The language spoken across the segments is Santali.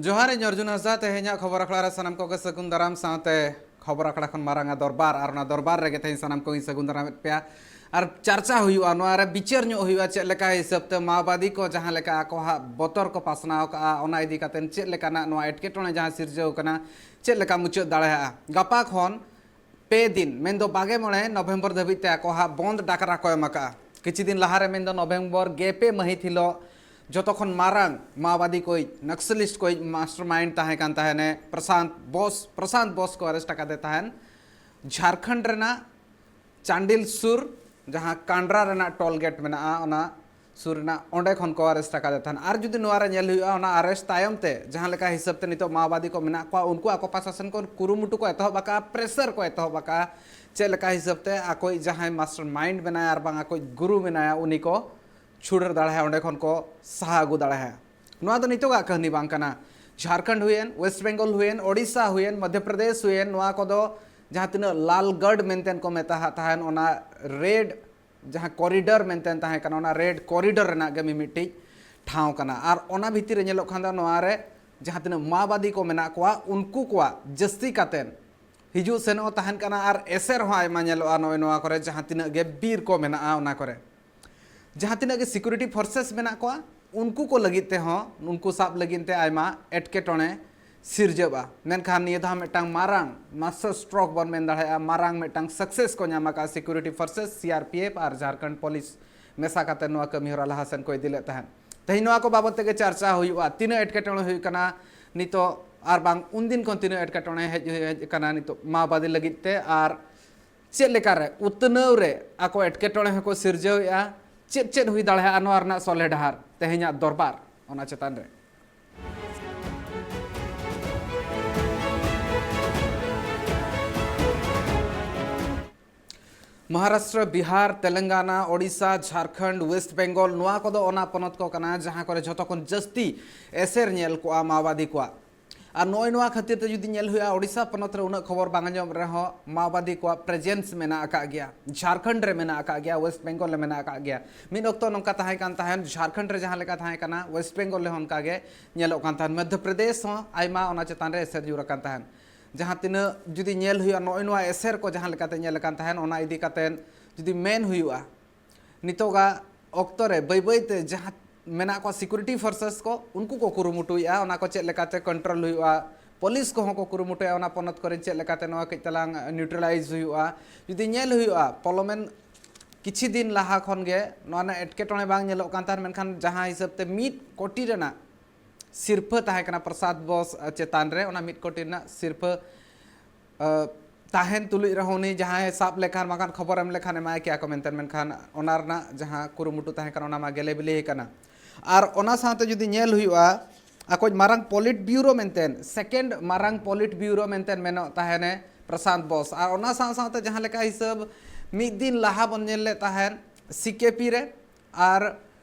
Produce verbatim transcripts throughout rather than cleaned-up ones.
ᱡᱚᱦᱟᱨ, ᱤᱧ ᱚᱨᱡᱩᱱ ᱦᱟᱸᱥᱫᱟ᱾ ᱛᱮᱦᱮᱧᱟᱜ ᱠᱷᱚᱵᱚᱨ ᱟᱠᱷᱲᱟ ᱨᱮ ᱥᱟᱱᱟᱢ ᱠᱚᱜᱮ ᱥᱟᱹᱜᱩᱱ ᱫᱟᱨᱟᱢ, ᱥᱟᱶᱛᱮ ᱠᱷᱚᱵᱚᱨ ᱟᱠᱷᱲᱟ ᱠᱷᱚᱱ ᱢᱟᱨᱟᱝ ᱟᱜ ᱫᱚᱨᱵᱟᱨ, ᱟᱨ ᱚᱱᱟ ᱫᱚᱨᱵᱟᱨ ᱨᱮᱜᱮ ᱛᱮᱦᱮᱧ ᱥᱟᱱᱟᱢ ᱠᱚᱜᱮᱧ ᱥᱟᱹᱜᱩᱱ ᱫᱟᱨᱟᱢᱮᱫ ᱯᱮᱭᱟ᱾ ᱟᱨ ᱪᱟᱨᱪᱟ ᱦᱩᱭᱩᱜᱼᱟ, ᱱᱚᱣᱟ ᱨᱮ ᱵᱤᱪᱟᱹᱨ ᱧᱚᱜ ᱦᱩᱭᱩᱜᱼᱟ, ᱪᱮᱫ ᱞᱮᱠᱟ ᱦᱤᱥᱟᱹᱵ ᱛᱮ ᱢᱟᱣᱵᱟᱫᱤ ᱠᱚ ᱡᱟᱦᱟᱸ ᱞᱮᱠᱟ ᱟᱠᱚᱣᱟᱜ ᱵᱚᱛᱚᱨ ᱠᱚ ᱯᱟᱥᱱᱟᱣ ᱠᱟᱜᱼᱟ, ᱚᱱᱟ ᱤᱫᱤ ᱠᱟᱛᱮ ᱪᱮᱫ ᱞᱮᱠᱟᱱᱟᱜ ᱱᱚᱣᱟ ᱮᱴᱠᱮᱴᱚᱬᱮ ᱡᱟᱦᱟᱸ ᱥᱤᱨᱡᱟᱹᱣ ᱠᱟᱱᱟ, ᱪᱮᱫ ᱞᱮᱠᱟ ᱢᱩᱪᱟᱹᱫ ᱫᱟᱲᱮᱭᱟᱜᱼᱟ᱾ ᱜᱟᱯᱟ ᱠᱷᱚᱱ ᱯᱮ ᱫᱤᱱ, ᱢᱮᱱᱫᱚ ᱵᱟᱜᱮ ᱢᱚᱬᱮ ᱱᱚᱵᱷᱮᱢᱵᱚᱨ ᱫᱷᱟᱹᱵᱤᱡ ᱛᱮ ᱟᱠᱚᱣᱟᱜ ᱵᱚᱱᱫ ᱰᱟᱠᱨᱟ ᱠᱚ ᱮᱢ ᱟᱠᱟᱫᱼᱟ᱾ ᱠᱤᱪᱷᱩ ᱫᱤᱱ ᱞᱟᱦᱟᱨᱮ, ᱢᱮᱱᱫᱚ ᱱᱚᱵᱷᱮᱢᱵᱚᱨ ᱜᱮᱞ ᱯᱮ ᱢᱟᱹᱦᱤᱛ ᱦᱤᱞᱳᱜ, ᱡᱚᱛᱚ ᱠᱷᱚᱱ ᱢᱟᱨᱟᱝ ᱢᱟᱣᱵᱟᱫᱤ ᱠᱚ, ᱱᱟᱠᱥᱟᱞᱤᱥᱴ ᱠᱚ ᱢᱟᱥᱴᱟᱨ ᱢᱟᱭᱤᱱᱰ ᱛᱟᱦᱮᱸ ᱠᱟᱱ ᱛᱟᱦᱮᱱᱮ, ᱯᱨᱚᱥᱟᱱᱛ ᱵᱳᱥ, ᱯᱨᱚᱥᱟᱱᱛ ᱵᱳᱥ ᱠᱚ ᱟᱨᱮᱥᱴ ᱟᱠᱟᱫᱮ ᱛᱟᱦᱮᱱ᱾ ᱡᱷᱟᱲᱠᱷᱚᱸᱰ ᱨᱮᱱᱟᱜ ᱪᱟᱱᱰᱤᱞ ᱥᱩᱨ, ᱡᱟᱦᱟᱸ ᱠᱟᱱᱰᱨᱟ ᱨᱮᱱᱟᱜ ᱴᱳᱞ ᱜᱮᱴ ᱢᱮᱱᱟᱜᱼᱟ, ᱚᱱᱟ ᱥᱩᱨ ᱨᱮᱱᱟᱜ, ᱚᱸᱰᱮ ᱠᱷᱚᱱ ᱠᱚ ᱟᱨᱮᱥᱴ ᱟᱠᱟᱫᱮ ᱛᱟᱦᱮᱱ᱾ ᱟᱨ ᱡᱩᱫᱤ ᱱᱚᱣᱟ ᱨᱮ ᱧᱮᱞ ᱦᱩᱭᱩᱜᱼᱟ, ᱚᱱᱟ ᱟᱨᱮᱥᱴ ᱛᱟᱭᱚᱢ ᱛᱮ ᱡᱟᱦᱟᱸ ᱞᱮᱠᱟ ᱦᱤᱥᱟᱹᱵ ᱛᱮ ᱱᱤᱛᱚᱜ ᱢᱟᱣᱵᱟᱫᱤ ᱠᱚ ᱢᱮᱱᱟᱜ ᱠᱚᱣᱟ, ᱩᱱᱠᱩ ᱟᱠᱚ ᱯᱨᱚᱥᱟᱥᱚᱱ ᱠᱷᱚᱱ ᱠᱩᱨᱩᱢᱩᱴᱩ ᱠᱚ ᱮᱛᱚᱦᱚᱵ ᱟᱠᱟᱫᱼᱟ, ᱯᱨᱮᱥᱟᱨ ᱠᱚ ᱮᱛᱚᱦᱚᱵ ᱟᱠᱟᱫᱼᱟ, ᱪᱮᱫ ᱞᱮᱠᱟ ᱦᱤᱥᱟᱹᱵ ᱛᱮ ᱟᱠᱚᱭᱤᱡ ᱡᱟᱦᱟᱸᱭ ᱢᱟᱥᱴᱟᱨ ᱢᱟᱭᱤᱱᱰ ᱢᱮᱱᱟᱭᱟ ᱟᱨ ᱵᱟᱝ ᱟᱠᱚᱭᱤᱡ ᱜᱩᱨᱩ ᱢᱮᱱᱟᱭᱟ, ᱩᱱᱤ ᱠᱚ ᱪᱷᱩᱰᱟᱹᱨ ᱫᱟᱲᱮᱭᱟᱜᱼᱟ, ᱚᱸᱰᱮ ᱠᱷᱚᱱ ᱠᱚ ᱥᱟᱦᱟ ᱟᱹᱜᱩ ᱫᱟᱲᱮᱭᱟᱜᱼᱟ᱾ ᱱᱚᱣᱟ ᱫᱚ ᱱᱤᱛᱚᱜᱟᱜ ᱠᱟᱹᱦᱱᱤ ᱵᱟᱝ ᱠᱟᱱᱟ᱾ ᱡᱷᱟᱲᱠᱷᱚᱸᱰ ᱦᱩᱭᱮᱱ, ᱳᱭᱮᱥᱴ ᱵᱮᱝᱜᱚᱞ ᱦᱩᱭᱮᱱ, ᱳᱰᱤᱥᱟ ᱦᱩᱭᱮᱱ, ᱢᱚᱫᱷᱭᱚ ᱯᱨᱚᱫᱮᱥ ᱦᱩᱭᱮᱱ, ᱱᱚᱣᱟ ᱠᱚᱫᱚ ᱡᱟᱦᱟᱸ ᱛᱤᱱᱟᱹᱜ ᱞᱟᱞᱜᱚᱲ ᱢᱮᱱᱛᱮ ᱠᱚ ᱢᱮᱛᱟᱜ ᱛᱟᱦᱮᱱ, ᱚᱱᱟ ᱨᱮᱰ ᱡᱟᱦᱟᱸ ᱠᱚᱨᱤᱰᱚᱨ ᱢᱮᱱᱛᱮ ᱛᱟᱦᱮᱸ ᱠᱟᱱᱟ, ᱚᱱᱟ ᱨᱮᱰ ᱠᱚᱨᱤᱰᱚᱨ ᱨᱮᱱᱟᱜ ᱜᱮ ᱢᱤᱢᱤᱫᱴᱤᱡ ᱴᱷᱟᱶ ᱠᱟᱱᱟ᱾ ᱟᱨ ᱚᱱᱟ ᱵᱷᱤᱛᱤᱨ ᱨᱮ ᱧᱮᱞᱚᱜ ᱠᱷᱟᱱ ᱫᱚ, ᱱᱚᱣᱟ ᱨᱮ ᱡᱟᱦᱟᱸ ᱛᱤᱱᱟᱹᱜ ᱢᱟᱣᱵᱟᱫᱤ ᱠᱚ ᱢᱮᱱᱟᱜ ᱠᱚᱣᱟ, ᱩᱱᱠᱩ ᱠᱚᱣᱟᱜ ᱡᱟᱹᱥᱛᱤ ᱠᱟᱛᱮᱱ ᱦᱤᱡᱩᱜ ᱥᱮᱱᱚᱜ ᱛᱟᱦᱮᱱ ᱠᱟᱱᱟ ᱟᱨ ᱮᱥᱮᱨ ᱦᱚᱸ ᱟᱭᱢᱟ ᱧᱮᱞᱚᱜᱼᱟ ᱱᱚᱜᱼᱚᱭ ᱱᱚᱣᱟ ᱠᱚᱨᱮ, ᱡᱟᱦᱟᱸ ᱛᱤᱱᱟᱹᱜ ᱜᱮ ᱵᱤᱨ ᱠᱚ ᱢᱮᱱᱟᱜᱼᱟ ᱚᱱᱟ ᱠᱚᱨᱮ᱾ ᱡᱟᱦᱟᱸ ᱛᱤᱱᱟᱹᱜ ᱜᱮ ᱥᱤᱠᱩᱨᱤᱴᱤ ᱯᱷᱳᱨᱥᱮᱥ ᱢᱮᱱᱟᱜ ᱠᱚᱣᱟ, ᱩᱱᱠᱩ ᱠᱚ ᱞᱟᱹᱜᱤᱫ ᱛᱮᱦᱚᱸ, ᱩᱱᱠᱩ ᱥᱟᱵ ᱞᱟᱹᱜᱤᱫ ᱛᱮ ᱟᱭᱢᱟ ᱮᱴᱠᱮᱴᱚᱬᱮ ᱥᱤᱨᱡᱟᱹᱜᱼᱟ᱾ ᱢᱮᱱᱠᱷᱟᱱ ᱱᱤᱭᱟᱹ ᱫᱷᱟᱣ ᱢᱤᱫᱴᱟᱝ ᱢᱟᱨᱟᱝ ᱢᱟᱥᱴᱟᱨ ᱥᱴᱨᱳᱠ ᱵᱚᱱ ᱢᱮᱱ ᱫᱟᱲᱮᱭᱟᱜᱼᱟ, ᱢᱟᱨᱟᱝ ᱢᱤᱫᱴᱟᱝ ᱥᱟᱠᱥᱮᱥ ᱠᱚ ᱧᱟᱢ ᱟᱠᱟᱫᱼᱟ ᱥᱤᱠᱩᱨᱤᱴᱤ ᱯᱷᱳᱨᱥᱮᱥ, ᱥᱤ ᱟᱨ ᱯᱤ ᱮᱯᱷ ᱟᱨ ᱡᱷᱟᱲᱠᱷᱚᱸᱰ ᱯᱩᱞᱤᱥ ᱢᱮᱥᱟ ᱠᱟᱛᱮ ᱱᱚᱣᱟ ᱠᱟᱹᱢᱤ ᱦᱚᱨᱟ ᱞᱟᱦᱟ ᱥᱮᱱ ᱠᱚ ᱤᱫᱤ ᱞᱮᱫ ᱛᱟᱦᱮᱸᱫ᱾ ᱛᱮᱦᱮᱧ ᱱᱚᱣᱟ ᱠᱚ ᱵᱟᱵᱚᱫ ᱛᱮᱜᱮ ᱪᱟᱨᱪᱟ ᱦᱩᱭᱩᱜᱼᱟ, ᱛᱤᱱᱟᱹᱜ ᱮᱴᱠᱮᱴᱚᱬᱮ ᱦᱩᱭᱩᱜ ᱠᱟᱱᱟ ᱱᱤᱛᱚᱜ, ᱟᱨ ᱵᱟᱝ ᱩᱱᱫᱤᱱ ᱠᱷᱚᱱ ᱛᱤᱱᱟᱹᱜ ᱮᱴᱠᱮᱴᱚᱬᱮ ᱦᱮᱡ, ᱦᱮᱡ ᱟᱠᱟᱱᱟ ᱱᱤᱛᱚᱜ ᱢᱟᱣᱵᱟᱫᱤ ᱞᱟᱹᱜᱤᱫ ᱛᱮ, ᱟᱨ ᱪᱮᱫ ᱞᱮᱠᱟᱨᱮ ᱩᱛᱱᱟᱹᱣ ᱨᱮ ᱟᱠᱚ ᱮᱴᱠᱮᱴᱚᱬᱮ ᱦᱚᱸᱠᱚ ᱥᱤᱨᱡᱟᱹᱣᱮᱫᱼᱟ, ᱪᱮᱫ ᱪᱮᱫ ᱦᱩᱭ ᱫᱟᱲᱮᱭᱟᱜᱼᱟ ᱱᱚᱣᱟ ᱨᱮᱱᱟᱜ ᱥᱚᱞᱦᱮ ᱰᱟᱦᱟᱨ, ᱛᱮᱦᱮᱧᱟᱜ ᱫᱚᱨᱵᱟᱨ ᱚᱱᱟ ᱪᱮᱛᱟᱱ ᱨᱮ᱾ ᱢᱚᱦᱟᱨᱟᱥᱴᱨᱚ, ᱵᱤᱦᱟᱨ, ᱛᱮᱞᱮᱝᱜᱟᱱᱟ, ᱳᱰᱤᱥᱟ, ᱡᱷᱟᱲᱠᱷᱚᱸᱰ, ᱳᱭᱮᱥᱴ ᱵᱮᱝᱜᱚᱞ, ᱱᱚᱣᱟ ᱠᱚᱫᱚ ᱚᱱᱟ ᱯᱚᱱᱚᱛ ᱠᱚ ᱠᱟᱱᱟ ᱡᱟᱦᱟᱸ ᱠᱚᱨᱮ ᱡᱷᱚᱛᱚ ᱠᱷᱚᱱ ᱡᱟᱹᱥᱛᱤ ᱮᱥᱮᱨ ᱧᱮᱞ ᱠᱚᱜᱼᱟ ᱢᱟᱣᱵᱟᱫᱤ ᱠᱚᱣᱟᱜ᱾ ᱟᱨ ᱱᱚᱜᱼᱚᱭ ᱱᱚᱣᱟ ᱠᱷᱟᱹᱛᱤᱨ ᱛᱮ ᱡᱩᱫᱤ ᱧᱮᱞ ᱦᱩᱭᱩᱜᱼᱟ, ᱳᱰᱤᱥᱟ ᱯᱚᱱᱚᱛ ᱨᱮ ᱩᱱᱟᱹᱜ ᱠᱷᱚᱵᱚᱨ ᱵᱟᱝ ᱟᱸᱡᱚᱢ ᱨᱮᱦᱚᱸ ᱢᱟᱣᱵᱟᱫᱤ ᱠᱚᱣᱟᱜ ᱯᱨᱮᱡᱮᱱᱥ ᱢᱮᱱᱟᱜ ᱟᱠᱟᱫ ᱜᱮᱭᱟ, ᱡᱷᱟᱲᱠᱷᱚᱸᱰ ᱨᱮ ᱢᱮᱱᱟᱜ ᱟᱠᱟᱫ ᱜᱮᱭᱟ, ᱳᱭᱮᱥᱴ ᱵᱮᱝᱜᱚᱞ ᱨᱮ ᱢᱮᱱᱟᱜ ᱟᱠᱟᱫ ᱜᱮᱭᱟ᱾ ᱢᱤᱫ ᱚᱠᱛᱚ ᱱᱚᱝᱠᱟ ᱛᱟᱦᱮᱸ ᱠᱟᱱ ᱛᱟᱦᱮᱸᱫ, ᱡᱷᱟᱲᱠᱷᱚᱸᱰ ᱨᱮ ᱡᱟᱦᱟᱸ ᱞᱮᱠᱟ ᱛᱟᱦᱮᱸ ᱠᱟᱱᱟ, ᱳᱭᱮᱥᱴ ᱵᱮᱝᱜᱚᱞ ᱨᱮᱦᱚᱸ ᱚᱱᱠᱟ ᱜᱮ ᱧᱮᱞᱚᱜ ᱠᱟᱱ ᱛᱟᱦᱮᱸᱫ᱾ ᱢᱚᱫᱽᱫᱷᱚ ᱯᱨᱚᱫᱮᱥ ᱦᱚᱸ ᱟᱭᱢᱟ ᱚᱱᱟ ᱪᱮᱛᱟᱱ ᱨᱮ ᱮᱥᱮᱨ ᱧᱩᱨ ᱟᱠᱟᱱ ᱛᱟᱦᱮᱸᱫ᱾ ᱡᱟᱦᱟᱸ ᱛᱤᱱᱟᱹᱜ ᱡᱩᱫᱤ ᱧᱮᱞ ᱦᱩᱭᱩᱜᱼᱟ, ᱱᱚᱜᱼᱚᱭ ᱱᱚᱣᱟ ᱮᱥᱮᱨ ᱠᱚ ᱡᱟᱦᱟᱸ ᱞᱮᱠᱟᱛᱮ ᱧᱮᱞ ᱟᱠᱟᱱ ᱛᱟᱦᱮᱸᱫ, ᱚᱱᱟ ᱤᱫᱤ ᱠᱟᱛᱮ ᱡᱩᱫᱤ ᱢᱮᱱ ᱦᱩᱭᱩᱜᱼᱟ, ᱱᱤᱛᱚᱜᱟᱜ ᱚᱠᱛᱚ ᱨᱮ ᱵᱟᱹᱭ ᱵᱟᱹᱭ ᱛᱮ ᱡᱟᱦᱟᱸ ᱢᱮᱱᱟᱜ ᱠᱚᱣᱟ ᱥᱤᱠᱩᱨᱤᱴᱤ ᱯᱷᱳᱨᱥᱮᱥ ᱠᱚ, ᱩᱱᱠᱩ ᱠᱚ ᱠᱩᱨᱩᱢᱩᱴᱩᱭᱮᱫᱼᱟ ᱚᱱᱟ ᱠᱚ ᱪᱮᱫ ᱞᱮᱠᱟᱛᱮ ᱠᱚᱱᱴᱨᱳᱞ ᱦᱩᱭᱩᱜᱼᱟ, ᱯᱩᱞᱤᱥ ᱠᱚᱦᱚᱸ ᱠᱚ ᱠᱩᱨᱩᱢᱩᱴᱩᱭᱟ ᱚᱱᱟ ᱯᱚᱱᱚᱛ ᱠᱚᱨᱮ ᱪᱮᱫ ᱞᱮᱠᱟᱛᱮ ᱱᱚᱣᱟ ᱠᱟᱹᱡ ᱛᱟᱞᱟᱝ ᱱᱤᱭᱩᱴᱨᱟᱞᱟᱭᱤᱡᱽ ᱦᱩᱭᱩᱜᱼᱟ᱾ ᱡᱩᱫᱤ ᱧᱮᱞ ᱦᱩᱭᱩᱜᱼᱟ, ᱯᱚᱞᱚᱢᱮᱱ ᱠᱤᱪᱷᱤ ᱫᱤᱱ ᱞᱟᱦᱟ ᱠᱷᱚᱱ ᱜᱮ ᱱᱚᱣᱟ ᱨᱮᱱᱟᱜ ᱮᱴᱠᱮᱴᱚᱬᱮ ᱵᱟᱝ ᱧᱮᱞᱚᱜ ᱠᱟᱱ ᱛᱟᱦᱮᱸᱫ, ᱢᱮᱱᱠᱷᱟᱱ ᱡᱟᱦᱟᱸ ᱦᱤᱥᱟᱹᱵ ᱛᱮ ᱢᱤᱫ ᱠᱳᱴᱤ ᱨᱮᱱᱟᱜ ᱥᱤᱨᱯᱷᱟᱹ ᱛᱟᱦᱮᱸ ᱠᱟᱱᱟ ᱯᱨᱚᱥᱟᱫᱽ ᱵᱳᱥ ᱪᱮᱛᱟᱱ ᱨᱮ, ᱚᱱᱟ ᱢᱤᱫ ᱠᱳᱴᱤ ᱨᱮᱱᱟᱜ ᱥᱤᱨᱯᱷᱟᱹ ᱛᱟᱦᱮᱱ ᱛᱩᱞᱩᱡ ᱨᱮᱦᱚᱸ ᱩᱱᱤ ᱡᱟᱦᱟᱸᱭ ᱥᱟᱵ ᱞᱮᱠᱷᱟᱱ ᱵᱟᱝᱠᱷᱟᱱ ᱠᱷᱚᱵᱚᱨ ᱮᱢ ᱞᱮᱠᱷᱟᱱ ᱮᱢᱟᱭ ᱠᱮᱭᱟ ᱠᱚ ᱢᱮᱱᱛᱮ, ᱢᱮᱱᱠᱷᱟᱱ ᱚᱱᱟ ᱨᱮᱱᱟᱜ ᱡᱟᱦᱟᱸ ᱠᱩᱨᱩᱢᱩᱴᱩ ᱛᱟᱦᱮᱸ ᱠᱟᱱᱟ ᱚᱱᱟ ᱢᱟ ᱜᱮᱞᱮ ᱵᱤᱞᱤ ᱟᱠᱟᱱᱟ᱾ ᱟᱨ ᱚᱱᱟ ᱥᱟᱶᱛᱮ ᱡᱩᱫᱤ ᱧᱮᱞ ᱦᱩᱭᱩᱜᱼᱟ, ᱟᱠᱚ ᱢᱟᱨᱟᱝ ᱯᱚᱞᱤᱴ ᱵᱤᱭᱩᱨᱳ ᱢᱮᱱᱛᱮ, ᱥᱮᱠᱮᱱᱰ ᱢᱟᱨᱟᱝ ᱯᱚᱞᱤᱴ ᱵᱤᱭᱩᱨᱳ ᱢᱮᱱᱛᱮ ᱢᱮᱱᱚᱜ ᱛᱟᱦᱮᱱᱮ ᱯᱨᱚᱥᱟᱱᱛ ᱵᱳᱥ᱾ ᱟᱨ ᱚᱱᱟ ᱥᱟᱶ ᱥᱟᱶᱛᱮ ᱡᱟᱦᱟᱸ ᱞᱮᱠᱟ ᱦᱤᱥᱟᱹᱵ ᱢᱤᱫ ᱫᱤᱱ ᱞᱟᱦᱟ ᱵᱚᱱ ᱧᱮᱞ ᱞᱮᱫ ᱛᱟᱦᱮᱸᱫ ᱥᱤ ᱠᱮ ᱯᱤ ᱨᱮ, ᱟᱨ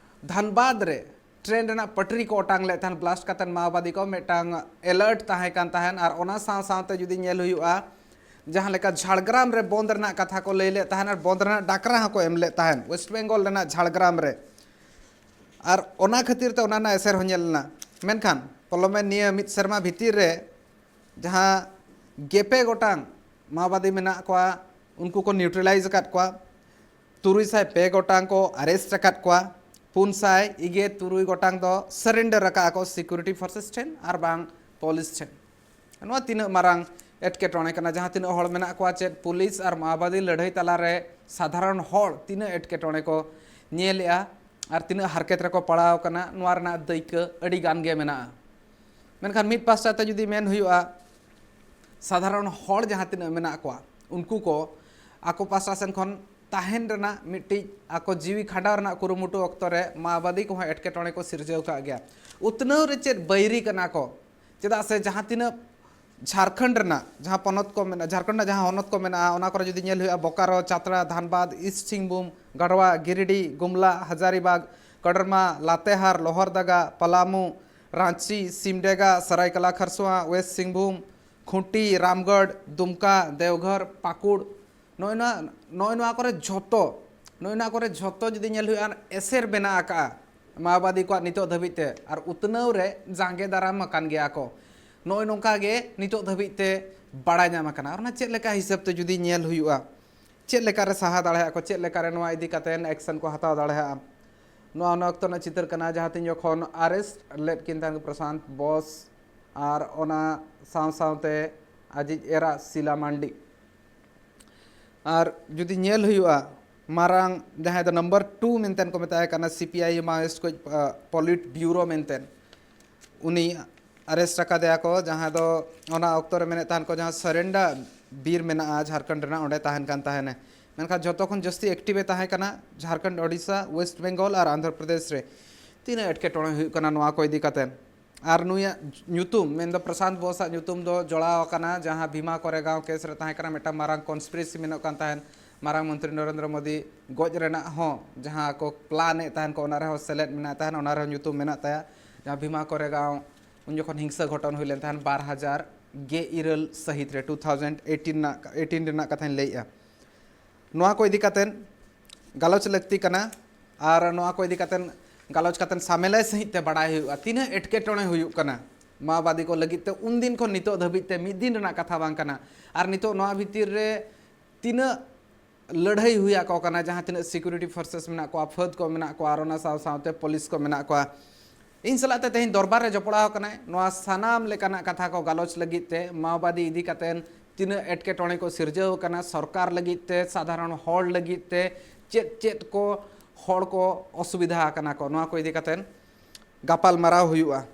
ᱫᱷᱟᱱᱵᱟᱫᱽ ᱨᱮ ᱴᱨᱮᱱ ᱨᱮᱱᱟᱜ ᱯᱟᱴᱨᱤ ᱠᱚ ᱚᱴᱟᱝ ᱞᱮᱫ ᱛᱟᱦᱮᱸᱫ ᱵᱞᱟᱥᱴ ᱠᱟᱛᱮᱫ, ᱢᱟᱣᱵᱟᱫᱤ ᱠᱚ ᱢᱤᱫᱴᱟᱝ ᱮᱞᱟᱨᱴ ᱛᱟᱦᱮᱸ ᱠᱟᱱ ᱛᱟᱦᱮᱸᱫ᱾ ᱟᱨ ᱚᱱᱟ ᱥᱟᱶ ᱥᱟᱶᱛᱮ ᱡᱩᱫᱤ ᱧᱮᱞ ᱦᱩᱭᱩᱜᱼᱟ, ᱡᱟᱦᱟᱸ ᱞᱮᱠᱟ ᱡᱷᱟᱲᱜᱨᱟᱢ ᱨᱮ ᱵᱚᱱᱫ ᱨᱮᱱᱟᱜ ᱠᱟᱛᱷᱟ ᱠᱚ ᱞᱟᱹᱭ ᱞᱮᱫ ᱛᱟᱦᱮᱸᱫ ᱟᱨ ᱵᱚᱱᱫ ᱨᱮᱱᱟᱜ ᱰᱟᱠᱨᱟ ᱦᱚᱸᱠᱚ ᱮᱢ ᱞᱮᱫ ᱛᱟᱦᱮᱸᱫ ᱳᱭᱮᱥᱴ ᱵᱮᱝᱜᱚᱞ ᱨᱮᱱᱟᱜ ᱡᱷᱟᱲᱜᱨᱟᱢ ᱨᱮ᱾ ᱟᱨ ᱚᱱᱟ ᱠᱷᱟᱹᱛᱤᱨ ᱛᱮ ᱚᱱᱟ ᱨᱮᱱᱟᱜ ᱮᱥᱮᱨ ᱦᱚᱸ ᱧᱮᱞ ᱞᱮᱱᱟ᱾ ᱢᱮᱱᱠᱷᱟᱱ ᱯᱚᱞᱚᱢᱮᱱ ᱱᱤᱭᱟᱹ ᱢᱤᱫ ᱥᱮᱨᱢᱟ ᱵᱷᱤᱛᱤᱨ ᱨᱮ ᱡᱟᱦᱟᱸ ᱜᱮᱯᱮ ᱜᱚᱴᱟᱝ ᱢᱟᱣᱵᱟᱫᱤ ᱢᱮᱱᱟᱜ ᱠᱚᱣᱟ, ᱩᱱᱠᱩ ᱠᱚ ᱱᱤᱭᱩᱴᱨᱟᱞᱟᱭᱤᱡᱽ ᱟᱠᱟᱫ ᱠᱚᱣᱟ, ᱛᱩᱨᱩᱭ ᱥᱟᱭ ᱯᱮ ᱜᱚᱴᱟᱝ ᱠᱚ ᱟᱨᱮᱥᱴ ᱟᱠᱟᱫ ᱠᱚᱣᱟ, ᱯᱩᱱ ᱥᱟᱭ ᱤᱜᱮ ᱛᱩᱨᱩᱭ ᱜᱚᱴᱟᱝ ᱫᱚ ᱥᱟᱨᱮᱱᱰᱟᱨ ᱟᱠᱟᱫᱼᱟ ᱠᱚ ᱥᱤᱠᱩᱨᱤᱴᱤ ᱯᱷᱳᱨᱥᱮᱥ ᱴᱷᱮᱱ ᱟᱨ ᱵᱟᱝ ᱯᱩᱞᱤᱥ ᱴᱷᱮᱱ᱾ ᱱᱚᱣᱟ ᱛᱤᱱᱟᱹᱜ ᱢᱟᱨᱟᱝ ᱮᱴᱠᱮᱴᱚᱬᱮ ᱠᱟᱱᱟ, ᱡᱟᱦᱟᱸ ᱛᱤᱱᱟᱹᱜ ᱦᱚᱲ ᱢᱮᱱᱟᱜ ᱠᱚᱣᱟ, ᱪᱮᱫ ᱯᱩᱞᱤᱥ ᱟᱨ ᱢᱟᱣᱵᱟᱫᱤ ᱞᱟᱹᱲᱦᱟᱹᱭ ᱛᱟᱞᱟᱨᱮ ᱥᱟᱫᱷᱟᱨᱚᱱ ᱦᱚᱲ ᱛᱤᱱᱟᱹᱜ ᱮᱴᱠᱮᱴᱚᱬᱮ ᱠᱚ ᱧᱮᱞᱮᱜᱼᱟ ᱟᱨ ᱛᱤᱱᱟᱹᱜ ᱦᱟᱨᱠᱮᱛ ᱨᱮᱠᱚ ᱯᱟᱲᱟᱣ ᱠᱟᱱᱟ, ᱱᱚᱣᱟ ᱨᱮᱱᱟᱜ ᱫᱟᱹᱭᱠᱟᱹ ᱟᱹᱰᱤ ᱜᱟᱱ ᱜᱮ ᱢᱮᱱᱟᱜᱼᱟ᱾ ᱢᱮᱱᱠᱷᱟᱱ ᱢᱤᱫ ᱯᱟᱥᱴᱟ ᱛᱮ ᱡᱩᱫᱤ ᱢᱮᱱ ᱦᱩᱭᱩᱜᱼᱟ, ᱥᱟᱫᱷᱟᱨᱚᱱ ᱦᱚᱲ ᱡᱟᱦᱟᱸ ᱛᱤᱱᱟᱹᱜ ᱢᱮᱱᱟᱜ ᱠᱚᱣᱟ, ᱩᱱᱠᱩ ᱠᱚ ᱟᱠᱚ ᱯᱟᱥᱴᱟ ᱥᱮᱱ ᱠᱷᱚᱱ ᱛᱟᱦᱮᱱ ᱨᱮᱱᱟᱜ ᱢᱤᱫᱴᱤᱡ ᱟᱠᱚ ᱡᱤᱣᱤ ᱠᱷᱟᱸᱰᱟᱣ ᱨᱮᱱᱟᱜ ᱠᱩᱨᱩᱢᱩᱴᱩ ᱚᱠᱛᱚ ᱨᱮ ᱢᱟᱣᱵᱟᱫᱤ ᱠᱚᱦᱚᱸ ᱮᱴᱠᱮᱴᱚᱬᱮ ᱠᱚ ᱥᱤᱨᱡᱟᱹᱣ ᱠᱟᱜ ᱜᱮᱭᱟ᱾ ᱩᱛᱱᱟᱹᱣ ᱨᱮ ᱪᱮᱫ ᱵᱟᱹᱭᱨᱤ ᱠᱟᱱᱟ ᱠᱚ? ᱪᱮᱫᱟᱜ ᱥᱮ ᱡᱟᱦᱟᱸ ᱛᱤᱱᱟᱹᱜ ᱡᱷᱟᱲᱠᱷᱚᱸᱰ ᱨᱮᱱᱟᱜ ᱡᱟᱦᱟᱸ ᱯᱚᱱᱚᱛ ᱠᱚ ᱢᱮᱱᱟᱜᱼᱟ, ᱡᱷᱟᱲᱠᱷᱚᱸᱰ ᱨᱮᱱᱟᱜ ᱡᱟᱦᱟᱸ ᱦᱚᱱᱚᱛ ᱠᱚ ᱢᱮᱱᱟᱜᱼᱟ, ᱚᱱᱟ ᱠᱚᱨᱮ ᱡᱩᱫᱤ ᱧᱮᱞ ᱦᱩᱭᱩᱜᱼᱟ, ᱵᱳᱠᱟᱨᱳ, ᱪᱟᱛᱲᱟ, ᱫᱷᱟᱱᱵᱟᱫᱽ, ᱤᱥᱴ ᱥᱤᱝᱵᱷᱩᱢ, ᱜᱟᱲᱣᱟ, ᱜᱤᱨᱤᱰᱤ, ᱜᱩᱢᱞᱟ, ᱦᱟᱡᱟᱨᱤᱵᱟᱜᱽ, ᱠᱚᱰᱨᱢᱟ, ᱞᱟᱛᱮᱦᱟᱨ, ᱞᱳᱦᱚᱨᱫᱟᱜᱟ, ᱯᱟᱞᱟᱢᱩ, ᱨᱟᱸᱪᱤ, ᱥᱤᱢᱰᱮᱜᱟ, ᱥᱟᱨᱟᱭᱠᱮᱞᱟ ᱠᱷᱟᱨᱥᱚᱣᱟ, ᱳᱭᱮᱥᱴ ᱥᱤᱝᱵᱷᱩᱢ, ᱠᱷᱩᱸᱴᱤ, ᱨᱟᱢᱜᱚᱲ, ᱫᱩᱢᱠᱟ, ᱫᱮᱣᱜᱷᱚᱨ, ᱯᱟᱹᱠᱩᱲ, ᱱᱚᱜᱼᱚᱭ ᱱᱚᱣᱟ ᱱᱚᱜᱼᱚᱭ ᱱᱚᱣᱟ ᱠᱚᱨᱮ ᱡᱷᱚᱛᱚ ᱱᱚᱜᱼᱚᱭ ᱱᱚᱣᱟ ᱠᱚᱨᱮ ᱡᱷᱚᱛᱚ ᱡᱩᱫᱤ ᱧᱮᱞ ᱦᱩᱭᱩᱜᱼᱟ, ᱮᱥᱮᱨ ᱢᱮᱱᱟᱜ ᱟᱠᱟᱫᱼᱟ ᱢᱟᱣᱵᱟᱫᱤ ᱠᱚᱣᱟᱜ ᱱᱤᱛᱚᱜ ᱫᱷᱟᱹᱵᱤᱡ ᱛᱮ, ᱟᱨ ᱩᱛᱱᱟᱹᱣ ᱨᱮ ᱡᱟᱸᱜᱮ ᱫᱟᱨᱟᱢ ᱟᱠᱟᱱ ᱜᱮᱭᱟ ᱠᱚ᱾ ᱱᱚᱜᱼᱚᱭ ᱱᱚᱝᱠᱟ ᱜᱮ ᱱᱤᱛᱚᱜ ᱫᱷᱟᱹᱵᱤᱡ ᱛᱮ ᱵᱟᱲᱟᱭ ᱧᱟᱢ ᱟᱠᱟᱱᱟ᱾ ᱟᱨ ᱚᱱᱟ ᱪᱮᱫ ᱞᱮᱠᱟ ᱦᱤᱥᱟᱹᱵ ᱛᱮ ᱡᱩᱫᱤ ᱧᱮᱞ ᱦᱩᱭᱩᱜᱼᱟ, ᱪᱮᱫ ᱞᱮᱠᱟᱨᱮ ᱥᱟᱦᱟ ᱫᱟᱲᱮᱭᱟᱜᱼᱟ ᱠᱚ, ᱪᱮᱫ ᱞᱮᱠᱟᱨᱮ ᱱᱚᱣᱟ ᱤᱫᱤ ᱠᱟᱛᱮ ᱮᱠᱥᱮᱱ ᱠᱚ ᱦᱟᱛᱟᱣ ᱫᱟᱲᱮᱭᱟᱜᱼᱟ, ᱱᱚᱣᱟ ᱚᱱᱟ ᱚᱠᱛᱚ ᱨᱮᱱᱟᱜ ᱪᱤᱛᱟᱹᱨ ᱠᱟᱱᱟ, ᱡᱟᱦᱟᱸ ᱛᱤᱱ ᱡᱚᱠᱷᱚᱱ ᱟᱨᱮᱥᱴ ᱞᱮᱫ ᱠᱤᱱ ᱛᱟᱦᱮᱸᱱ ᱯᱨᱚᱥᱟᱱᱛ ᱵᱳᱥ ᱟᱨ ᱚᱱᱟ ᱥᱟᱶ ᱥᱟᱶᱛᱮ ᱟᱡᱤᱡ ᱮᱨᱟ ᱥᱤᱞᱟ ᱢᱟᱱᱰᱤ᱾ ᱟᱨ ᱡᱩᱫᱤ ᱧᱮᱞ ᱦᱩᱭᱩᱜᱼᱟ, ᱢᱟᱨᱟᱝ ᱡᱟᱦᱟᱸᱭ ᱫᱚ ᱱᱟᱢᱵᱟᱨ ᱴᱩ ᱢᱮᱱᱛᱮ ᱠᱚ ᱢᱮᱛᱟᱭ ᱠᱟᱱᱟ, ᱥᱤ ᱯᱤ ᱟᱭ ᱢᱟᱣᱳᱭᱤᱥᱴ ᱠᱚ ᱯᱚᱞᱤᱴ ᱵᱤᱭᱩᱨᱳ ᱢᱮᱱᱛᱮ, ᱩᱱᱤ ᱟᱨᱮᱥᱴ ᱟᱠᱟᱫᱮᱭᱟ ᱠᱚ, ᱡᱟᱦᱟᱸ ᱫᱚ ᱚᱱᱟ ᱚᱠᱛᱚ ᱨᱮ ᱢᱮᱱᱮᱫ ᱛᱟᱦᱮᱱ ᱠᱚ ᱡᱟᱦᱟᱸ ᱥᱟᱨᱮᱱᱰᱟ ᱵᱤᱨ ᱢᱮᱱᱟᱜᱼᱟ ᱡᱷᱟᱲᱠᱷᱚᱸᱰ ᱨᱮᱱᱟᱜ, ᱚᱸᱰᱮ ᱛᱟᱦᱮᱱ ᱠᱟᱱ ᱛᱟᱦᱮᱱᱟ᱾ ᱢᱮᱱᱠᱷᱟᱱ ᱡᱷᱚᱛᱚ ᱠᱷᱚᱱ ᱡᱟᱹᱥᱛᱤ ᱮᱠᱴᱤᱵᱷ ᱮ ᱛᱟᱦᱮᱸ ᱠᱟᱱᱟ ᱡᱷᱟᱲᱠᱷᱚᱸᱰ, ᱳᱰᱤᱥᱟ, ᱳᱭᱮᱥᱴ ᱵᱮᱝᱜᱚᱞ ᱟᱨ ᱟᱱᱫᱷᱨᱚ ᱯᱨᱚᱫᱮᱥ ᱨᱮ᱾ ᱛᱤᱱᱟᱹᱜ ᱮᱴᱠᱮᱴᱚᱬᱮ ᱦᱩᱭᱩᱜ ᱠᱟᱱᱟ ᱱᱚᱣᱟ ᱠᱚ ᱤᱫᱤ ᱠᱟᱛᱮ᱾ ᱟᱨ ᱱᱩᱭᱟᱜ ᱧᱩᱛᱩᱢ, ᱢᱮᱱᱫᱚ ᱯᱨᱚᱥᱟᱱᱛ ᱵᱳᱥᱟᱜ ᱧᱩᱛᱩᱢ ᱫᱚ ᱡᱚᱲᱟᱣ ᱟᱠᱟᱱᱟ ᱡᱟᱦᱟᱸ ᱵᱷᱤᱢᱟ ᱠᱚᱨᱮᱜᱟᱸᱣ ᱠᱮᱥ ᱨᱮ ᱛᱟᱦᱮᱸ ᱠᱟᱱᱟ, ᱢᱤᱫᱴᱟᱝ ᱢᱟᱨᱟᱝ ᱠᱚᱱᱥᱯᱤᱨᱮᱥᱤ ᱢᱮᱱᱚᱜ ᱠᱟᱱ ᱛᱟᱦᱮᱸᱫ ᱢᱟᱨᱟᱝ ᱢᱚᱱᱛᱨᱤ ᱱᱚᱨᱮᱱᱫᱨᱚ ᱢᱳᱫᱤ ᱜᱚᱡ ᱨᱮᱱᱟᱜ ᱦᱚᱸ, ᱡᱟᱦᱟᱸ ᱠᱚ ᱯᱞᱟᱱ ᱮᱫ ᱛᱟᱦᱮᱱ ᱠᱚ, ᱚᱱᱟ ᱨᱮᱦᱚᱸ ᱥᱮᱞᱮᱫ ᱢᱮᱱᱟᱜ ᱛᱟᱦᱮᱱ, ᱚᱱᱟ ᱨᱮᱦᱚᱸ ᱧᱩᱛᱩᱢ ᱢᱮᱱᱟᱜ ᱛᱟᱭᱟ᱾ ᱡᱟᱦᱟᱸ ᱵᱷᱤᱢᱟ ᱠᱚᱨᱮᱜᱟᱸᱣ ᱩᱱ ᱡᱚᱠᱷᱚᱱ ᱦᱤᱝᱥᱟᱹ ᱜᱷᱚᱴᱚᱱ ᱦᱩᱭ ᱞᱮᱱ ᱛᱟᱦᱮᱸᱫ ᱵᱟᱨ ᱦᱟᱡᱟᱨ ᱜᱮ ᱤᱨᱟᱹᱞ ᱥᱟᱹᱦᱤᱛ ᱨᱮ, ᱴᱩ ᱛᱷᱟᱣᱡᱮᱱᱰ ᱮᱭᱤᱴᱤᱱ ᱨᱮᱱᱟᱜ, ᱮᱭᱤᱴᱤᱱ ᱨᱮᱱᱟᱜ ᱠᱟᱛᱷᱟᱧ ᱞᱟᱹᱭᱮᱜᱼᱟ᱾ ᱱᱚᱣᱟ ᱠᱚ ᱤᱫᱤ ᱠᱟᱛᱮᱫ ᱜᱟᱞᱚᱪ ᱞᱟᱹᱠᱛᱤ ᱠᱟᱱᱟ, ᱟᱨ ᱱᱚᱣᱟ ᱠᱚ ᱤᱫᱤ ᱠᱟᱛᱮᱫ ᱜᱟᱞᱚᱪ ᱠᱟᱛᱮᱫ ᱥᱟᱢᱮᱞᱟᱭ ᱥᱟᱺᱦᱤᱡ ᱛᱮ ᱵᱟᱲᱟᱭ ᱦᱩᱭᱩᱜᱼᱟ ᱛᱤᱱᱟᱹᱜ ᱮᱴᱠᱮᱴᱚᱬᱮ ᱦᱩᱭᱩᱜ ᱠᱟᱱᱟ ᱢᱟᱣᱵᱟᱫᱤ ᱠᱚ ᱞᱟᱹᱜᱤᱫ ᱛᱮ᱾ ᱩᱱᱫᱤᱱ ᱠᱷᱚᱱ ᱱᱤᱛᱚᱜ ᱫᱷᱟᱹᱵᱤᱡ ᱛᱮ ᱢᱤᱫ ᱫᱤᱱ ᱨᱮᱱᱟᱜ ᱠᱟᱛᱷᱟ ᱵᱟᱝ ᱠᱟᱱᱟ᱾ ᱟᱨ ᱱᱤᱛᱚᱜ ᱱᱚᱣᱟ ᱵᱷᱤᱛᱤᱨ ᱨᱮ ᱛᱤᱱᱟᱹᱜ ᱞᱟᱹᱲᱦᱟᱹᱭ ᱦᱩᱭ ᱟᱠᱚ ᱠᱟᱱᱟ, ᱡᱟᱦᱟᱸ ᱛᱤᱱᱟᱹᱜ ᱥᱤᱠᱩᱨᱤᱴᱤ ᱯᱷᱳᱨᱥᱮᱥ ᱢᱮᱱᱟᱜ ᱠᱚᱣᱟ, ᱯᱷᱟᱹᱫᱽ ᱠᱚ ᱢᱮᱱᱟᱜ ᱠᱚᱣᱟ, ᱟᱨ ᱚᱱᱟ ᱥᱟᱶ ᱥᱟᱶᱛᱮ ᱯᱩᱞᱤᱥ ᱠᱚ ᱢᱮᱱᱟᱜ ᱠᱚᱣᱟ᱾ ᱤᱧ ᱥᱟᱞᱟᱜ ᱛᱮ ᱛᱮᱦᱮᱧ ᱫᱚᱨᱵᱟᱨ ᱨᱮ ᱡᱚᱯᱲᱟᱣ ᱟᱠᱟᱱᱟᱭ ᱱᱚᱣᱟ ᱥᱟᱱᱟᱢ ᱞᱮᱠᱟᱱᱟᱜ ᱠᱟᱛᱷᱟ ᱠᱚ ᱜᱟᱞᱚᱪ ᱞᱟᱹᱜᱤᱫ ᱛᱮ, ᱢᱟᱣᱵᱟᱫᱤ ᱤᱫᱤ ᱠᱟᱛᱮᱱ ᱛᱤᱱᱟᱹᱜ ᱮᱴᱠᱮᱴᱚᱬᱮ ᱠᱚ ᱥᱤᱨᱡᱟᱹᱣ ᱟᱠᱟᱱᱟ ᱥᱚᱨᱠᱟᱨ ᱞᱟᱹᱜᱤᱫ ᱛᱮ, ᱥᱟᱫᱷᱟᱨᱚᱱ ᱦᱚᱲ ᱞᱟᱹᱜᱤᱫ ᱛᱮ, ᱪᱮᱫ ᱪᱮᱫ ᱠᱚ ᱦᱚᱲ ᱠᱚ ᱚᱥᱩᱵᱤᱫᱷᱟ ᱟᱠᱟᱱᱟ ᱠᱚ, ᱱᱚᱣᱟ ᱠᱚ ᱤᱫᱤ ᱠᱟᱛᱮᱱ ᱜᱟᱯᱟᱞ ᱢᱟᱨᱟᱣ ᱦᱩᱭᱩᱜᱼᱟ᱾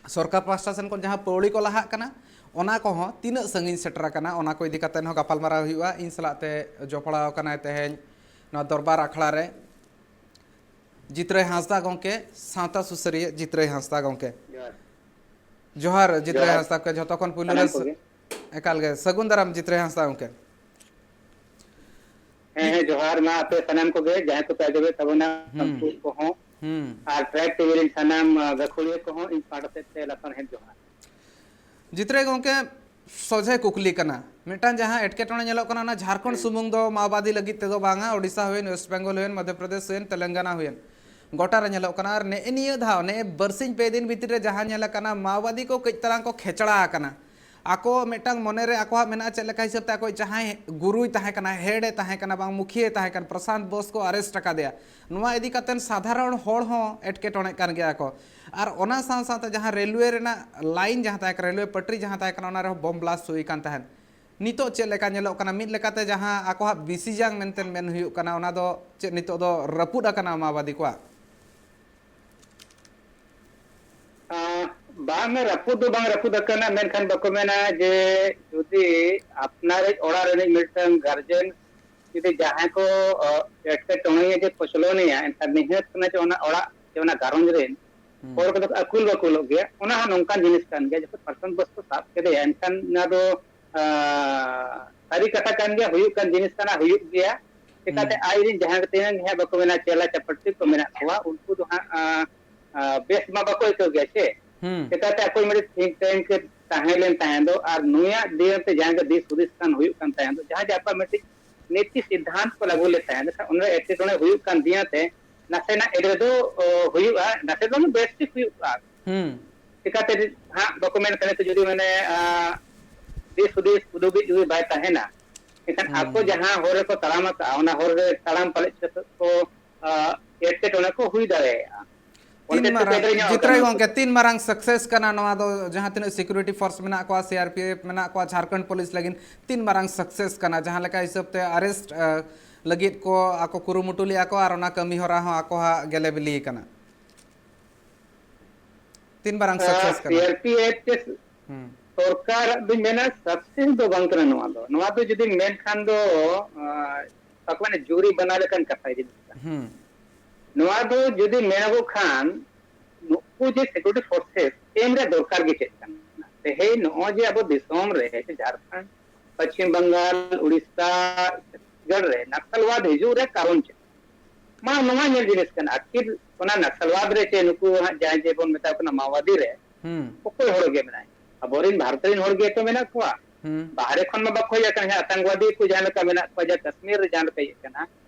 ᱥᱚᱨᱠᱟᱨ ᱯᱟᱦᱴᱟ ᱥᱮᱱ ᱠᱷᱚᱱ ᱡᱟᱦᱟᱸ ᱯᱟᱹᱣᱲᱤ ᱠᱚ ᱞᱟᱦᱟᱜ ᱠᱟᱱᱟ, ᱚᱱᱟ ᱠᱚᱦᱚᱸ ᱛᱤᱱᱟᱹᱜ ᱥᱟᱺᱜᱤᱧ ᱥᱮᱴᱮᱨ ᱟᱠᱟᱱᱟ, ᱚᱱᱟ ᱠᱚ ᱤᱫᱤ ᱠᱟᱛᱮ ᱦᱚᱸ ᱜᱟᱯᱟᱞ ᱢᱟᱨᱟᱣ ᱦᱩᱭᱩᱜᱼᱟ᱾ ᱤᱧ ᱥᱟᱞᱟᱜ ᱛᱮ ᱡᱚᱯᱲᱟᱣ ᱟᱠᱟᱱᱟᱭ ᱛᱮᱦᱮᱧ ᱱᱚᱣᱟ ᱫᱚᱨᱵᱟᱨ ᱟᱠᱷᱲᱟ ᱨᱮ ᱡᱤᱛᱨᱟᱹᱭ ᱦᱟᱸᱥᱫᱟ ᱜᱚᱢᱠᱮ, ᱥᱟᱶᱛᱟ ᱥᱩᱥᱟᱹᱨᱤᱭᱟᱹ ᱡᱤᱛᱨᱟᱹᱭ ᱦᱟᱸᱥᱫᱟ ᱜᱚᱢᱠᱮ᱾ ᱡᱚᱦᱟᱨ᱾ ᱡᱚᱦᱟᱨ ᱡᱤᱛᱨᱟᱹᱭ ᱡᱚᱦᱟᱨ᱾ ᱦᱟᱸᱥᱫᱟ ᱜᱚᱢᱠᱮ, ᱡᱷᱚᱛᱚ ᱠᱷᱚᱱ ᱯᱩᱭᱞᱩ ᱨᱮ ᱥᱟᱱᱟᱢ ᱠᱚᱜᱮ᱾ ᱮᱠᱟᱞ ᱜᱮ ᱥᱟᱹᱜᱩᱱ ᱫᱟᱨᱟᱢ ᱡᱤᱛᱨᱟᱹᱭ ᱦᱟᱸᱥᱫᱟ ᱜᱚᱢᱠᱮ᱾ ᱦᱮᱸ, ᱦᱮᱸ, ᱡᱚᱦᱟᱨ ᱢᱟ ᱟᱯᱮ ᱥᱟᱱᱟᱢ ᱠᱚᱜᱮ, ᱡᱟᱦᱟᱸᱭ ᱠᱚᱯᱮ ᱟᱸᱡᱚᱢᱮᱫ ᱛᱟᱵᱚᱱᱟ, ᱦᱩᱸ᱾ ᱩᱱᱠᱩ ᱠᱚᱦᱚᱸ ᱦᱩᱸ᱾ ᱟᱨ ᱴᱨᱟᱭᱤᱵᱽ ᱴᱤᱵᱷᱤ ᱨᱮᱱ ᱥᱟᱱᱟᱢ, ᱟ, ᱜᱟᱹᱠᱷᱩᱲᱤᱭᱟᱹ ᱠᱚᱦᱚᱸ ᱤᱧ ᱯᱟᱦᱴᱟ ᱥᱮᱫ ᱛᱮ ᱞᱟᱥᱟᱲᱦᱮᱫ ᱡᱚᱦᱟᱨ᱾ ᱡᱤᱛᱨᱟᱹᱭ ᱜᱚᱢᱠᱮ, ᱥᱚᱡᱷᱮ ᱠᱩᱠᱞᱤ ᱠᱟᱱᱟ, ᱢᱤᱫᱴᱟᱝ ᱡᱟᱦᱟᱸ ᱮᱴᱠᱮᱴᱚᱬᱮ ᱧᱮᱞᱚᱜ ᱠᱟᱱᱟ, ᱚᱱᱟ ᱡᱷᱟᱲᱠᱷᱚᱸᱰ ᱦᱩᱸ᱾ ᱥᱩᱢᱩᱝ ᱫᱚ ᱢᱟᱣᱵᱟᱫᱤ ᱞᱟᱹᱜᱤᱫ ᱛᱮᱫᱚ ᱵᱟᱝᱟ, ᱳᱰᱤᱥᱟ ᱦᱩᱭᱮᱱ, ᱳᱭᱮᱥᱴ ᱵᱮᱝᱜᱚᱞ ᱦᱩᱭᱮᱱ, ᱢᱚᱫᱷᱭᱚ ᱯᱨᱚᱫᱮᱥ ᱦᱩᱭᱮᱱ, ᱛᱮᱞᱮᱝᱜᱟᱱᱟ ᱦᱩᱭᱮᱱ, ᱜᱚᱴᱟ ᱨᱮ ᱧᱮᱞᱚᱜ ᱠᱟᱱᱟ᱾ ᱟᱨ ᱱᱮᱜᱼᱮ ᱱᱤᱭᱟᱹ ᱫᱷᱟᱣ, ᱱᱮᱜᱼᱮ ᱵᱟᱨᱥᱤᱧ ᱯᱮ ᱫᱤᱱ ᱵᱷᱤᱛᱤᱨ ᱨᱮ ᱡᱟᱦᱟᱸ ᱧᱮᱞ ᱟᱠᱟᱱᱟ, ᱢᱟᱣᱵᱟᱫᱤ ᱠᱚ ᱠᱟᱹᱡ ᱛᱟᱞᱟᱝ ᱠᱚ ᱠᱷᱮᱪᱲᱟ ᱟᱠᱟᱱᱟ᱾ ᱟᱠᱚ ᱢᱤᱫᱴᱟᱝ ᱢᱚᱱᱮᱨᱮ ᱟᱠᱚᱣᱟᱜ ᱢᱮᱱᱟᱜᱼᱟ, ᱪᱮᱫ ᱞᱮᱠᱟ ᱦᱤᱥᱟᱹᱵ ᱛᱮ ᱟᱠᱚᱭᱤᱡ ᱡᱟᱦᱟᱸᱭ ᱜᱩᱨᱩᱭ ᱛᱟᱦᱮᱸ ᱠᱟᱱᱟ, ᱦᱮᱰ ᱮ ᱛᱟᱦᱮᱸ ᱠᱟᱱᱟ, ᱵᱟᱝ ᱢᱩᱠᱷᱤᱭᱟᱹᱭ ᱛᱟᱦᱮᱸ ᱠᱟᱱᱟ, ᱯᱨᱚᱥᱟᱱᱛ ᱵᱳᱥ ᱠᱚ ᱟᱨᱮᱥᱴ ᱟᱠᱟᱫᱮᱭᱟ᱾ ᱱᱚᱣᱟ ᱤᱫᱤ ᱠᱟᱛᱮ ᱥᱟᱫᱷᱟᱨᱚᱱ ᱦᱚᱲ ᱦᱚᱸ ᱮᱴᱠᱮᱴᱚᱬᱮᱜ ᱠᱟᱱ ᱜᱮᱭᱟ ᱠᱚ᱾ ᱟᱨ ᱚᱱᱟ ᱥᱟᱶ ᱥᱟᱶᱛᱮ ᱡᱟᱦᱟᱸ ᱨᱮᱞᱣᱮ ᱨᱮᱱᱟᱜ ᱞᱟᱭᱤᱱ ᱡᱟᱦᱟᱸ ᱛᱟᱦᱮᱸ ᱠᱟᱱᱟ, ᱨᱮᱞᱣᱮ ᱯᱟᱴᱨᱤ ᱡᱟᱦᱟᱸ ᱛᱟᱦᱮᱸ ᱠᱟᱱᱟ, ᱚᱱᱟ ᱨᱮᱦᱚᱸ ᱵᱚᱢ ᱵᱞᱟᱥᱴ ᱦᱩᱭ ᱟᱠᱟᱱ ᱛᱟᱦᱮᱸᱫ᱾ ᱱᱤᱛᱚᱜ ᱪᱮᱫ ᱞᱮᱠᱟ ᱧᱮᱞᱚᱜ ᱠᱟᱱᱟ? ᱢᱤᱫ ᱞᱮᱠᱟᱛᱮ ᱡᱟᱦᱟᱸ ᱟᱠᱚᱣᱟᱜ ᱵᱤᱥᱤ ᱡᱟᱝ ᱢᱮᱱᱛᱮ ᱢᱮᱱ ᱦᱩᱭᱩᱜ ᱠᱟᱱᱟ, ᱚᱱᱟ ᱫᱚ ᱪᱮᱫ ᱱᱤᱛᱚᱜ ᱫᱚ ᱨᱟᱹᱯᱩᱫ ᱟᱠᱟᱱᱟ ᱢᱟᱣᱵᱟᱫᱤ ᱠᱚᱣᱟᱜ? ᱟᱸ, ᱵᱟᱝ, ᱨᱟᱹᱯᱩᱫ ᱫᱚ ᱵᱟᱝ ᱨᱟᱹᱯᱩᱫ ᱟᱠᱟᱱᱟ, ᱢᱮᱱᱠᱷᱟᱱ ᱵᱟᱠᱚ ᱢᱮᱱᱟ ᱡᱮ ᱡᱩᱫᱤ ᱟᱯᱱᱟᱨᱤᱡ ᱚᱲᱟᱜ ᱨᱤᱱᱤᱡ ᱢᱤᱫᱴᱟᱝ ᱜᱟᱨᱡᱮᱱ ᱡᱩᱫᱤ ᱡᱟᱦᱟᱸᱭ ᱠᱚ, ᱚ, ᱮᱴᱠᱮᱴᱚᱬᱮᱭᱟ ᱡᱮ ᱠᱚᱪᱞᱚᱱᱮᱭᱟ, ᱮᱱᱠᱷᱟᱱ ᱱᱤᱦᱟᱹᱛ ᱠᱟᱱᱟ ᱡᱮ ᱚᱱᱟ ᱚᱲᱟᱜ ᱥᱮ ᱚᱱᱟ ᱜᱷᱟᱨᱚᱸᱡᱽ ᱨᱮᱱ ᱦᱩᱸ᱾ ᱦᱚᱲ ᱠᱚᱫᱚ ᱠᱚ ᱟᱹᱠᱩᱞ ᱵᱟᱹᱠᱩᱞᱚᱜ ᱜᱮᱭᱟ᱾ ᱚᱱᱟ ᱦᱚᱸ ᱱᱚᱝᱠᱟᱱ ᱡᱤᱱᱤᱥ ᱠᱟᱱ ᱜᱮᱭᱟ, ᱡᱚᱠᱷᱚᱱ ᱯᱨᱚᱥᱟᱱᱛ ᱵᱳᱥ ᱠᱚ ᱥᱟᱵ ᱠᱮᱫᱮᱭᱟ, ᱮᱱᱠᱷᱟᱱ ᱚᱱᱟ ᱫᱚ, ᱟᱸ, ᱥᱟᱹᱨᱤ ᱠᱟᱛᱷᱟ ᱠᱟᱱ ᱜᱮᱭᱟ, ᱦᱩᱭᱩᱜ ᱠᱟᱱ ᱡᱤᱱᱤᱥ ᱠᱟᱱᱟ, ᱦᱩᱭᱩᱜ ᱜᱮᱭᱟ᱾ ᱪᱮᱠᱟᱛᱮ ᱦᱩᱸ᱾ ᱟᱡᱨᱮᱱ ᱡᱟᱦᱟᱸ ᱛᱤᱱᱟᱹᱜ ᱜᱮ ᱦᱟᱸᱜ ᱵᱟᱠᱚ ᱢᱮᱱᱟ ᱪᱮᱞᱟ ᱪᱟᱯᱟᱴᱤ ᱠᱚ ᱢᱮᱱᱟᱜ ᱠᱚᱣᱟ, ᱩᱱᱠᱩ ᱫᱚ ᱦᱟᱸᱜ, ᱟᱸ, ᱟᱸ, ᱵᱮᱥ ᱢᱟ ᱵᱟᱠᱚ ᱟᱹᱭᱠᱟᱹᱣ ᱜᱮᱭᱟ ᱥᱮ᱾ ᱦᱩᱸ᱾ ᱪᱮᱠᱟᱛᱮ ᱟᱠᱚ ᱢᱤᱫᱴᱮᱱ think tank ᱛᱟᱦᱮᱸ ᱞᱮᱱ ᱛᱟᱦᱮᱸ ᱫᱚ, ᱟᱨ ᱱᱩᱭᱟᱜ ᱫᱤᱭᱟᱹ ᱛᱮ ᱡᱟᱦᱟᱸ ᱜᱮ ᱫᱤᱥ ᱦᱩᱫᱤᱥ ᱠᱟᱱ ᱦᱩᱭᱩᱜ ᱠᱟᱱ ᱛᱟᱦᱮᱸ ᱫᱚ, ᱡᱟᱦᱟᱸ ᱡᱮ ᱟᱠᱚᱣᱟᱜ ᱢᱤᱫᱴᱤᱡ ᱱᱤᱛᱤ ᱥᱤᱫᱷᱟᱱᱛ ᱠᱚ ᱞᱟᱹᱜᱩ ᱞᱮᱫ ᱛᱟᱦᱮᱸ, ᱮᱱᱠᱷᱟᱱ ᱚᱱᱟ ᱮᱴᱠᱮᱴᱚᱬᱮ ᱦᱩᱭᱩᱜ ᱠᱟᱱ ᱫᱤᱭᱟᱹ ᱛᱮ ᱱᱟᱥᱮᱱᱟᱜ ᱮᱴᱠᱮᱴᱚᱬᱮ ᱫᱚ, ᱚ, ᱦᱩᱭᱩᱜᱼᱟ, ᱱᱟᱥᱮ ᱫᱚ ᱵᱮᱥ ᱴᱷᱤᱠ ᱦᱩᱭᱩᱜᱼᱟ᱾ ᱦᱩᱸ᱾ ᱪᱮᱠᱟᱛᱮ ᱦᱟᱸᱜ ᱵᱟᱠᱚ ᱢᱮᱱ ᱠᱟᱱᱟ ᱛᱚ, ᱡᱩᱫᱤ ᱢᱟᱱᱮ, ᱟ, ᱫᱤᱥ ᱦᱩᱫᱤᱥ ᱩᱫᱩᱜᱤᱡ ᱡᱩᱫᱤ ᱵᱟᱭ ᱛᱟᱦᱮᱱᱟ, ᱮᱱᱠᱷᱟᱱ ᱦᱩᱸ᱾ ᱟᱠᱚ ᱡᱟᱦᱟᱸ ᱦᱚᱨ ᱨᱮᱠᱚ ᱛᱟᱲᱟᱢ ᱟᱠᱟᱫᱼᱟ, ᱚᱱᱟ ᱦᱚᱨ ᱨᱮ ᱛᱟᱲᱟᱢ ᱯᱟᱞᱮᱫ ᱪᱚ ᱠᱚ, ᱟ, ᱮᱴᱠᱮᱴᱚᱬᱮ ᱠᱚ ᱦᱩᱭ ᱫᱟᱲᱮᱭᱟᱜᱼᱟ᱾ ᱛᱤᱱ ᱚᱱᱛᱮ ᱢᱟᱨᱟᱝ, ᱮᱴᱠᱮᱴᱚᱬᱮ ᱧᱚᱜ ᱡᱤᱛᱨᱟᱹᱭ ᱟᱠᱟᱱᱟ᱾ ᱜᱚᱢᱠᱮ, ᱛᱤᱱ ᱢᱟᱨᱟᱝ ᱥᱟᱠᱥᱮᱥ ᱠᱟᱱᱟ ᱱᱚᱣᱟ ᱫᱚ? ᱡᱟᱦᱟᱸ ᱛᱤᱱᱟᱹᱜ ᱥᱤᱠᱩᱨᱤᱴᱤ ᱯᱷᱳᱨᱥ ᱢᱮᱱᱟᱜ ᱠᱚᱣᱟ, ᱥᱤ ᱟᱨ ᱯᱤ ᱮᱯᱷ ᱢᱮᱱᱟᱜ ᱠᱚᱣᱟ, ᱡᱷᱟᱲᱠᱷᱚᱸᱰ ᱯᱩᱞᱤᱥ ᱞᱟᱹᱜᱤᱫ ᱛᱤᱱ ᱢᱟᱨᱟᱝ ᱥᱟᱠᱥᱮᱥ ᱠᱟᱱᱟ? ᱡᱟᱦᱟᱸ ᱞᱮᱠᱟ ᱦᱤᱥᱟᱹᱵ ᱛᱮ ᱟᱨᱮᱥᱴ, ᱟ, ᱞᱟᱹᱜᱤᱫ ᱠᱚ ᱟᱠᱚ ᱠᱩᱨᱩᱢᱩᱴᱩ ᱞᱮᱫᱼᱟ ᱠᱚ ᱟᱨ ᱚᱱᱟ ᱠᱟᱹᱢᱤ ᱦᱚᱨᱟ ᱦᱚᱸ ᱟᱠᱚᱣᱟᱜ ᱜᱮᱞᱮ ᱵᱤᱞᱤ ᱠᱟᱱᱟ᱾ ᱛᱤᱱ ᱢᱟᱨᱟᱝ ᱟ, ᱥᱟᱠᱥᱮᱥ ᱠᱟᱱᱟ? ᱥᱤ ᱟᱨ ᱯᱤ ᱮᱯᱷ ᱛᱮ ᱦᱩᱸ᱾ ᱥᱚᱨᱠᱟᱨᱟᱜ ᱫᱚᱧ ᱢᱮᱱᱟ ᱥᱟᱠᱥᱮᱥ ᱫᱚ ᱵᱟᱝ ᱠᱟᱱᱟ ᱱᱚᱣᱟ ᱫᱚ᱾ ᱱᱚᱣᱟ ᱫᱚ ᱡᱩᱫᱤ ᱢᱮᱱᱠᱷᱟᱱ ᱫᱚ, ᱟ, ᱵᱟᱠᱚ ᱢᱮᱱᱟ ᱡᱩᱨᱤ ᱵᱟᱱᱟ ᱞᱮᱠᱟᱱ ᱠᱟᱛᱷᱟ ᱡᱤᱱᱤᱥ ᱠᱟᱱᱟ᱾ ᱦᱩᱸ᱾ ᱱᱚᱣᱟ ᱫᱚ ᱡᱩᱫᱤ ᱢᱮᱱᱚᱜᱚᱜ ᱠᱷᱟᱱ ᱱᱩᱠᱩ ᱡᱮ ᱥᱤᱠᱩᱨᱤᱴᱤ ᱯᱷᱳᱨᱥᱮᱥ ᱮᱢ ᱨᱮᱭᱟᱜ ᱫᱚᱨᱠᱟᱨ ᱜᱮ ᱪᱮᱫ ᱠᱟᱱᱟ? ᱛᱮᱦᱮᱧ ᱱᱚᱜᱼᱚᱭ ᱡᱮ ᱟᱵᱚ ᱫᱤᱥᱚᱢ ᱨᱮ ᱡᱷᱟᱲᱠᱷᱚᱸᱰ, ᱯᱚᱪᱷᱤᱢ ᱵᱟᱝᱜᱟᱞ, ᱩᱲᱤᱥᱥᱟ, ᱪᱷᱚᱛᱤᱥᱜᱚᱲ ᱨᱮ ᱱᱟᱠᱥᱟᱞᱣᱟᱫ ᱦᱤᱡᱩᱜ ᱨᱮᱭᱟᱜ ᱠᱟᱨᱚᱱ ᱪᱮᱫ? ᱢᱟ ᱱᱚᱣᱟ ᱧᱮᱞ ᱡᱤᱱᱤᱥ ᱠᱟᱱᱟ, ᱟᱹᱠᱷᱤᱨ ᱚᱱᱟ ᱱᱟᱠᱥᱟᱞᱣᱟᱫ ᱨᱮ ᱪᱮ ᱱᱩᱠᱩ ᱦᱟᱸᱜ ᱡᱟᱦᱟᱸᱭ ᱡᱮ ᱵᱚᱱ ᱢᱮᱛᱟ ᱠᱚ ᱠᱟᱱᱟ ᱢᱟᱣᱵᱟᱫᱤ ᱨᱮ, ᱦᱩᱸ᱾ ᱚᱠᱚᱭ ᱦᱚᱲ ᱜᱮ ᱢᱮᱱᱟᱭ? ᱟᱵᱚᱨᱮᱱ ᱵᱷᱟᱨᱚᱛ ᱨᱮᱱ ᱦᱚᱲ ᱜᱮ ᱛᱚ ᱢᱮᱱᱟᱜ ᱠᱚᱣᱟ᱾ ᱦᱩᱸ᱾ ᱵᱟᱦᱨᱮ ᱠᱷᱚᱱ ᱢᱟ ᱵᱟᱠᱚ ᱦᱮᱡ ᱟᱠᱟᱱᱟ, ᱡᱟᱦᱟᱸ ᱟᱛᱟᱝᱠᱵᱟᱫᱤ ᱠᱚ ᱡᱟᱦᱟᱸ ᱞᱮᱠᱟ ᱢᱮᱱᱟᱜ ᱠᱚᱣᱟ, ᱡᱟᱦᱟᱸ ᱠᱟᱥᱢᱤᱨ ᱨᱮ ᱡᱟᱦᱟᱸ ᱞᱮᱠᱟ ᱤᱭᱟᱹᱜ ᱠᱟᱱᱟ,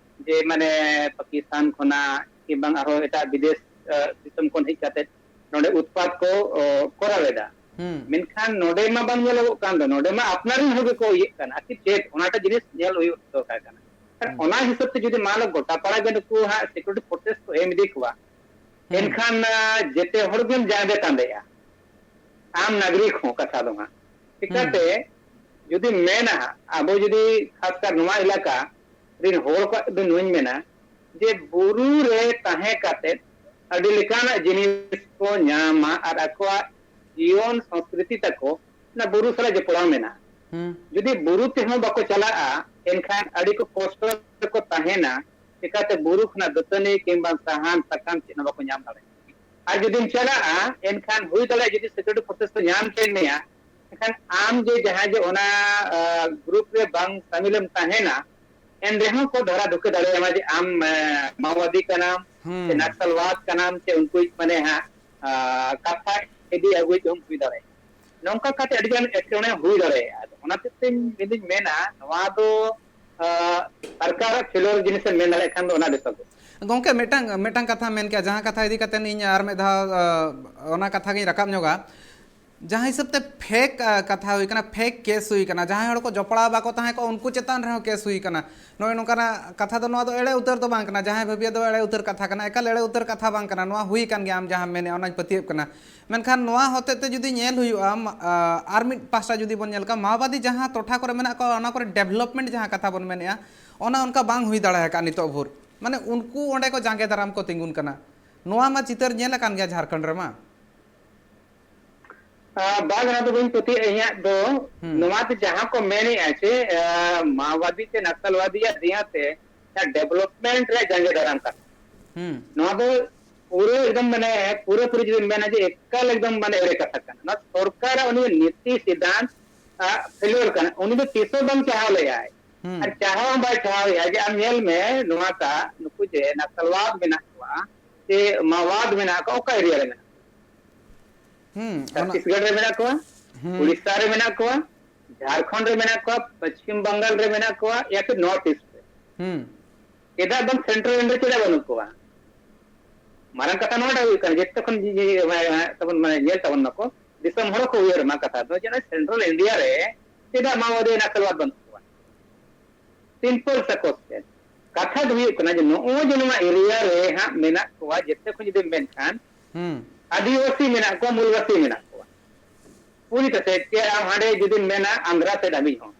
ᱡᱮ ᱢᱟᱱᱮ ᱯᱟᱠᱤᱥᱛᱟᱱ ᱠᱷᱚᱱᱟᱜ ᱠᱤ ᱵᱟᱝ ᱟᱨᱦᱚᱸ ᱮᱴᱟᱜ ᱵᱤᱫᱮᱥ, ᱟ, ᱫᱤᱥᱚᱢ ᱠᱷᱚᱱ ᱦᱮᱡ ᱠᱟᱛᱮ ᱱᱚᱰᱮ ᱩᱛᱯᱟᱛ ᱠᱚ, ᱚ, ᱠᱚᱨᱟᱣ ᱮᱫᱟ᱾ ᱦᱩᱸ᱾ ᱢᱮᱱᱠᱷᱟᱱ ᱱᱚᱰᱮ ᱢᱟ ᱵᱟᱝ ᱧᱮᱞᱚᱜᱚᱜ ᱠᱟᱱ ᱫᱚ, ᱱᱚᱰᱮ ᱢᱟ ᱟᱯᱱᱟᱨ ᱨᱮᱱ ᱦᱚᱲ ᱜᱮᱠᱚ ᱤᱭᱟᱹᱜ ᱠᱟᱱᱟ᱾ ᱟᱨ ᱪᱮᱫ ᱚᱱᱟᱴᱟᱜ ᱡᱤᱱᱤᱥ ᱧᱮᱞ ᱦᱩᱭᱩᱜ ᱫᱚᱨᱠᱟᱨ ᱠᱟᱱᱟ᱾ ᱟᱨ ᱦᱩᱸ᱾ ᱚᱱᱟ ᱦᱤᱥᱟᱹᱵ ᱛᱮ ᱡᱩᱫᱤ ᱢᱟᱱ ᱞᱚ ᱜᱚᱴᱟ ᱯᱟᱲᱟ ᱜᱮ ᱱᱩᱠᱩ ᱦᱟᱸᱜ security forces ᱠᱚ ᱮᱢ ᱤᱫᱤ ᱠᱚᱣᱟ, ᱦᱩᱸ᱾ ᱮᱱᱠᱷᱟᱱ, ᱟ, ᱡᱮᱛᱮ ᱦᱚᱲ ᱜᱮᱢ ᱡᱟᱸᱜᱮ ᱛᱟᱸᱫᱮᱜᱼᱟ᱾ ᱟᱢ ᱱᱟᱜᱚᱨᱤᱠ ᱦᱚᱸ ᱠᱟᱛᱷᱟ ᱫᱚ ᱦᱟᱸᱜ᱾ ᱪᱤᱠᱟᱹᱛᱮ ᱦᱩᱸ᱾ ᱡᱩᱫᱤ ᱢᱮᱱᱟ ᱦᱟᱸᱜ, ᱟᱵᱚ ᱡᱩᱫᱤ ᱠᱷᱟᱥ ᱠᱟᱨ ᱱᱚᱣᱟ ᱮᱞᱟᱠᱟ ᱨᱮᱱ ᱦᱚᱲ ᱠᱚᱣᱟᱜ ᱫᱚ ᱱᱚᱣᱟᱧ ᱢᱮᱱᱟ ᱡᱮ ᱵᱩᱨᱩ ᱨᱮ ᱛᱟᱦᱮᱸ ᱠᱟᱛᱮ ᱟᱹᱰᱤ ᱞᱮᱠᱟᱱᱟᱜ ᱡᱤᱱᱤᱥ ᱠᱚ ᱧᱟᱢᱟ ᱟᱨ ᱟᱠᱚᱣᱟᱜ ᱡᱤᱭᱚᱱ ᱥᱚᱝᱥᱠᱨᱤᱛᱤ ᱛᱟᱠᱚ ᱚᱱᱟ ᱵᱩᱨᱩ ᱥᱟᱞᱟᱜ ᱡᱚᱯᱲᱟᱣ ᱢᱮᱱᱟᱜᱼᱟ᱾ ᱦᱩᱸ᱾ ᱡᱩᱫᱤ ᱵᱩᱨᱩ ᱛᱮᱦᱚᱸ ᱵᱟᱠᱚ ᱪᱟᱞᱟᱜᱼᱟ, ᱮᱱᱠᱷᱟᱱ ᱟᱹᱰᱤ ᱠᱚ ᱠᱚᱥᱴᱚ ᱨᱮᱠᱚ ᱛᱟᱦᱮᱱᱟ᱾ ᱪᱤᱠᱟᱹᱛᱮ ᱵᱩᱨᱩ ᱠᱷᱚᱱᱟᱜ ᱫᱟᱹᱛᱟᱹᱱᱤ ᱠᱤᱝᱵᱟ ᱥᱟᱦᱟᱱ ᱥᱟᱠᱟᱢ ᱪᱮᱫ ᱦᱚᱸ ᱵᱟᱠᱚ ᱧᱟᱢ ᱫᱟᱲᱮᱭᱟᱜᱼᱟ? ᱟᱨ ᱡᱩᱫᱤᱢ ᱪᱟᱞᱟᱜᱼᱟ, ᱮᱱᱠᱷᱟᱱ ᱦᱩᱭ ᱫᱟᱲᱮᱭᱟᱜᱼᱟ ᱡᱩᱫᱤ security forces ᱠᱚ ᱧᱟᱢ ᱠᱮᱫ ᱢᱮᱭᱟ, ᱮᱱᱠᱷᱟᱱ ᱟᱢ ᱡᱮ ᱡᱟᱦᱟᱸᱭ ᱡᱮ ᱚᱱᱟ, ᱟ, group ᱨᱮ ᱵᱟᱝ ᱥᱟᱢᱤᱞᱮᱢ ᱛᱟᱦᱮᱱᱟ, ᱮᱱ ᱨᱮᱦᱚᱸ ᱠᱚ ᱫᱷᱟᱨᱟ ᱫᱷᱩᱠᱟᱹ ᱫᱟᱲᱮᱭᱟᱢᱟ ᱡᱮ ᱟᱢ, ᱟ, ᱢᱟᱣᱵᱟᱫᱤ ᱠᱟᱱᱟᱢ, ᱥᱮ ᱦᱩᱸ᱾ ᱱᱟᱠᱥᱟᱞᱣᱟᱫ ᱠᱟᱱᱟᱢ, ᱥᱮ ᱩᱱᱠᱩ ᱢᱟᱱᱮ ᱦᱟᱸᱜ, ᱟ, ᱠᱟᱛᱷᱟ ᱤᱫᱤ ᱟᱹᱜᱩᱭ ᱦᱚᱸ ᱦᱩᱭ ᱫᱟᱲᱮᱭᱟᱜᱼᱟ᱾ ᱱᱚᱝᱠᱟ ᱠᱟᱛᱮ ᱟᱹᱰᱤ ᱜᱟᱱ ᱮᱴᱠᱮᱴᱚᱬᱮ ᱦᱩᱭ ᱫᱟᱲᱮᱭᱟᱜᱼᱟ᱾ ᱟᱫᱚ ᱚᱱᱟ ᱦᱚᱛᱮᱡ ᱛᱮ ᱤᱧ ᱫᱩᱧ ᱢᱮᱱᱟ, ᱱᱚᱣᱟ ᱫᱚ, ᱟ, ᱥᱚᱨᱠᱟᱨᱟᱜ failure ᱡᱤᱱᱤᱥ ᱮᱢ ᱢᱮᱱ ᱫᱟᱲᱮᱭᱟᱜ ᱠᱷᱟᱱ ᱫᱚ ᱚᱱᱟ ᱵᱮᱥᱚᱜ ᱜᱮ᱾ ᱜᱚᱝᱠᱮ, ᱢᱤᱫᱴᱟᱝ, ᱢᱤᱫᱴᱟᱝ ᱠᱟᱛᱷᱟ ᱢᱮᱱ ᱠᱮᱭᱟ, ᱡᱟᱦᱟᱸ ᱠᱟᱛᱷᱟ ᱤᱫᱤ ᱠᱟᱛᱮ ᱤᱧ ᱟᱨ ᱢᱤᱫ ᱫᱷᱟᱣ, ᱟ, ᱚᱱᱟ ᱠᱟᱛᱷᱟ ᱜᱤᱧ ᱨᱟᱠᱟᱵ ᱧᱚᱜᱟ᱾ ᱡᱟᱦᱟᱸ ᱦᱤᱥᱟᱹᱵ ᱛᱮ fake, ᱟ, ᱠᱟᱛᱷᱟ ᱦᱩᱭ ᱠᱟᱱᱟ, fake case ᱦᱩᱭ ᱠᱟᱱᱟ, ᱡᱟᱦᱟᱸᱭ ᱦᱚᱲ ᱠᱚ ᱡᱚᱯᱲᱟᱣ ᱵᱟᱠᱚ ᱛᱟᱦᱮᱸ ᱠᱚᱜᱼᱟ, ᱩᱱᱠᱩ ᱪᱮᱛᱟᱱ ᱨᱮᱦᱚᱸ case ᱦᱩᱭ ᱠᱟᱱᱟ᱾ ᱱᱚᱜᱼᱚᱭ ᱱᱚᱝᱠᱟᱱᱟᱜ ᱠᱟᱛᱷᱟ ᱫᱚ, ᱱᱚᱣᱟ ᱫᱚ ᱮᱲᱮ ᱩᱛᱟᱹᱨ ᱫᱚ ᱵᱟᱝ ᱠᱟᱱᱟ᱾ ᱡᱟᱦᱟᱸᱭ ᱵᱷᱟᱹᱵᱤᱭᱟ ᱫᱚ ᱮᱲᱮ ᱩᱛᱟᱹᱨ ᱠᱟᱛᱷᱟ ᱠᱟᱱᱟ, ᱮᱠᱟᱞ ᱮᱲᱮ ᱩᱛᱟᱹᱨ ᱠᱟᱛᱷᱟ ᱵᱟᱝ ᱠᱟᱱᱟ᱾ ᱱᱚᱣᱟ ᱦᱩᱭ ᱠᱟᱱ ᱜᱮᱭᱟ, ᱟᱢ ᱡᱟᱦᱟᱸᱢ ᱢᱮᱱᱮᱫᱼᱟ, ᱚᱱᱟᱧ ᱯᱟᱹᱛᱭᱟᱹᱜ ᱠᱟᱱᱟ᱾ ᱢᱮᱱᱠᱷᱟᱱ ᱱᱚᱣᱟ ᱦᱚᱛᱮᱡ ᱛᱮ ᱡᱩᱫᱤ ᱧᱮᱞ ᱦᱩᱭᱩᱜᱼᱟ, ᱢᱟ-, ᱟ, ᱟᱨ ᱢᱤᱫ ᱯᱟᱦᱴᱟ ᱡᱩᱫᱤ ᱵᱚᱱ ᱧᱮᱞ ᱠᱷᱟᱱ, ᱢᱟᱣᱵᱟᱫᱤ ᱡᱟᱦᱟᱸ ᱴᱚᱴᱷᱟ ᱠᱚᱨᱮ ᱢᱮᱱᱟᱜ ᱠᱚᱣᱟ, ᱚᱱᱟ ᱠᱚᱨᱮ development ᱡᱟᱦᱟᱸ ᱠᱟᱛᱷᱟ ᱵᱚᱱ ᱢᱮᱱᱮᱫᱼᱟ, ᱚᱱᱟ ᱚᱱᱠᱟ ᱵᱟᱝ ᱦᱩᱭ ᱫᱟᱲᱮ ᱟᱠᱟᱫ ᱱᱤᱛᱚᱜ ᱵᱷᱳᱨ᱾ ᱢᱟᱱᱮ ᱩᱱᱠᱩ ᱚᱸᱰᱮ ᱠᱚ ᱡᱟᱸᱜᱮ ᱫᱟᱨᱟᱢ ᱠᱚ ᱛᱤᱸᱜᱩᱱ ᱠᱟᱱᱟ᱾ ᱱᱚᱣᱟ ᱢᱟ ᱪᱤᱛᱟᱹᱨ ᱧᱮᱞ ᱟᱠᱟᱱ ᱜᱮᱭᱟ ᱡᱷᱟᱲᱠᱷᱚᱸᱰ ᱨᱮᱢᱟ᱾ ᱟ, ᱵᱟᱝ, ᱚᱱᱟ ᱫᱚ ᱵᱟᱹᱧ ᱯᱟᱹᱛᱭᱟᱹᱜᱼᱟ ᱤᱧᱟᱹᱜ ᱫᱚ᱾ ᱦᱩᱸ᱾ ᱱᱚᱣᱟ ᱫᱚ ᱡᱟᱦᱟᱸ ᱠᱚ ᱢᱮᱱᱮᱫᱼᱟ ᱡᱮ, ᱟ, ᱢᱟᱣᱵᱟᱫᱤ ᱥᱮ ᱱᱟᱠᱥᱟᱞᱣᱟᱫᱤᱭᱟᱜ ᱫᱮᱭᱟ ᱛᱮ ᱡᱟᱦᱟᱸ development ᱨᱮᱭᱟᱜ ᱡᱟᱸᱜᱮ ᱫᱟᱨᱟᱢ ᱠᱟᱱᱟ, ᱦᱩᱸ᱾ ᱱᱚᱣᱟ ᱫᱚ ᱯᱩᱨᱟᱹ ᱮᱠᱫᱚᱢ ᱢᱟᱱᱮ ᱯᱩᱨᱟᱹᱯᱩᱨᱤ ᱡᱩᱫᱤᱢ ᱢᱮᱱᱟ ᱡᱮ ᱮᱠᱟᱞ ᱮᱠᱫᱚᱢ ᱢᱟᱱᱮ ᱮᱲᱮ ᱠᱟᱛᱷᱟ ᱠᱟᱱᱟ᱾ ᱱᱚᱣᱟ ᱥᱚᱨᱠᱟᱨᱟᱜ ᱩᱱᱤ ᱱᱤᱛᱤ ᱥᱤᱫᱷᱟᱱᱛ, ᱟ, failure ᱠᱟᱱᱟ᱾ ᱩᱱᱤ ᱫᱚ ᱛᱤᱥ ᱦᱚᱸ ᱵᱟᱝ ᱪᱟᱦᱟᱣ ᱞᱮᱫᱼᱟᱭ᱾ ᱦᱩᱸ᱾ ᱟᱨ ᱪᱟᱦᱟᱣ ᱦᱚᱸ ᱵᱟᱭ ᱪᱟᱦᱟᱣᱮᱫᱼᱟ ᱡᱮ ᱟᱢ ᱧᱮᱞ ᱢᱮ ᱱᱚᱣᱟ ᱠᱟ ᱱᱩᱠᱩ ᱡᱮ ᱱᱟᱠᱥᱟᱞᱣᱟᱫ ᱢᱮᱱᱟᱜ ᱠᱚᱣᱟ, ᱥᱮ ᱢᱟᱣᱟᱫ ᱢᱮᱱᱟᱜ ᱠᱚᱣᱟ, ᱚᱠᱟ ᱮᱨᱤᱭᱟ ᱨᱮ ᱢᱮᱱᱟᱜ ᱠᱚᱣᱟ? ᱦᱩᱸ, ᱚᱱᱟ ᱪᱷᱚᱛᱤᱥᱜᱚᱲ ᱨᱮ ᱢᱮᱱᱟᱜ ᱠᱚᱣᱟ, ᱦᱩᱸ᱾ ᱩᱲᱤᱥᱥᱟ ᱨᱮ ᱢᱮᱱᱟᱜ ᱠᱚᱣᱟ, ᱡᱷᱟᱲᱠᱷᱚᱸᱰ ᱨᱮ ᱢᱮᱱᱟᱜ ᱠᱚᱣᱟ, ᱯᱚᱪᱷᱤᱢ ᱵᱟᱝᱜᱟᱞ ᱨᱮ ᱢᱮᱱᱟᱜ ᱠᱚᱣᱟ, ᱭᱟ ᱯᱷᱤᱨ ᱱᱚᱨᱛᱷ ᱤᱥᱴ ᱨᱮ᱾ ᱦᱩᱸ᱾ ᱪᱮᱫᱟᱜ ᱵᱟᱝ ᱥᱮᱱᱴᱨᱟᱞ ᱤᱱᱰᱤᱭᱟ ᱪᱮᱫᱟᱜ ᱵᱟᱹᱱᱩᱜ ᱠᱚᱣᱟ? ᱢᱟᱨᱟᱝ ᱠᱟᱛᱷᱟ ᱱᱚᱣᱟᱴᱟᱜ ᱦᱩᱭᱩᱜ ᱠᱟᱱᱟ, ᱡᱚᱛᱚ ᱠᱷᱚᱱ ᱡᱤ-, ᱡᱤ-, ᱢᱟᱱᱮ, ᱛᱟᱵᱚᱱ, ᱢᱟᱱᱮ, ᱧᱮᱞ ᱛᱟᱵᱚᱱ ᱢᱟᱠᱚ, ᱫᱤᱥᱚᱢ ᱦᱚᱲ ᱠᱚ ᱩᱭᱦᱟᱹᱨ ᱢᱟ ᱠᱟᱛᱷᱟ ᱫᱚ, ᱡᱮ ᱱᱚᱜᱼᱚᱭ ᱥᱮᱱᱴᱨᱟᱞ ᱤᱱᱰᱤᱭᱟ ᱨᱮ ᱪᱮᱫᱟᱜ ᱢᱟᱣᱳᱣᱟᱫᱤ ᱱᱟᱠᱥᱟᱞᱵᱟᱫ ᱵᱟᱹᱱᱩᱜ ᱠᱚᱣᱟ? ᱥᱤᱢᱯᱚᱞ ᱥᱟ ᱠᱚᱥᱪᱮᱱ᱾ ᱠᱟᱛᱷᱟ ᱫᱚ ᱦᱩᱭᱩᱜ ᱠᱟᱱᱟ ᱡᱮ ᱱᱚᱜᱼᱚᱭ ᱡᱮ ᱱᱚᱣᱟ ᱮᱨᱤᱭᱟ ᱨᱮ ᱦᱟᱸᱜ ᱢᱮᱱᱟᱜ ᱠᱚᱣᱟ, ᱡᱮᱛᱮ ᱠᱷᱚᱱ ᱡᱩᱫᱤᱢ ᱢᱮᱱᱠᱷᱟᱱ, ᱦᱩᱸ᱾ ᱟᱹᱫᱤᱵᱟᱹᱥᱤ ᱢᱮᱱᱟᱜ ᱠᱚᱣᱟ, ᱢᱩᱞᱵᱟᱹᱥᱤ ᱢᱮᱱᱟᱜ ᱠᱚᱣᱟ᱾ ᱩᱱᱤ ᱠᱟᱛᱮ ᱪᱮ ᱟᱢ ᱦᱟᱸᱰᱮ ᱡᱩᱫᱤᱢ ᱢᱮᱱᱟ ᱟᱱᱫᱷᱨᱟ ᱥᱮᱫ ᱦᱟᱹᱵᱤᱡ ᱦᱚᱸ,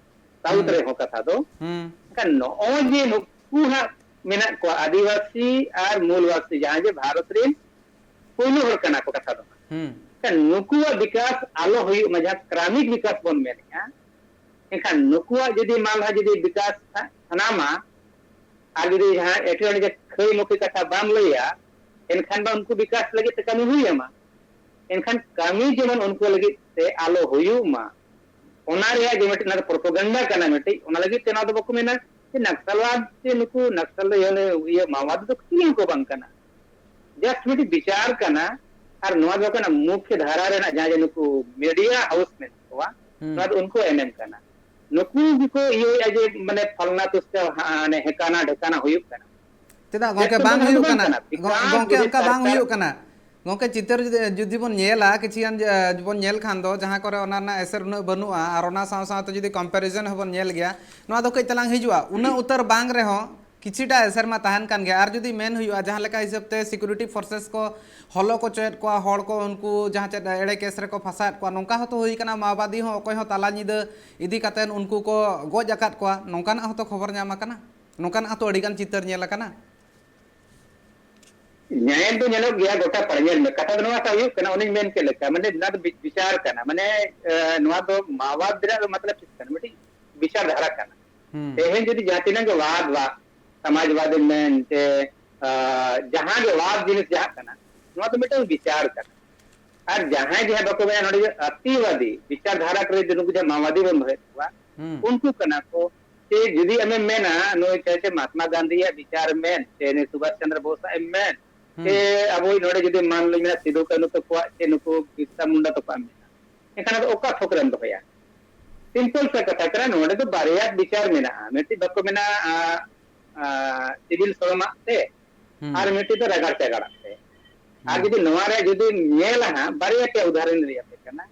ᱥᱟᱣᱩᱛᱷ ᱦᱩᱸ᱾ ᱨᱮᱦᱚᱸ ᱠᱟᱛᱷᱟ ᱫᱚ, ᱦᱩᱸ᱾ ᱮᱱᱠᱷᱟᱱ ᱱᱚᱜᱼᱚᱭ ᱡᱮ ᱱᱩᱠᱩ ᱦᱟᱸᱜ ᱢᱮᱱᱟᱜ ᱠᱚᱣᱟ, ᱟᱹᱫᱤᱵᱟᱹᱥᱤ ᱟᱨ ᱢᱩᱞᱵᱟᱹᱥᱤ, ᱡᱟᱦᱟᱸᱭ ᱡᱮ ᱵᱷᱟᱨᱚᱛ ᱨᱮᱱ ᱯᱩᱭᱞᱩ ᱦᱚᱲ ᱠᱟᱱᱟ ᱠᱚ ᱠᱟᱛᱷᱟ ᱫᱚ ᱦᱟᱸᱜ᱾ ᱦᱩᱸ᱾ ᱮᱱᱠᱷᱟᱱ ᱱᱩᱠᱩᱣᱟᱜ ᱵᱤᱠᱟᱥ ᱟᱞᱚ ᱦᱩᱭᱩᱜ ᱢᱟ, ᱡᱟᱦᱟᱸ ᱠᱨᱟᱢᱤᱠ ᱵᱤᱠᱟᱥ ᱵᱚᱱ ᱢᱮᱱᱮᱫᱼᱟ, ᱮᱱᱠᱷᱟᱱ ᱱᱩᱠᱩᱣᱟᱜ ᱡᱩᱫᱤ ᱢᱟᱞᱦᱟ ᱡᱩᱫᱤ ᱵᱤᱠᱟᱥ ᱥᱟᱱᱟᱢᱟ, ᱟᱨ ᱡᱩᱫᱤ ᱡᱟᱦᱟᱸ ᱮᱴᱠᱮᱴᱚᱬᱮ ᱡᱮ ᱠᱷᱟᱹᱭ ᱢᱩᱠᱷᱤ ᱠᱟᱛᱷᱟ ᱵᱟᱢ ᱞᱟᱹᱭᱟ, ᱮᱱᱠᱷᱟᱱ ᱵᱟ ᱩᱱᱠᱩ ᱵᱤᱠᱟᱥ ᱞᱟᱹᱜᱤᱫ ᱛᱮ ᱠᱟᱹᱢᱤ ᱦᱩᱭ ᱟᱢᱟ᱾ ᱮᱱᱠᱷᱟᱱ ᱠᱟᱹᱢᱤ ᱡᱮᱢᱚᱱ ᱩᱱᱠᱩ ᱞᱟᱹᱜᱤᱫ ᱛᱮ ᱟᱞᱚ ᱦᱩᱭᱩᱜ ᱢᱟ, ᱚᱱᱟ ᱨᱮᱭᱟᱜ ᱡᱮ ᱢᱤᱫᱴᱤᱡ ᱚᱱᱟ ᱫᱚ ᱯᱨᱚᱯᱟᱜᱮᱱᱰᱟ ᱠᱟᱱᱟ ᱢᱤᱫᱴᱤᱡ, ᱚᱱᱟ ᱞᱟᱹᱜᱤᱫ ᱛᱮ ᱱᱚᱣᱟ ᱫᱚ ᱵᱟᱠᱚ ᱢᱮᱱᱟ ᱡᱮ ᱱᱟᱠᱥᱟᱞᱣᱟᱫ ᱥᱮ ᱱᱩᱠᱩ ᱱᱟᱠᱥᱟᱞ ᱫᱚ ᱤᱭᱟᱹ, ᱤᱭᱟᱹ ᱢᱟᱣᱟᱫ ᱫᱚ ᱪᱤᱞᱤ ᱦᱚᱸᱠᱚ ᱵᱟᱝ ᱠᱟᱱᱟ᱾ ᱡᱟᱥᱴ ᱢᱤᱫᱴᱤᱡ ᱵᱤᱪᱟᱨ ᱠᱟᱱᱟ᱾ ᱟᱨ ᱱᱚᱣᱟ ᱫᱚ ᱠᱟᱱᱟ ᱢᱩᱠᱷᱭᱚ ᱫᱷᱟᱨᱟ ᱨᱮᱱᱟᱜ ᱡᱟᱦᱟᱸ ᱡᱮ ᱱᱩᱠᱩ ᱢᱤᱰᱤᱭᱟ ᱦᱟᱣᱩᱥ ᱢᱮᱱᱟᱜ ᱠᱚᱣᱟ, ᱦᱩᱸ᱾ ᱱᱚᱣᱟ ᱫᱚ ᱩᱱᱠᱩᱣᱟᱜ ᱮᱱᱮᱢ ᱠᱟᱱᱟ᱾ ᱱᱩᱠᱩ ᱜᱮᱠᱚ ᱤᱭᱟᱹᱭᱮᱫᱼᱟ ᱡᱮ ᱢᱟᱱᱮ ᱯᱷᱟᱞᱱᱟ ᱛᱩᱥᱠᱟ ᱦᱟ-, ᱦᱟᱱᱮ ᱦᱮᱠᱟᱱᱟ ᱰᱷᱮᱠᱟᱱᱟ ᱦᱩᱭᱩᱜ ᱠᱟᱱᱟ᱾ ᱪᱮᱫᱟᱜ ᱜᱚᱝᱠᱮ ᱡᱟᱹᱥᱛᱤ ᱵᱟᱝ ᱫᱚ ᱦᱩᱭᱩᱜ ᱵᱟᱝ ᱠᱟᱱᱟ? ᱠᱟᱱᱟ᱾ ᱜᱚ-, ᱵᱤᱠᱟᱥ ᱜᱚᱝᱠᱮ ᱡᱩᱫᱤ ᱚᱱᱠᱟ ᱵᱟᱝ ᱥᱚᱨᱠᱟᱨ ᱦᱩᱭᱩᱜ ᱠᱟᱱᱟ᱾ ᱜᱚᱝᱠᱮ ᱪᱤᱛᱟᱹᱨ ᱡᱩᱫᱤ, ᱡᱩᱫᱤ ᱵᱚᱱ ᱧᱮᱞᱟ, ᱠᱤᱪᱷᱤ ᱜᱟᱱ ᱡᱮ, ᱵᱚᱱ ᱧᱮᱞ ᱠᱷᱟᱱ ᱫᱚ ᱡᱟᱦᱟᱸ ᱠᱚᱨᱮ ᱚᱱᱟ ᱨᱮᱱᱟᱜ ᱮᱥᱮᱨ ᱩᱱᱟᱹᱜ ᱵᱟᱹᱱᱩᱜᱼᱟ, ᱟᱨ ᱚᱱᱟ ᱥᱟᱶ ᱥᱟᱶᱛᱮ ᱡᱩᱫᱤ comparison ᱦᱚᱸᱵᱚᱱ ᱧᱮᱞ ᱜᱮᱭᱟ, ᱱᱚᱣᱟ ᱫᱚ ᱠᱟᱹᱡ ᱛᱟᱞᱟᱝ ᱦᱤᱡᱩᱜᱼᱟ᱾ ᱩᱱᱟᱹᱜ ᱩᱛᱟᱹᱨ ᱵᱟᱝ ᱨᱮᱦᱚᱸ ᱠᱤᱪᱷᱤᱴᱟ ᱮᱥᱮᱨ ᱢᱟ ᱛᱟᱦᱮᱱ ᱠᱟᱱ ᱜᱮᱭᱟ᱾ ᱟᱨ ᱡᱩᱫᱤ ᱢᱮᱱ ᱦᱩᱭᱩᱜᱼᱟ, ᱡᱟᱦᱟᱸ ᱞᱮᱠᱟ ᱦᱤᱥᱟᱹᱵ ᱛᱮ security forces ᱠᱚ ᱦᱚᱞᱚ ᱠᱚ ᱪᱚᱭᱮᱫ ᱠᱚᱣᱟ, ᱦᱚᱲ ᱠᱚ ᱩᱱᱠᱩ ᱡᱟᱦᱟᱸ ᱪᱮᱫ ᱮᱲᱮ ᱠᱮᱥ ᱨᱮᱠᱚ ᱯᱷᱟᱸᱥᱟᱣᱮᱫ ᱠᱚᱣᱟ, ᱱᱚᱝᱠᱟ ᱦᱚᱸᱛᱚ ᱦᱩᱭ ᱠᱟᱱᱟ, ᱢᱟᱣᱵᱟᱫᱤ ᱦᱚᱸ ᱚᱠᱚᱭ ᱦᱚᱸ ᱛᱟᱞᱟ ᱧᱤᱫᱟᱹ ᱤᱫᱤ ᱠᱟᱛᱮᱫ ᱩᱱᱠᱩ ᱠᱚ ᱜᱚᱡ ᱟᱠᱟᱫ ᱠᱚᱣᱟ, ᱱᱚᱝᱠᱟᱱᱟᱜ ᱦᱚᱸᱛᱚ ᱠᱷᱚᱵᱚᱨ ᱧᱟᱢ ᱟᱠᱟᱱᱟ᱾ ᱱᱚᱝᱠᱟᱱᱟᱜ ᱦᱚᱸᱛᱚ ᱟᱹᱰᱤᱜᱟᱱ ᱪᱤᱛᱟᱹᱨ ᱧᱮᱞ ᱟᱠᱟᱱᱟ᱾ ᱧᱮᱞ ᱫᱚ ᱧᱮᱞᱚᱜ ᱜᱮᱭᱟ ᱜᱚᱴᱟ ᱯᱟᱲᱟ᱾ ᱧᱮᱞ ᱢᱮ, ᱠᱟᱛᱷᱟ ᱫᱚ ᱱᱚᱣᱟ ᱥᱟᱶ ᱦᱩᱭᱩᱜ ᱠᱟᱱᱟ, ᱚᱱᱮᱧ ᱢᱮᱱ ᱠᱮᱫ ᱞᱮᱠᱟ, ᱢᱟᱱᱮ ᱱᱚᱣᱟ ᱫᱚ ᱵᱤ-, ᱵᱤᱪᱟᱨ ᱠᱟᱱᱟ, ᱢᱟᱱᱮ, ᱮ, ᱱᱚᱣᱟ ᱫᱚ ᱢᱟᱣᱵᱟᱫ ᱨᱮᱱᱟᱜ ᱫᱚ ᱢᱚᱛᱞᱚᱵ ᱪᱮᱫ ᱠᱟᱱᱟ? ᱢᱤᱫᱴᱤᱡ ᱵᱤᱪᱟᱨ ᱫᱷᱟᱨᱟ ᱠᱟᱱᱟ᱾ ᱦᱩᱸ᱾ ᱛᱮᱦᱮᱧ ᱡᱩᱫᱤ ᱡᱟᱦᱟᱸ ᱛᱤᱱᱟᱹᱜ ᱜᱮ ᱣᱟᱫ ᱵᱟ, ᱥᱚᱢᱟᱡᱽᱵᱟᱫᱤ ᱢᱮᱱ ᱥᱮ, ᱟ, ᱡᱟᱦᱟᱸ ᱜᱮ ᱣᱟᱫ ᱡᱤᱱᱤᱥ ᱡᱟᱦᱟᱸ ᱠᱟᱱᱟ, ᱱᱚᱣᱟ ᱫᱚ ᱢᱤᱫᱴᱟᱝ ᱵᱤᱪᱟᱨ ᱠᱟᱱᱟ᱾ ᱟᱨ ᱡᱟᱦᱟᱸᱭ ᱡᱟᱦᱟᱸ ᱵᱟᱠᱚ ᱢᱮᱱᱟ, ᱱᱚᱰᱮ ᱡᱮ ᱟᱛᱤᱣᱟᱫᱤ ᱵᱤᱪᱟᱨ ᱫᱷᱟᱨᱟ ᱠᱚᱨᱮ ᱡᱩᱫᱤ ᱱᱩᱠᱩ ᱡᱟᱦᱟᱸ ᱢᱟᱣᱵᱟᱫᱤ ᱵᱚᱱ ᱫᱚᱦᱚᱭᱮᱫ ᱠᱚᱣᱟ, ᱦᱩᱸ᱾ ᱩᱱᱠᱩ ᱠᱟᱱᱟ ᱠᱚ᱾ ᱥᱮ ᱡᱩᱫᱤ ᱟᱢᱮᱢ ᱢᱮᱱᱟ, ᱱᱩᱭ ᱪᱟᱦᱮ ᱪᱮ ᱢᱟᱦᱟᱛᱢᱟ ᱜᱟᱱᱫᱷᱤᱭᱟᱜ ᱵᱤᱪᱟᱨ ᱢᱮᱱ, ᱥᱮ ᱱᱩᱭ ᱥᱩᱵᱷᱟᱥ ᱪᱚᱱᱫᱨᱚ ᱵᱳᱥᱟᱜ ᱮᱢ ᱢᱮᱱ, ᱥᱮ ᱟᱵᱚ ᱱᱚᱰᱮ ᱡᱩᱫᱤ ᱢᱟᱱ ᱞᱤᱧ ᱢᱮᱱᱟ ᱥᱤᱫᱩ ᱠᱟᱹᱱᱦᱩ ᱛᱟᱠᱚᱣᱟᱜ ᱥᱮ ᱱᱩᱠᱩ ᱵᱤᱨᱥᱟ ᱢᱩᱱᱰᱟ ᱛᱟᱠᱚᱣᱟᱜ ᱢᱮᱱᱟᱜᱼᱟ, ᱮᱱᱠᱷᱟᱱ ᱟᱫᱚ ᱚᱠᱟ ᱛᱷᱚᱠ ᱨᱮᱢ ᱫᱚᱦᱚᱭᱟ? ᱥᱤᱢᱯᱚᱞ ᱥᱟ ᱠᱟᱛᱷᱟ ᱠᱟᱱᱟ, ᱱᱚᱰᱮ ᱫᱚ ᱵᱟᱨᱭᱟ ᱵᱤᱪᱟᱨ ᱢᱮᱱᱟᱜᱼᱟ, ᱢᱤᱫᱴᱤᱡ ᱵᱟᱠᱚ ᱢᱮᱱᱟ ᱟ, ᱟ, ᱥᱤᱵᱤᱞ ᱥᱚᱲᱚᱢᱟᱜ ᱛᱮ, ᱟᱨ ᱢᱤᱫᱴᱤᱡ ᱫᱚ ᱨᱟᱜᱟᱲ ᱪᱟᱜᱟᱲᱟᱜ ᱛᱮ᱾ ᱟᱨ ᱡᱩᱫᱤ ᱱᱚᱣᱟ ᱨᱮ ᱡᱩᱫᱤ ᱧᱮᱞᱟ ᱦᱟᱸᱜ, ᱵᱟᱨᱭᱟ ᱯᱮᱭᱟ ᱩᱫᱟᱦᱚᱨᱚᱱ ᱞᱟᱹᱭ ᱟᱯᱮ ᱠᱟᱱᱟ,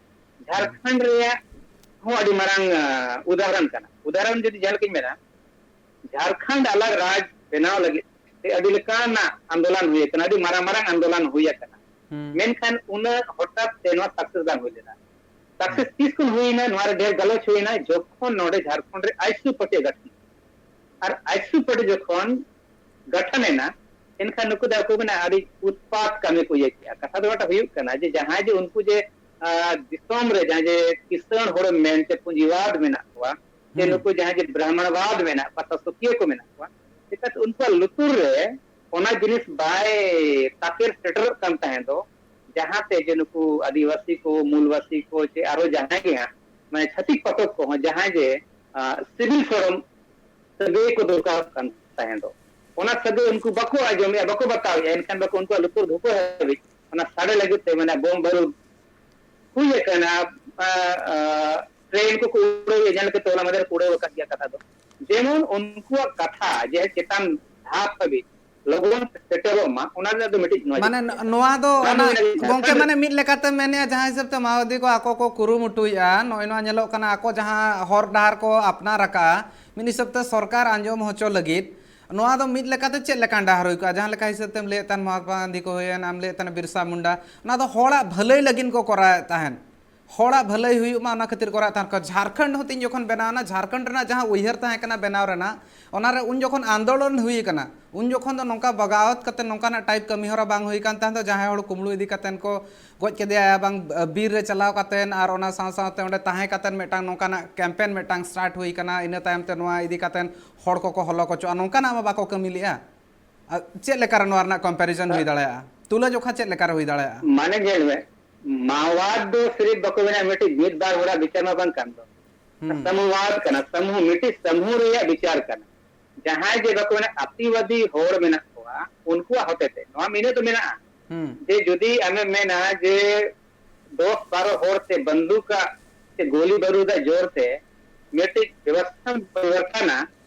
ᱡᱷᱟᱲᱠᱷᱚᱸᱰ ᱨᱮᱭᱟᱜ ᱦᱚᱸ ᱟᱹᱰᱤ ᱢᱟᱨᱟᱝ ᱟ, ᱩᱫᱟᱦᱚᱨᱚᱱ ᱠᱟᱱᱟ᱾ ᱩᱫᱟᱦᱚᱨᱚᱱ ᱡᱩᱫᱤ ᱡᱟᱦᱟᱸ ᱞᱮᱠᱟᱧ ᱢᱮᱱᱟ, ᱡᱷᱟᱲᱠᱷᱚᱸᱰ ᱟᱞᱟᱜᱽ ᱨᱟᱡᱽ ᱵᱮᱱᱟᱣ ᱞᱟᱹᱜᱤᱫ ᱛᱮ ᱟᱹᱰᱤ ᱞᱮᱠᱟᱱᱟᱜ ᱟᱱᱫᱳᱞᱚᱱ ᱦᱩᱭ ᱟᱠᱟᱱᱟ, ᱟᱹᱰᱤ ᱢᱟᱨᱟᱝ ᱢᱟᱨᱟᱝ ᱟᱱᱫᱳᱞᱚᱱ ᱦᱩᱭ ᱟᱠᱟᱱᱟ᱾ ᱢᱮᱱᱠᱷᱟᱱ ᱩᱱᱟᱹᱜ ᱦᱚᱴᱟᱛ ᱛᱮ ᱱᱚᱣᱟ ᱥᱟᱠᱥᱮᱥ ᱵᱟᱝ ᱦᱩᱭ ᱞᱮᱱᱟ᱾ ᱥᱟᱠᱥᱮᱥ ᱛᱤᱥ ᱠᱷᱚᱱ ᱦᱩᱭᱱᱟ, ᱱᱚᱣᱟ ᱨᱮ ᱰᱷᱮᱨ ᱜᱟᱞᱚᱪ ᱦᱩᱭᱱᱟ, ᱡᱚᱠᱷᱚᱱ ᱱᱚᱰᱮ ᱡᱷᱟᱲᱠᱷᱚᱸᱰ ᱨᱮ ᱟᱭᱥᱩ ᱯᱟᱹᱴᱤ ᱜᱟᱹᱴᱷᱤ, ᱟᱨ ᱟᱭᱥᱩ ᱯᱟᱹᱴᱤ ᱡᱚᱠᱷᱚᱱ ᱜᱚᱴᱷᱚᱱ ᱮᱱᱟ, ᱮᱱᱠᱷᱟᱱ ᱱᱩᱠᱩ ᱫᱚ ᱟᱠᱚ ᱢᱮᱱᱟ ᱟᱹᱰᱤ ᱩᱛᱯᱟᱛ ᱠᱟᱹᱢᱤ ᱠᱚ ᱤᱭᱟᱹ ᱠᱮᱜᱼᱟ᱾ ᱠᱟᱛᱷᱟ ᱫᱚ ᱚᱱᱟᱴᱟᱜ ᱦᱩᱭᱩᱜ ᱠᱟᱱᱟ ᱡᱮ ᱡᱟᱦᱟᱸᱭ ᱡᱮ ᱩᱱᱠᱩ ᱡᱮ, ᱟ, ᱫᱤᱥᱚᱢ ᱨᱮ ᱡᱟᱦᱟᱸᱭ ᱡᱮ ᱠᱤᱥᱟᱹᱬ ᱦᱚᱲ ᱢᱮᱱᱛᱮ ᱯᱩᱸᱡᱤᱣᱟᱫ ᱢᱮᱱᱟᱜ ᱠᱚᱣᱟ, ᱥᱮ ᱱᱩᱠᱩ ᱡᱟᱦᱟᱸᱭ ᱡᱮ ᱵᱨᱟᱦᱢᱚᱬᱵᱟᱫ ᱢᱮᱱᱟᱜ ᱠᱚᱣᱟ, ᱥᱟᱥᱚᱠᱤᱭᱟᱹ ᱠᱚ ᱢᱮᱱᱟᱜ ᱠᱚᱣᱟ, ᱪᱤᱠᱟᱹᱛᱮ ᱩᱱᱠᱩᱣᱟᱜ ᱞᱩᱛᱩᱨ ᱨᱮ ᱚᱱᱟ ᱡᱤᱱᱤᱥ ᱵᱟᱭ ᱛᱟᱠᱮᱨ ᱥᱮᱴᱮᱨᱚᱜ ᱠᱟᱱ ᱛᱟᱦᱮᱸ ᱫᱚ, ᱡᱟᱦᱟᱸᱛᱮ ᱡᱮ ᱱᱩᱠᱩ ᱟᱹᱫᱤᱵᱟᱹᱥᱤ ᱠᱚ, ᱢᱩᱞᱵᱟᱹᱥᱤ ᱠᱚ, ᱪᱮ ᱟᱨᱚ ᱡᱟᱦᱟᱸᱭ ᱜᱮ ᱦᱟᱸᱜ, ᱢᱟᱱᱮ ᱪᱷᱟᱹᱛᱤᱠ ᱯᱟᱴᱚᱠ ᱠᱚᱦᱚᱸ ᱡᱟᱦᱟᱸᱭ ᱡᱮ, ᱟ, ᱥᱤᱵᱤᱞ ᱥᱚᱲᱚᱢ ᱥᱟᱹᱜᱟᱹᱭ ᱠᱚ ᱫᱚᱨᱠᱟᱨᱚᱜ ᱠᱟᱱ ᱛᱟᱦᱮᱸ ᱫᱚ, ᱚᱱᱟ ᱥᱟᱹᱜᱟᱹᱭ ᱩᱱᱠᱩ ᱵᱟᱠᱚ ᱟᱸᱡᱚᱢᱮᱜᱼᱟ, ᱵᱟᱠᱚ ᱵᱟᱛᱟᱣᱮᱜᱼᱟ, ᱮᱱᱠᱷᱟᱱ ᱵᱟᱠᱚ ᱩᱱᱠᱩᱣᱟᱜ ᱞᱩᱛᱩᱨ ᱫᱷᱩᱠᱟᱹ ᱦᱟᱹᱵᱤᱡ ᱚᱱᱟ ᱥᱟᱰᱮ ᱞᱟᱹᱜᱤᱫ ᱛᱮ ᱢᱟᱱᱮ ᱵᱳᱢ ᱵᱟᱹᱨᱩᱫ ᱦᱩᱭ ᱟᱠᱟᱱᱟ, ᱟ, ᱟ, ᱴᱨᱮᱱ ᱠᱚᱠᱚ ᱩᱰᱟᱹᱣᱮᱫ, ᱧᱮᱞ ᱠᱟᱛᱮ ᱦᱚᱞᱟ ᱢᱟᱫᱷᱮᱨ ᱠᱚ ᱩᱰᱟᱹᱣ ᱟᱠᱟᱫ ᱜᱮᱭᱟ ᱠᱟᱛᱷᱟ ᱫᱚ᱾ ᱡᱮᱢᱚᱱ ᱩᱱᱠᱩᱣᱟᱜ ᱠᱟᱛᱷᱟ ᱡᱮ ᱪᱮᱛᱟᱱ ᱫᱷᱟᱯ ᱦᱟᱹᱵᱤᱡ ᱞᱚᱜᱚᱱ ᱥᱮᱴᱮᱨᱚᱜ ᱢᱟ, ᱚᱱᱟ ᱨᱮᱱᱟᱜ ᱫᱚ ᱢᱤᱫᱴᱤᱡ ᱱᱚᱣᱟ ᱢᱟᱱᱮ ᱡᱤᱱᱤᱥ ᱠᱟᱱᱟ᱾ ᱱᱚᱣᱟ ᱫᱚ ᱚᱱᱟ ᱚᱱᱟ ᱢᱮᱱᱟ ᱡᱮ ᱜᱚᱝᱠᱮ, ᱡᱷᱟᱲᱠᱷᱚᱸᱰ ᱢᱟᱱᱮ ᱢᱤᱫ ᱞᱮᱠᱟᱛᱮ ᱢᱮᱱᱮᱜᱼᱟ, ᱡᱟᱦᱟᱸ ᱦᱤᱥᱟᱹᱵ ᱛᱮ ᱢᱟᱣᱟᱫᱤ ᱠᱚ ᱟᱠᱚ ᱠᱚ ᱠᱩᱨᱩᱢᱩᱴᱩᱭᱮᱜᱼᱟ, ᱱᱚᱜᱼᱚᱭ ᱱᱚᱣᱟ ᱧᱮᱞᱚᱜ ᱠᱟᱱᱟ, ᱟᱠᱚ ᱡᱟᱦᱟᱸ ᱦᱚᱨ ᱰᱟᱦᱟᱨ ᱠᱚ ᱟᱯᱱᱟᱨ ᱟᱠᱟᱜᱼᱟ, ᱢᱤᱫ ᱦᱤᱥᱟᱹᱵ ᱛᱮ ᱥᱚᱨᱠᱟᱨ ᱟᱸᱡᱚᱢ ᱦᱚᱪᱚ ᱞᱟᱹᱜᱤᱫ᱾ ᱱᱚᱣᱟ ᱫᱚ ᱢᱤᱫ ᱞᱮᱠᱟᱛᱮ ᱪᱮᱫ ᱞᱮᱠᱟᱱ ᱰᱟᱦᱟᱨ ᱦᱩᱭ ᱠᱚᱜᱼᱟ? ᱡᱟᱦᱟᱸ ᱞᱮᱠᱟ ᱦᱤᱥᱟᱹᱵ ᱛᱮᱢ ᱞᱟᱹᱭᱮᱫ ᱛᱟᱦᱮᱱ ᱢᱚᱦᱟᱛᱢᱟ ᱜᱟᱱᱫᱷᱤ ᱠᱚ ᱦᱩᱭᱮᱱ, ᱟᱢ ᱞᱟᱹᱭᱮᱫ ᱛᱟᱦᱮᱱ ᱵᱤᱨᱥᱟ ᱢᱩᱱᱰᱟ, ᱚᱱᱟ ᱫᱚ ᱦᱚᱲᱟᱜ ᱵᱷᱟᱹᱞᱟᱹᱭ ᱞᱟᱹᱜᱤᱫ ᱠᱚ ᱠᱚᱨᱟᱣᱮᱫ ᱛᱟᱦᱮᱱ᱾ ᱦᱚᱲᱟᱜ ᱵᱷᱟᱹᱞᱟᱹᱭ ᱦᱩᱭᱩᱜ ᱢᱟ, ᱚᱱᱟ ᱠᱷᱟᱹᱛᱤᱨ ᱠᱚᱨᱟᱣᱮᱫ ᱛᱟᱦᱮᱱ ᱠᱚ᱾ ᱡᱷᱟᱲᱠᱷᱚᱸᱰ ᱦᱚᱸ ᱛᱤᱧ ᱡᱚᱠᱷᱚᱱ ᱵᱮᱱᱟᱣ ᱮᱱᱟ, ᱡᱷᱟᱨᱠᱷᱚᱸᱰ ᱨᱮᱱᱟᱜ ᱡᱟᱦᱟᱸ ᱩᱭᱦᱟᱹᱨ ᱛᱟᱦᱮᱸ ᱠᱟᱱᱟ ᱵᱮᱱᱟᱣ ᱨᱮᱱᱟᱜ, ᱚᱱᱟ ᱨᱮ ᱩᱱ ᱡᱚᱠᱷᱚᱱ ᱟᱱᱫᱳᱞᱚᱱ ᱦᱩᱭ ᱠᱟᱱᱟ, ᱩᱱ ᱡᱚᱠᱷᱚᱱ ᱫᱚ ᱱᱚᱝᱠᱟ ᱵᱟᱜᱟᱣᱟᱛ ᱠᱟᱛᱮ ᱱᱚᱝᱠᱟᱱᱟᱜ ᱴᱟᱭᱤᱯ ᱠᱟᱹᱢᱤ ᱦᱚᱨᱟ ᱵᱟᱝ ᱦᱩᱭ ᱠᱟᱱ ᱛᱟᱦᱮᱸ ᱫᱚ, ᱡᱟᱦᱟᱸᱭ ᱦᱚᱲ ᱠᱩᱢᱵᱽᱲᱩ ᱤᱫᱤ ᱠᱟᱛᱮ ᱠᱚ ᱜᱚᱡ ᱠᱮᱫᱮᱭᱟ, ᱵᱟᱝ, ᱵᱤᱨ ᱨᱮ ᱪᱟᱞᱟᱣ ᱠᱟᱛᱮ ᱟᱨ ᱚᱱᱟ ᱥᱟᱶ ᱥᱟᱶᱛᱮ ᱚᱸᱰᱮ ᱛᱟᱦᱮᱸ ᱠᱟᱛᱮ ᱢᱤᱫᱴᱟᱝ ᱱᱚᱝᱠᱟᱱᱟᱜ ᱠᱮᱢᱯᱮᱱ ᱢᱤᱫᱴᱟᱝ ᱥᱴᱟᱨᱴ ᱦᱩᱭ ᱠᱟᱱᱟ᱾ ᱤᱱᱟᱹ ᱛᱟᱭᱚᱢ ᱛᱮ ᱱᱚᱣᱟ ᱤᱫᱤ ᱠᱟᱛᱮ ᱦᱚᱲ ᱠᱚᱠᱚ ᱦᱚᱞᱚ ᱠᱚᱪᱚᱜᱼᱟ, ᱱᱚᱝᱠᱟᱱᱟᱜ ᱢᱟ ᱵᱟᱠᱚ ᱠᱟᱹᱢᱤ ᱞᱮᱜᱼᱟ᱾ ᱟᱨ ᱪᱮᱫ ᱞᱮᱠᱟᱨᱮ ᱱᱚᱣᱟ ᱨᱮᱱᱟᱜ ᱠᱚᱢᱯᱮᱨᱤᱡᱚᱱ ᱦᱩᱭ ᱫᱟᱲᱮᱭᱟᱜᱼᱟ? ᱛᱩᱞᱟᱹ ᱡᱚᱠᱷᱟ ᱪᱮᱫ ᱞᱮᱠᱟᱨᱮ ᱦᱩᱭ ᱫᱟᱲᱮᱭᱟᱜᱼᱟ? ᱢᱟᱱᱮ ᱧᱮᱞ ᱢᱮ, ᱢᱟᱣᱟᱫ ᱫᱚ ᱥᱤᱨᱤᱯ ᱵᱟᱠᱚ ᱢᱮᱱᱟ ᱢᱤᱫᱴᱤᱡ ᱢᱤᱫ ᱵᱟᱨ ᱦᱚᱲᱟᱜ ᱵᱤᱪᱟᱨ ᱢᱟ ᱵᱟᱝ ᱠᱟᱱ ᱫᱚ᱾ ᱦᱩᱸ᱾ ᱥᱟᱢᱩᱣᱟᱫ ᱠᱟᱱᱟ, ᱥᱟᱢᱩ, ᱢᱤᱫᱴᱤᱡ ᱥᱟᱢᱩ ᱨᱮᱭᱟᱜ ᱵᱤᱪᱟᱨ ᱠᱟᱱᱟ᱾ ᱡᱟᱦᱟᱸᱭ ᱡᱮ ᱵᱟᱠᱚ ᱢᱮᱱᱟ ᱟᱹᱛᱤᱣᱟᱫᱤ ᱦᱚᱲ ᱢᱮᱱᱟᱜ ᱠᱚ, ᱠᱚᱣᱟ, ᱩᱱᱠᱩᱣᱟᱜ ᱦᱚᱛᱮᱛᱮ ᱱᱚᱣᱟ ᱢᱤᱱᱟᱹ ᱫᱚ ᱢᱮᱱᱟᱜᱼᱟ᱾ ᱦᱩᱸ᱾ ᱡᱮ ᱡᱩᱫᱤ ᱟᱢᱮᱢ ᱢᱮᱱᱟ ᱡᱮ ᱫᱚᱥ ᱵᱟᱨᱚ ᱦᱚᱲ ᱛᱮ ᱵᱟᱱᱫᱩᱠᱟᱜ ᱥᱮ ᱜᱳᱞᱤ ᱵᱟᱹᱨᱩᱫᱟᱜ ᱡᱳᱨ ᱛᱮ ᱢᱤᱫᱴᱤᱡ ᱵᱮᱵᱚᱥᱛᱷᱟ ᱯᱚᱨᱤᱵᱚᱨᱛᱚᱱᱟ,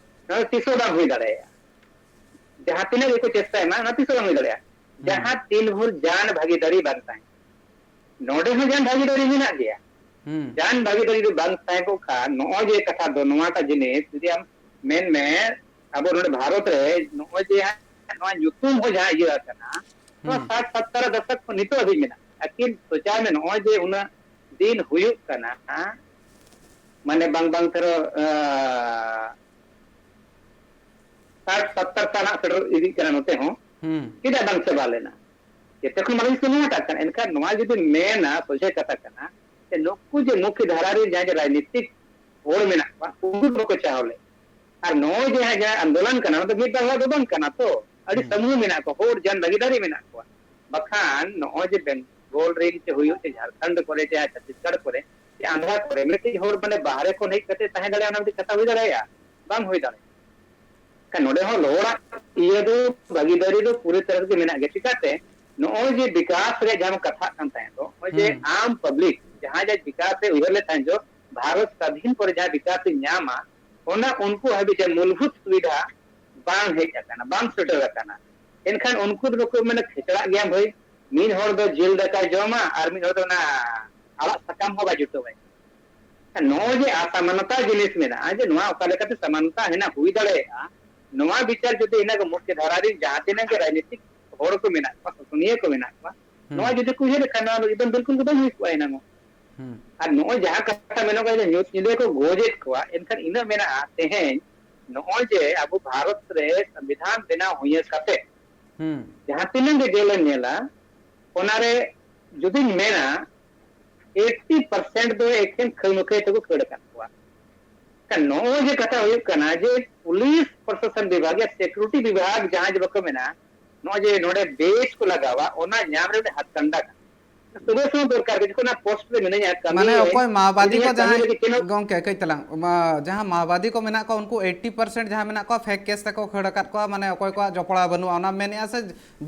ᱱᱚᱣᱟ ᱛᱤᱥ ᱦᱚᱸ ᱵᱟᱝ ᱦᱩᱭ ᱫᱟᱲᱮᱭᱟᱜᱼᱟ᱾ ᱡᱟᱦᱟᱸ ᱛᱤᱱᱟᱹᱜ ᱜᱮᱠᱚ ᱪᱮᱥᱴᱟᱭ ᱢᱟ, ᱚᱱᱟ ᱛᱤᱥ ᱦᱚᱸ ᱵᱟᱝ ᱦᱩᱭ ᱫᱟᱲᱮᱭᱟᱜᱼᱟ᱾ ᱦᱩᱸ᱾ ᱡᱟᱦᱟᱸ ᱛᱤᱱ ᱵᱷᱳᱨ ᱡᱟᱱ ᱵᱷᱟᱹᱜᱤᱫᱟᱨᱤ ᱵᱟᱝ ᱛᱟᱦᱮᱸ᱾ ᱱᱚᱰᱮ ᱦᱚᱸ ᱡᱟᱱ ᱵᱷᱟᱹᱜᱤᱫᱟᱨᱤ ᱢᱮᱱᱟᱜ ᱜᱮᱭᱟ᱾ ᱦᱩᱸ᱾ ᱡᱟᱱ ᱵᱷᱟᱹᱜᱤᱫᱟᱨᱤ ᱡᱩᱫᱤ ᱵᱟᱝ ᱛᱟᱦᱮᱸ ᱠᱚᱜ ᱠᱷᱟᱱ, ᱱᱚᱜᱼᱚᱭ ᱡᱮ ᱠᱟᱛᱷᱟ ᱫᱚ, ᱱᱚᱣᱟᱴᱟᱜ ᱡᱤᱱᱤᱥ ᱡᱩᱫᱤ ᱟᱢ ᱢᱮᱱ ᱢᱮ, ᱟᱵᱚ ᱱᱚᱰᱮ ᱵᱷᱟᱨᱚᱛ ᱨᱮ ᱱᱚᱜᱼᱚᱭ ᱡᱮ ᱦᱟᱸᱜ ᱱᱚᱣᱟ ᱧᱩᱛᱩᱢ ᱦᱚᱸ ᱡᱟᱦᱟᱸ ᱤᱭᱟᱹ ᱟᱠᱟᱱᱟ, ᱱᱚᱣᱟ ᱦᱩᱸ᱾ ᱥᱟᱴ ᱥᱚᱛᱛᱚᱨ ᱫᱚᱥᱚᱠ ᱠᱷᱚᱱ ᱱᱤᱛᱚᱜ ᱦᱟᱹᱵᱤᱡ ᱢᱮᱱᱟᱜᱼᱟ᱾ ᱟᱹᱠᱤᱱ ᱥᱚᱪᱟᱭ ᱢᱮ, ᱱᱚᱜᱼᱚᱭ ᱡᱮ ᱩᱱᱟᱹᱜ ᱫᱤᱱ ᱦᱩᱭᱩᱜ ᱠᱟᱱᱟ, ᱢᱟᱱᱮ ᱵᱟᱝ ᱵᱟᱝ ᱛᱮᱨᱚ, ᱟᱸ, ᱥᱟᱴ ᱥᱚᱛᱛᱚᱨ ᱥᱟᱞ ᱦᱟᱸᱜ ᱥᱮᱴᱮᱨ ᱤᱫᱤᱜ ᱠᱟᱱᱟ ᱱᱚᱛᱮ ᱦᱚᱸ᱾ ᱦᱩᱸ᱾ ᱪᱮᱫᱟᱜ ᱵᱟᱝ ᱪᱟᱵᱟ ᱞᱮᱱᱟ? ᱡᱮᱛᱮ ᱠᱷᱚᱱ ᱢᱟᱨᱟᱝ ᱡᱤᱱᱤᱥ ᱫᱚ ᱱᱚᱣᱟᱴᱟᱜ ᱠᱟᱱᱟ᱾ ᱮᱱᱠᱷᱟᱱ ᱱᱚᱣᱟ ᱡᱩᱫᱤ ᱢᱮᱱᱟ, ᱥᱚᱡᱷᱮ ᱠᱟᱛᱷᱟ ᱠᱟᱱᱟ, ᱡᱮ ᱱᱩᱠᱩ ᱡᱮ ᱢᱩᱠᱷ ᱫᱷᱟᱨᱟ ᱨᱮ ᱡᱟᱦᱟᱸᱭ ᱡᱮ ᱨᱟᱡᱽᱱᱤᱛᱤᱠ ᱦᱚᱲ ᱢᱮᱱᱟᱜ ᱠᱚᱣᱟ, ᱩᱱᱠᱩ ᱫᱚ ᱵᱟᱠᱚ ᱪᱟᱦᱟᱣ ᱞᱮᱫ᱾ ᱟᱨ ᱱᱚᱜᱼᱚᱭ ᱡᱮ ᱦᱟᱸᱜ ᱡᱟᱦᱟᱸ ᱟᱱᱫᱳᱞᱚᱱ ᱠᱟᱱᱟ, ᱚᱱᱟ ᱫᱚ ᱢᱤᱫ ᱵᱟᱨ ᱦᱚᱲᱟᱜ ᱫᱚ ᱵᱟᱝ ᱠᱟᱱᱟ ᱛᱚ, ᱟᱹᱰᱤ ᱦᱩᱸ᱾ ᱥᱟᱢᱩᱦ ᱢᱮᱱᱟᱜ ᱠᱚᱣᱟ, ᱦᱚᱲ ᱡᱟᱱ ᱵᱷᱟᱹᱜᱤᱫᱟᱨᱤ ᱢᱮᱱᱟᱜ ᱠᱚᱣᱟ᱾ ᱵᱟᱠᱷᱟᱱ ᱱᱚᱜᱼᱚᱭ ᱡᱮ ᱵᱮᱝᱜᱚᱞ ᱨᱮ ᱪᱮ ᱦᱩᱭᱩᱜ ᱪᱮ ᱡᱷᱟᱲᱠᱷᱚᱸᱰ ᱠᱚᱨᱮ ᱪᱮ ᱪᱷᱚᱛᱤᱥᱜᱚᱲ ᱠᱚᱨᱮ ᱪᱮ ᱟᱸᱫᱷᱨᱟ ᱠᱚᱨᱮ ᱢᱤᱫᱴᱤᱡ ᱦᱚᱲ ᱢᱟᱱᱮ ᱵᱟᱦᱨᱮ ᱠᱷᱚᱱ ᱦᱮᱡ ᱠᱟᱛᱮ ᱛᱟᱦᱮᱸ ᱫᱟᱲᱮᱭᱟᱜᱼᱟ, ᱚᱱᱟ ᱢᱤᱫᱴᱤᱡ ᱠᱟᱛᱷᱟ ᱦᱩᱭ ᱫᱟᱲᱮᱭᱟᱜᱼᱟ? ᱵᱟᱝ ᱦᱩᱭ ᱫᱟᱲᱮᱭᱟᱜᱼᱟ᱾ ᱠᱷᱟᱱ ᱱᱚᱰᱮ ᱦᱚᱸ ᱦᱚᱲᱟᱜ ᱤᱭᱟᱹ ᱫᱚ ᱵᱷᱟᱹᱜᱤᱫᱟᱨᱤ ᱫᱚ ᱯᱩᱨᱟᱹ ᱛᱚᱨᱟᱦ ᱜᱮ ᱢᱮᱱᱟᱜ ᱜᱮᱭᱟ᱾ ᱪᱤᱠᱟᱹᱛᱮ ᱱᱚᱜᱼᱚᱭ ᱡᱮ ᱵᱤᱠᱟᱥ ᱨᱮᱭᱟᱜ ᱡᱟᱦᱟᱸ ᱠᱟᱛᱷᱟᱜ ᱠᱟᱱ ᱛᱟᱦᱮᱸ ᱫᱚ, ᱱᱚᱜᱼᱚᱭ ᱡᱮ ᱦᱩᱸ᱾ ᱟᱢ ᱯᱟᱵᱽᱞᱤᱠ ᱡᱟᱦᱟᱸ ᱡᱟᱦᱟᱸ ᱵᱤᱠᱟᱥ ᱮ ᱩᱭᱦᱟᱹᱨ ᱞᱮᱫ ᱛᱟᱦᱮᱸ ᱫᱚ, ᱵᱷᱟᱨᱚᱛ ᱥᱟᱫᱷᱤᱱ ᱯᱚᱨᱮ ᱡᱟᱦᱟᱸ ᱵᱤᱠᱟᱥ ᱮ ᱧᱟᱢᱟ, ᱚᱱᱟ ᱩᱱᱠᱩ ᱦᱟᱹᱵᱤᱡ ᱡᱟᱦᱟᱸ ᱢᱩᱞᱵᱷᱩᱛ ᱥᱩᱵᱤᱫᱷᱟ ᱵᱟᱝ ᱦᱮᱡ ᱟᱠᱟᱱᱟ, ᱵᱟᱝ ᱥᱮᱴᱮᱨ ᱟᱠᱟᱱᱟ᱾ ᱮᱱᱠᱷᱟᱱ ᱩᱱᱠᱩ ᱫᱚ ᱠᱚ ᱢᱮᱱᱟ, ᱠᱷᱮᱪᱲᱟᱜ ᱜᱮᱭᱟᱢ ᱵᱷᱟᱹᱭ, ᱢᱤᱫ ᱦᱚᱲ ᱫᱚ ᱡᱤᱞ ᱫᱟᱠᱟᱭ ᱡᱚᱢᱟ ᱟᱨ ᱢᱤᱫ ᱦᱚᱲ ᱫᱚ ᱚᱱᱟ ᱟᱲᱟᱜ ᱥᱟᱠᱟᱢ ᱦᱚᱸ ᱵᱟᱭ ᱡᱩᱴᱟᱹᱣᱟᱭ᱾ ᱱᱚᱜᱼᱚᱭ ᱡᱮ ᱚᱥᱚᱢᱟᱱᱚᱛᱟ ᱡᱤᱱᱤᱥ ᱢᱮᱱᱟᱜᱼᱟ, ᱡᱮ ᱱᱚᱣᱟ ᱚᱠᱟ ᱞᱮᱠᱟᱛᱮ ᱥᱚᱢᱟᱱᱚᱛᱟ ᱦᱮᱱᱟᱜ ᱦᱩᱭ ᱫᱟᱲᱮᱭᱟᱜᱼᱟ, ᱱᱚᱣᱟ ᱵᱤᱪᱟᱨ ᱡᱩᱫᱤ ᱦᱮᱱᱟᱜ ᱢᱩᱠᱷᱭᱚ ᱫᱷᱟᱨᱟ ᱨᱮᱱ ᱡᱟᱦᱟᱸ ᱛᱤᱱᱟᱹᱜ ᱜᱮ ᱨᱟᱡᱽᱱᱤᱛᱤᱠ ᱦᱚᱲ ᱠᱚ ᱢᱮᱱᱟᱜ ᱠᱚᱣᱟ, ᱥᱟᱥᱚᱱᱤᱭᱟᱹ ᱠᱚ ᱢᱮᱱᱟᱜ ᱠᱚᱣᱟ, ᱦᱩᱸ᱾ ᱱᱚᱣᱟ ᱡᱩᱫᱤ ᱠᱚ ᱩᱭᱦᱟᱹᱨ ᱞᱮᱠᱷᱟᱱ, ᱱᱚᱣᱟ ᱫᱚ ᱮᱠᱫᱚᱢ ᱵᱤᱞᱠᱩᱞ ᱜᱮ ᱵᱟᱝ ᱦᱩᱭ ᱠᱚᱜᱼᱟ ᱮᱱᱟᱝ ᱦᱚᱸ᱾ ᱦᱩᱸ᱾ ᱟᱨ ᱱᱚᱜᱼᱚᱭ ᱡᱟᱦᱟᱸ ᱠᱟᱛᱷᱟ ᱢᱮᱱᱚᱜ ᱠᱟᱱᱟ ᱡᱮ ᱧᱩᱛ ᱧᱤᱫᱟᱹ ᱠᱚ ᱜᱚᱡᱮᱫ ᱠᱚᱣᱟ, ᱮᱱᱠᱷᱟᱱ ᱤᱱᱟᱹ ᱢᱮᱱᱟᱜᱼᱟ, ᱛᱮᱦᱮᱧ ᱱᱚᱜᱼᱚᱭ ᱡᱮ ᱟᱵᱚ ᱵᱷᱟᱨᱚᱛ ᱨᱮ ᱥᱚᱝᱵᱤᱫᱷᱟᱱ ᱵᱮᱱᱟᱣ ᱦᱩᱭ ᱠᱟᱛᱮ ᱦᱩᱸ᱾ ᱡᱟᱦᱟᱸ ᱛᱤᱱᱟᱹᱜ ᱜᱮ ᱡᱮᱞ ᱮᱢ ᱧᱮᱞᱟ, ᱚᱱᱟᱨᱮ ᱡᱩᱫᱤᱧ ᱢᱮᱱᱟ, ᱮᱭᱴᱤ ᱯᱟᱨᱥᱮᱱᱴ ᱫᱚ ᱮᱠᱷᱮᱱ ᱠᱷᱟᱹᱲ ᱢᱩᱠᱷᱟᱹᱭ ᱛᱮᱠᱚ ᱠᱷᱟᱹᱲ ᱟᱠᱟᱫ ᱠᱚᱣᱟ᱾ ᱠᱷᱟᱱ ᱱᱚᱜᱼᱚᱭ ᱡᱮ ᱠᱟᱛᱷᱟ ᱦᱩᱭᱩᱜ ᱠᱟᱱᱟ ᱡᱮ ᱯᱩᱞᱤᱥ ᱯᱨᱚᱥᱟᱥᱚᱱ ᱵᱤᱵᱷᱟᱜᱽ ᱭᱟ ᱥᱤᱠᱩᱨᱤᱴᱤ ᱵᱤᱵᱷᱟᱜᱽ ᱡᱟᱦᱟᱸ ᱡᱮ ᱵᱟᱠᱚ ᱢᱮᱱᱟ, ᱱᱚᱜᱼᱚᱭ ᱡᱮ ᱱᱚᱰᱮ ᱵᱮᱥ ᱠᱚ ᱞᱟᱜᱟᱣᱟ, ᱚᱱᱟ ᱧᱟᱢ ᱨᱮ ᱢᱤᱫᱴᱮᱱ ᱦᱟᱛᱠᱟᱱᱰᱟ ᱠᱟᱱᱟ᱾ ᱥᱚᱸᱜᱮ ᱥᱚᱸᱜᱮ ᱫᱚᱨᱠᱟᱨ ᱜᱮ, ᱡᱚᱠᱷᱚᱱ ᱚᱱᱟ ᱯᱳᱥᱴ ᱨᱮ ᱢᱤᱱᱟᱹᱧᱟ, ᱠᱟᱹᱢᱤ ᱢᱟᱱᱮ ᱨᱮ, ᱚᱠᱚᱭ ᱢᱟᱣᱵᱟᱫᱤ ᱡᱩᱫᱤ ᱠᱚ ᱤᱧᱟᱹᱜ ᱠᱟᱹᱢᱤ ᱡᱟᱦᱟᱸᱭ, ᱞᱟᱹᱜᱤᱫ ᱪᱮᱫ ᱦᱚᱸ ᱜᱚᱝᱠᱮ, ᱠᱟᱹᱡ ᱛᱟᱞᱟᱝ, ᱢᱟ-, ᱡᱟᱦᱟᱸ ᱢᱟᱣᱵᱟᱫᱤ ᱠᱚ ᱢᱮᱱᱟᱜ ᱠᱚᱣᱟ, ᱩᱱᱠᱩ ᱮᱭᱤᱴᱴᱤ ᱯᱟᱨᱥᱮᱱᱴ ᱡᱟᱦᱟᱸ ᱢᱮᱱᱟᱜ ᱠᱚᱣᱟ, ᱯᱷᱮᱠ ᱠᱮᱥ ᱛᱮᱠᱚ ᱠᱷᱟᱹᱲ ᱟᱠᱟᱫ ᱠᱚᱣᱟ, ᱢᱟᱱᱮ ᱚᱠᱚᱭ ᱠᱚᱣᱟᱜ ᱡᱚᱯᱲᱟᱣ ᱵᱟᱹᱱᱩᱜᱼᱟ, ᱚᱱᱟ ᱢᱮᱱᱮᱫᱼᱟ ᱥᱮ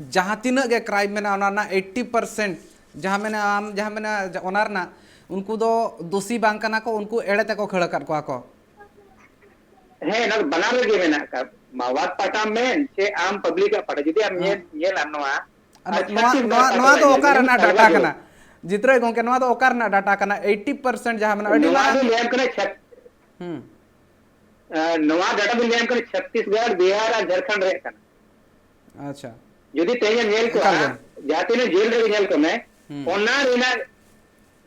ᱡᱟᱦᱟᱸ ᱛᱤᱱᱟᱹᱜ ᱜᱮ ᱠᱨᱟᱭᱤᱢ ᱢᱮᱱᱟᱜᱼᱟ, ᱚᱱᱟ ᱨᱮᱱᱟᱜ ᱮᱭᱤᱴᱴᱤ ᱯᱟᱨᱥᱮᱱᱴ ᱡᱟᱦᱟᱸ ᱢᱮᱱᱟᱜᱼᱟ, ᱟᱢ ᱡᱟᱦᱟᱸ ᱢᱮᱱᱟᱜᱼᱟ, ᱚᱱᱟ ᱨᱮᱱᱟᱜ, ᱩᱱᱠᱩ ᱫᱚ ᱫᱳᱥᱤ ᱵᱟᱝ ᱠᱟᱱᱟ ᱠᱚ, ᱩᱱᱠᱩ ᱮᱲᱮ ᱛᱮᱠᱚ ᱠᱷᱟᱹᱲ ᱟᱠᱟᱫ ᱠᱚᱣᱟ ᱠᱚ᱾ ᱦᱮᱸ, ᱚᱱᱟ ᱫᱚ ᱵᱟᱱᱟᱨ ᱨᱮᱜᱮ ᱢᱮᱱᱟᱜ ᱟᱠᱟᱫ, ᱢᱟᱣᱵᱟᱫ ᱯᱟᱦᱴᱟᱢ ᱢᱮᱱ ᱥᱮ ᱟᱢ ᱯᱟᱵᱽᱞᱤᱠ ᱟᱜ ᱯᱟᱦᱴᱟ᱾ ᱡᱩᱫᱤ ᱟᱢ ᱦᱮᱸ᱾ ᱧᱮᱞ, ᱧᱮᱞᱟᱢ ᱱᱚᱣᱟ, ᱟᱨ ᱟᱨ ᱱᱚᱣᱟ, ᱪᱷᱟᱹᱛᱤᱥᱜᱚᱲ ᱱᱚᱣᱟ, ᱯᱟᱦᱴᱟ ᱱᱚᱣᱟ ᱫᱚ ᱨᱮ ᱚᱠᱟ ᱡᱮᱢᱚᱱ ᱨᱮᱱᱟᱜ ᱰᱟᱴᱟ ᱥᱟᱞᱵᱟᱡᱳ᱾ ᱠᱟᱱᱟ? ᱡᱤᱛᱨᱟᱹᱭ ᱜᱚᱝᱠᱮ, ᱱᱚᱣᱟ ᱫᱚ ᱚᱠᱟ ᱨᱮᱱᱟᱜ ᱰᱟᱴᱟ ᱠᱟᱱᱟ? ᱮᱭᱤᱴᱴᱤ ᱯᱟᱨᱥᱮᱱᱴ ᱡᱟᱦᱟᱸ ᱢᱮᱱᱟᱜᱼᱟ, ᱟᱹᱰᱤ ᱱᱚᱣᱟ ᱢᱟᱨᱟᱝ᱾ ᱫᱚ ᱞᱟᱹᱭᱟᱢ ᱠᱟᱱᱟ ᱪᱷᱟᱛ-, ᱦᱩᱸ᱾ ᱟᱨ ᱱᱚᱣᱟ ᱰᱟᱴᱟ ᱫᱚ ᱞᱟᱹᱭᱟᱢ ᱠᱟᱱᱟ ᱪᱷᱚᱛᱤᱥᱜᱚᱲ, ᱵᱤᱦᱟᱨ ᱟᱨ ᱡᱷᱟᱲᱠᱷᱚᱸᱰ ᱨᱮᱭᱟᱜ ᱠᱟᱱᱟ᱾ ᱟᱪᱪᱷᱟ᱾ ᱡᱩᱫᱤ ᱛᱮᱦᱮᱧ ᱮᱢ ᱧᱮᱞ ᱠᱚᱣᱟ, ᱮᱠᱟᱞ ᱜᱮ᱾ ᱡᱟᱦᱟᱸ ᱛᱤᱱᱟᱹᱜ ᱡᱮᱞ ᱨᱮᱜᱮ ᱧᱮᱞ ᱠᱚᱢᱮ, ᱦᱩᱸ᱾ ᱚᱱᱟ ᱨᱮᱱᱟᱜ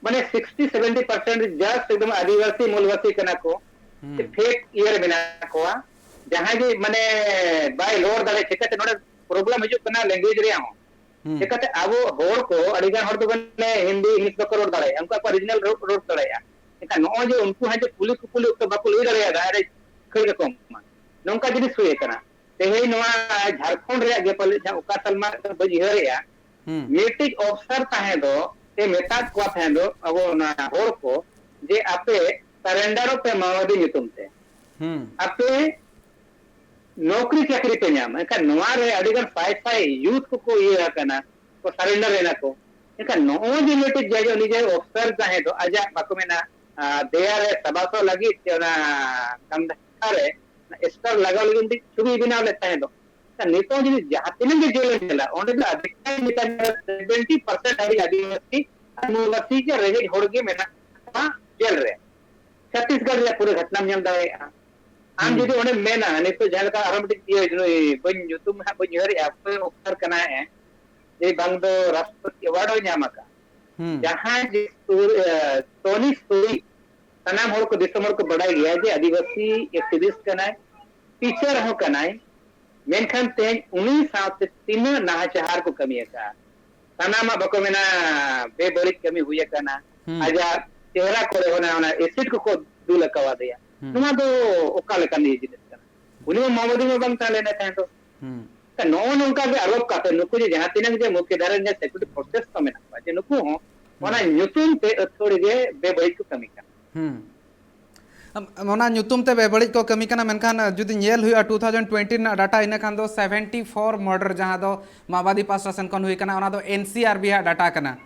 ᱢᱟᱱᱮ ᱥᱤᱠᱥᱴᱤ ᱥᱮᱵᱷᱮᱱᱴᱤ ᱯᱟᱨᱥᱮᱱᱴ just ᱮᱠᱫᱚᱢ ᱟᱹᱫᱤᱵᱟᱹᱥᱤ ᱢᱩᱞᱵᱟᱹᱥᱤ ᱠᱟᱱᱟ ᱠᱚ, ᱦᱩᱸ᱾ ᱥᱮ ᱯᱷᱮᱠ ᱤᱭᱟᱹ ᱨᱮ ᱢᱮᱱᱟᱜ ᱠᱚᱣᱟ, ᱡᱟᱦᱟᱸᱭ ᱜᱮ ᱢᱟᱱᱮ ᱵᱟᱭ ᱨᱚᱲ ᱫᱟᱲᱮᱭᱟᱜ, ᱪᱤᱠᱟᱹᱛᱮ ᱱᱚᱰᱮ ᱯᱨᱚᱵᱞᱮᱢ ᱦᱤᱡᱩᱜ ᱠᱟᱱᱟ ᱞᱮᱝᱜᱩᱭᱮᱡᱽ ᱨᱮᱭᱟᱜ ᱦᱚᱸ᱾ ᱦᱩᱸ᱾ ᱪᱤᱠᱟᱹᱛᱮ ᱟᱵᱚ ᱦᱚᱲ ᱠᱚ, ᱟᱹᱰᱤ ᱜᱟᱱ ᱦᱚᱲ ᱫᱚ ᱢᱟᱱᱮ ᱦᱤᱱᱫᱤ, ᱤᱝᱞᱤᱥ ᱵᱟᱠᱚ ᱨᱚᱲ ᱫᱟᱲᱮᱭᱟᱜᱼᱟ, ᱩᱱᱠᱩ ᱟᱠᱚᱣᱟᱜ ᱨᱤᱡᱤᱱᱟᱞ ᱨᱚᱲ, ᱨᱚᱲ ᱫᱟᱲᱮᱭᱟᱜᱼᱟ᱾ ᱮᱱᱠᱷᱟᱱ ᱱᱚᱜᱼᱚᱭ ᱡᱮ ᱩᱱᱠᱩ ᱦᱚᱸ ᱡᱮ ᱠᱩᱞᱤ ᱠᱩᱯᱞᱤ ᱚᱠᱛᱚ ᱵᱟᱠᱚ ᱞᱟᱹᱭ ᱫᱟᱲᱮᱭᱟᱫᱟ, ᱟᱨᱮ ᱠᱷᱟᱹᱲ ᱠᱟᱠᱚ ᱢᱟ, ᱱᱚᱝᱠᱟ ᱡᱤᱱᱤᱥ ᱦᱩᱭ ᱟᱠᱟᱱᱟ᱾ ᱛᱮᱦᱮᱧ ᱱᱚᱣᱟ ᱡᱷᱟᱲᱠᱷᱚᱸᱰ ᱨᱮᱭᱟᱜ ᱜᱮ ᱯᱟᱞᱮ ᱡᱟᱦᱟᱸ ᱚᱠᱟ ᱥᱟᱞᱢᱟ ᱵᱟᱹᱧ ᱩᱭᱦᱟᱹᱨᱮᱜᱼᱟ, ᱦᱩᱸ᱾ ᱢᱤᱫᱴᱤᱡ ᱚᱯᱷᱥᱟᱨ ᱛᱟᱦᱮᱸ ᱫᱚ, ᱥᱮ ᱢᱮᱛᱟᱫ ᱠᱚᱣᱟ ᱛᱟᱦᱮᱸ ᱫᱚ ᱟᱵᱚ ᱚᱱᱟ ᱦᱚᱲ ᱠᱚ, ᱡᱮ ᱟᱯᱮ ᱥᱟᱨᱮᱱᱰᱟᱨᱚᱜ ᱯᱮ ᱢᱟᱣᱵᱟᱫᱤ ᱧᱩᱛᱩᱢ ᱛᱮ᱾ ᱦᱩᱸ᱾ ᱟᱯᱮ ᱱᱚᱠᱨᱤ ᱪᱟᱹᱠᱨᱤ ᱯᱮ ᱧᱟᱢᱟ᱾ ᱮᱱᱠᱷᱟᱱ ᱱᱚᱣᱟ ᱨᱮ ᱟᱹᱰᱤ ᱜᱟᱱ ᱥᱟᱭ ᱥᱟᱭ ᱭᱩᱛᱷ ᱠᱚᱠᱚ ᱤᱭᱟᱹ ᱟᱠᱟᱱᱟ, ᱠᱚ ᱥᱟᱨᱮᱱᱰᱟᱨ ᱮᱱᱟ ᱠᱚ᱾ ᱮᱱᱠᱷᱟᱱ ᱱᱚᱜᱼᱚᱭ ᱡᱮ ᱢᱤᱫᱴᱤᱡ ᱡᱟᱭᱜᱟ ᱩᱱᱤ ᱡᱟᱦᱟᱸᱭ ᱚᱯᱷᱥᱟᱨ ᱛᱟᱦᱮᱸ ᱫᱚ, ᱟᱡᱟᱜ ᱵᱟᱠᱚ ᱢᱮᱱᱟ, ᱟᱸ, ᱫᱮᱭᱟ ᱨᱮ ᱥᱟᱵᱟᱥᱚᱜ ᱞᱟᱹᱜᱤᱫ ᱥᱮ ᱚᱱᱟ ᱠᱟᱱᱫᱷᱟ ᱨᱮ ᱥᱴᱟᱨ ᱞᱟᱜᱟᱣ ᱞᱟᱹᱜᱤᱫ ᱢᱤᱫᱴᱤᱡ ᱪᱷᱚᱵᱤᱭ ᱵᱮᱱᱟᱣ ᱞᱮᱫ ᱛᱟᱦᱮᱸ ᱫᱚ᱾ ᱮᱱᱠᱷᱟᱱ ᱱᱤᱛᱚᱜ ᱡᱩᱫᱤ ᱡᱟᱦᱟᱸ ᱛᱤᱱᱟᱹᱜ ᱜᱮ ᱡᱮᱞ ᱮᱢ ᱧᱮᱞᱟ, ᱚᱸᱰᱮ ᱫᱚ ᱟᱹᱰᱤ ᱜᱟᱱ ᱱᱮᱛᱟᱨ ᱥᱮᱵᱷᱮᱱᱴᱤ ᱯᱟᱨᱥᱮᱱᱴ ᱦᱟᱹᱵᱤᱡ ᱟᱹᱫᱤᱵᱟᱹᱥᱤ ᱟᱨ ᱢᱩᱞᱵᱟᱹᱥᱤ ᱜᱮ ᱨᱮᱸᱜᱮᱡ ᱦᱚᱲ ᱜᱮ ᱢᱮᱱᱟᱜ ᱠᱚᱣᱟ ᱡᱮᱞ ᱨᱮ᱾ ᱪᱷᱟᱛᱤᱥᱜᱚᱲ ᱨᱮᱭᱟᱜ ᱯᱩᱨᱟᱹ ᱜᱷᱚᱴᱱᱟᱢ ᱧᱮᱞ ᱫᱟᱲᱮᱭᱟᱜᱼᱟ᱾ ᱟᱢ ᱦᱩᱸ᱾ ᱡᱩᱫᱤ ᱚᱸᱰᱮᱢ ᱢᱮᱱᱟ, ᱱᱤᱛᱚᱜ ᱡᱟᱦᱟᱸ ᱞᱮᱠᱟ ᱟᱨᱚ ᱢᱤᱫᱴᱤᱡ ᱤᱭᱟᱹ, ᱱᱩᱭ ᱵᱟᱹᱧ, ᱧᱩᱛᱩᱢ ᱦᱟᱸᱜ ᱵᱟᱹᱧ ᱩᱭᱦᱟᱹᱨᱮᱜᱼᱟ, ᱚᱠᱚᱭ ᱚᱯᱷᱥᱟᱨ ᱠᱟᱱᱟᱭ, ᱡᱮ ᱵᱟᱝ ᱫᱚ ᱨᱟᱥᱴᱨᱚᱯᱚᱛᱤ ᱮᱣᱟᱨᱰ ᱦᱚᱸᱭ ᱧᱟᱢ ᱟᱠᱟᱫ᱾ ᱦᱩᱸ᱾ ᱡᱟᱦᱟᱸᱭ ᱡᱮ ᱥᱩᱨ-, ᱮ, ᱥᱚᱱᱤ ᱥᱩᱨᱤ, ᱥᱟᱱᱟᱢ ᱦᱚᱲ ᱠᱚ, ᱫᱤᱥᱚᱢ ᱦᱚᱲ ᱠᱚ ᱵᱟᱰᱟᱭ ᱜᱮᱭᱟ ᱡᱮ ᱟᱹᱫᱤᱵᱟᱹᱥᱤ ᱮᱠᱴᱤᱵᱷᱤᱥᱴ ᱠᱟᱱᱟᱭ, ᱴᱤᱪᱟᱨ ᱦᱚᱸ ᱠᱟᱱᱟᱭ, ᱢᱮᱱᱠᱷᱟᱱ ᱛᱮᱦᱮᱧ ᱩᱱᱤ ᱥᱟᱶᱛᱮ ᱛᱤᱱᱟᱹᱜ ᱱᱟᱦᱟᱪᱟᱨ ᱠᱚ ᱠᱟᱹᱢᱤ ᱟᱠᱟᱫᱼᱟ, ᱥᱟᱱᱟᱢᱟᱜ ᱵᱟᱠᱚ ᱢᱮᱱᱟ ᱵᱮᱵᱟᱹᱲᱤᱡ ᱠᱟᱹᱢᱤ ᱦᱩᱭ ᱟᱠᱟᱱᱟ᱾ ᱦᱩᱸ᱾ ᱟᱡᱟᱜ ᱪᱮᱦᱨᱟ ᱠᱚᱨᱮ ᱚᱱᱟ, ᱚᱱᱟ ᱮᱥᱤᱰ ᱠᱚᱠᱚ ᱫᱩᱞ ᱟᱠᱟᱣᱟᱫᱮᱭᱟ᱾ ᱦᱩᱸ᱾ ᱱᱚᱣᱟ ᱫᱚ ᱚᱠᱟ ᱞᱮᱠᱟᱱ ᱤᱭᱟᱹ ᱡᱤᱱᱤᱥ ᱠᱟᱱᱟ? ᱩᱱᱤ ᱢᱟ ᱢᱟᱣᱵᱟᱫᱤ ᱢᱟ ᱵᱟᱝ ᱛᱟᱦᱮᱸ ᱞᱮᱱᱟ ᱛᱟᱦᱮᱸ ᱫᱚ᱾ ᱦᱩᱸ᱾ ᱱᱚᱜᱼᱚ ᱱᱚᱝᱠᱟ ᱜᱮ ᱟᱨᱳᱯ ᱠᱟᱛᱮ ᱱᱩᱠᱩ ᱡᱮ ᱡᱟᱦᱟᱸ ᱛᱤᱱᱟᱹᱜ ᱡᱮ ᱢᱩᱠᱷᱭᱟᱹ ᱫᱷᱟᱨᱮ ᱨᱮᱱ ᱥᱮᱠᱩᱨᱤᱴᱤ ᱯᱷᱳᱨᱥᱮᱥ ᱠᱚ ᱢᱮᱱᱟᱜ ᱠᱚᱣᱟ, ᱡᱮ ᱱᱩᱠᱩ ᱦᱚᱸ ᱚᱱᱟ ᱧᱩᱛᱩᱢ ᱛᱮ ᱟᱹᱛᱷᱟᱹᱲᱤ ᱜᱮ ᱵᱮᱵᱟᱹᱲᱤᱡ ᱠᱚ ᱠᱟᱹᱢᱤ ᱠᱟᱱᱟ᱾ ᱦᱩᱸ᱾ ᱟᱢ, ᱚᱱᱟ ᱧᱩᱛᱩᱢ ᱛᱮ ᱵᱮᱵᱟᱹᱲᱤᱡ ᱠᱚ ᱠᱟᱹᱢᱤ ᱠᱟᱱᱟ, ᱢᱮᱱᱠᱷᱟᱱ ᱡᱩᱫᱤ ᱧᱮᱞ ᱦᱩᱭᱩᱜᱼᱟ two thousand twenty ᱨᱮᱱᱟᱜ ᱰᱟᱴᱟ, ᱤᱱᱟᱹ ᱠᱷᱟᱱ ᱫᱚ seventy four murder ᱡᱟᱦᱟᱸ ᱫᱚ ᱢᱟᱣᱵᱟᱫᱤ ᱯᱟᱥᱴᱟ ᱥᱮᱱ ᱠᱷᱚᱱ ᱦᱩᱭ ᱠᱟᱱᱟ, ᱚᱱᱟ ᱫᱚ N C R B ᱟᱜ ᱰᱟᱴᱟ ᱠᱟᱱᱟ᱾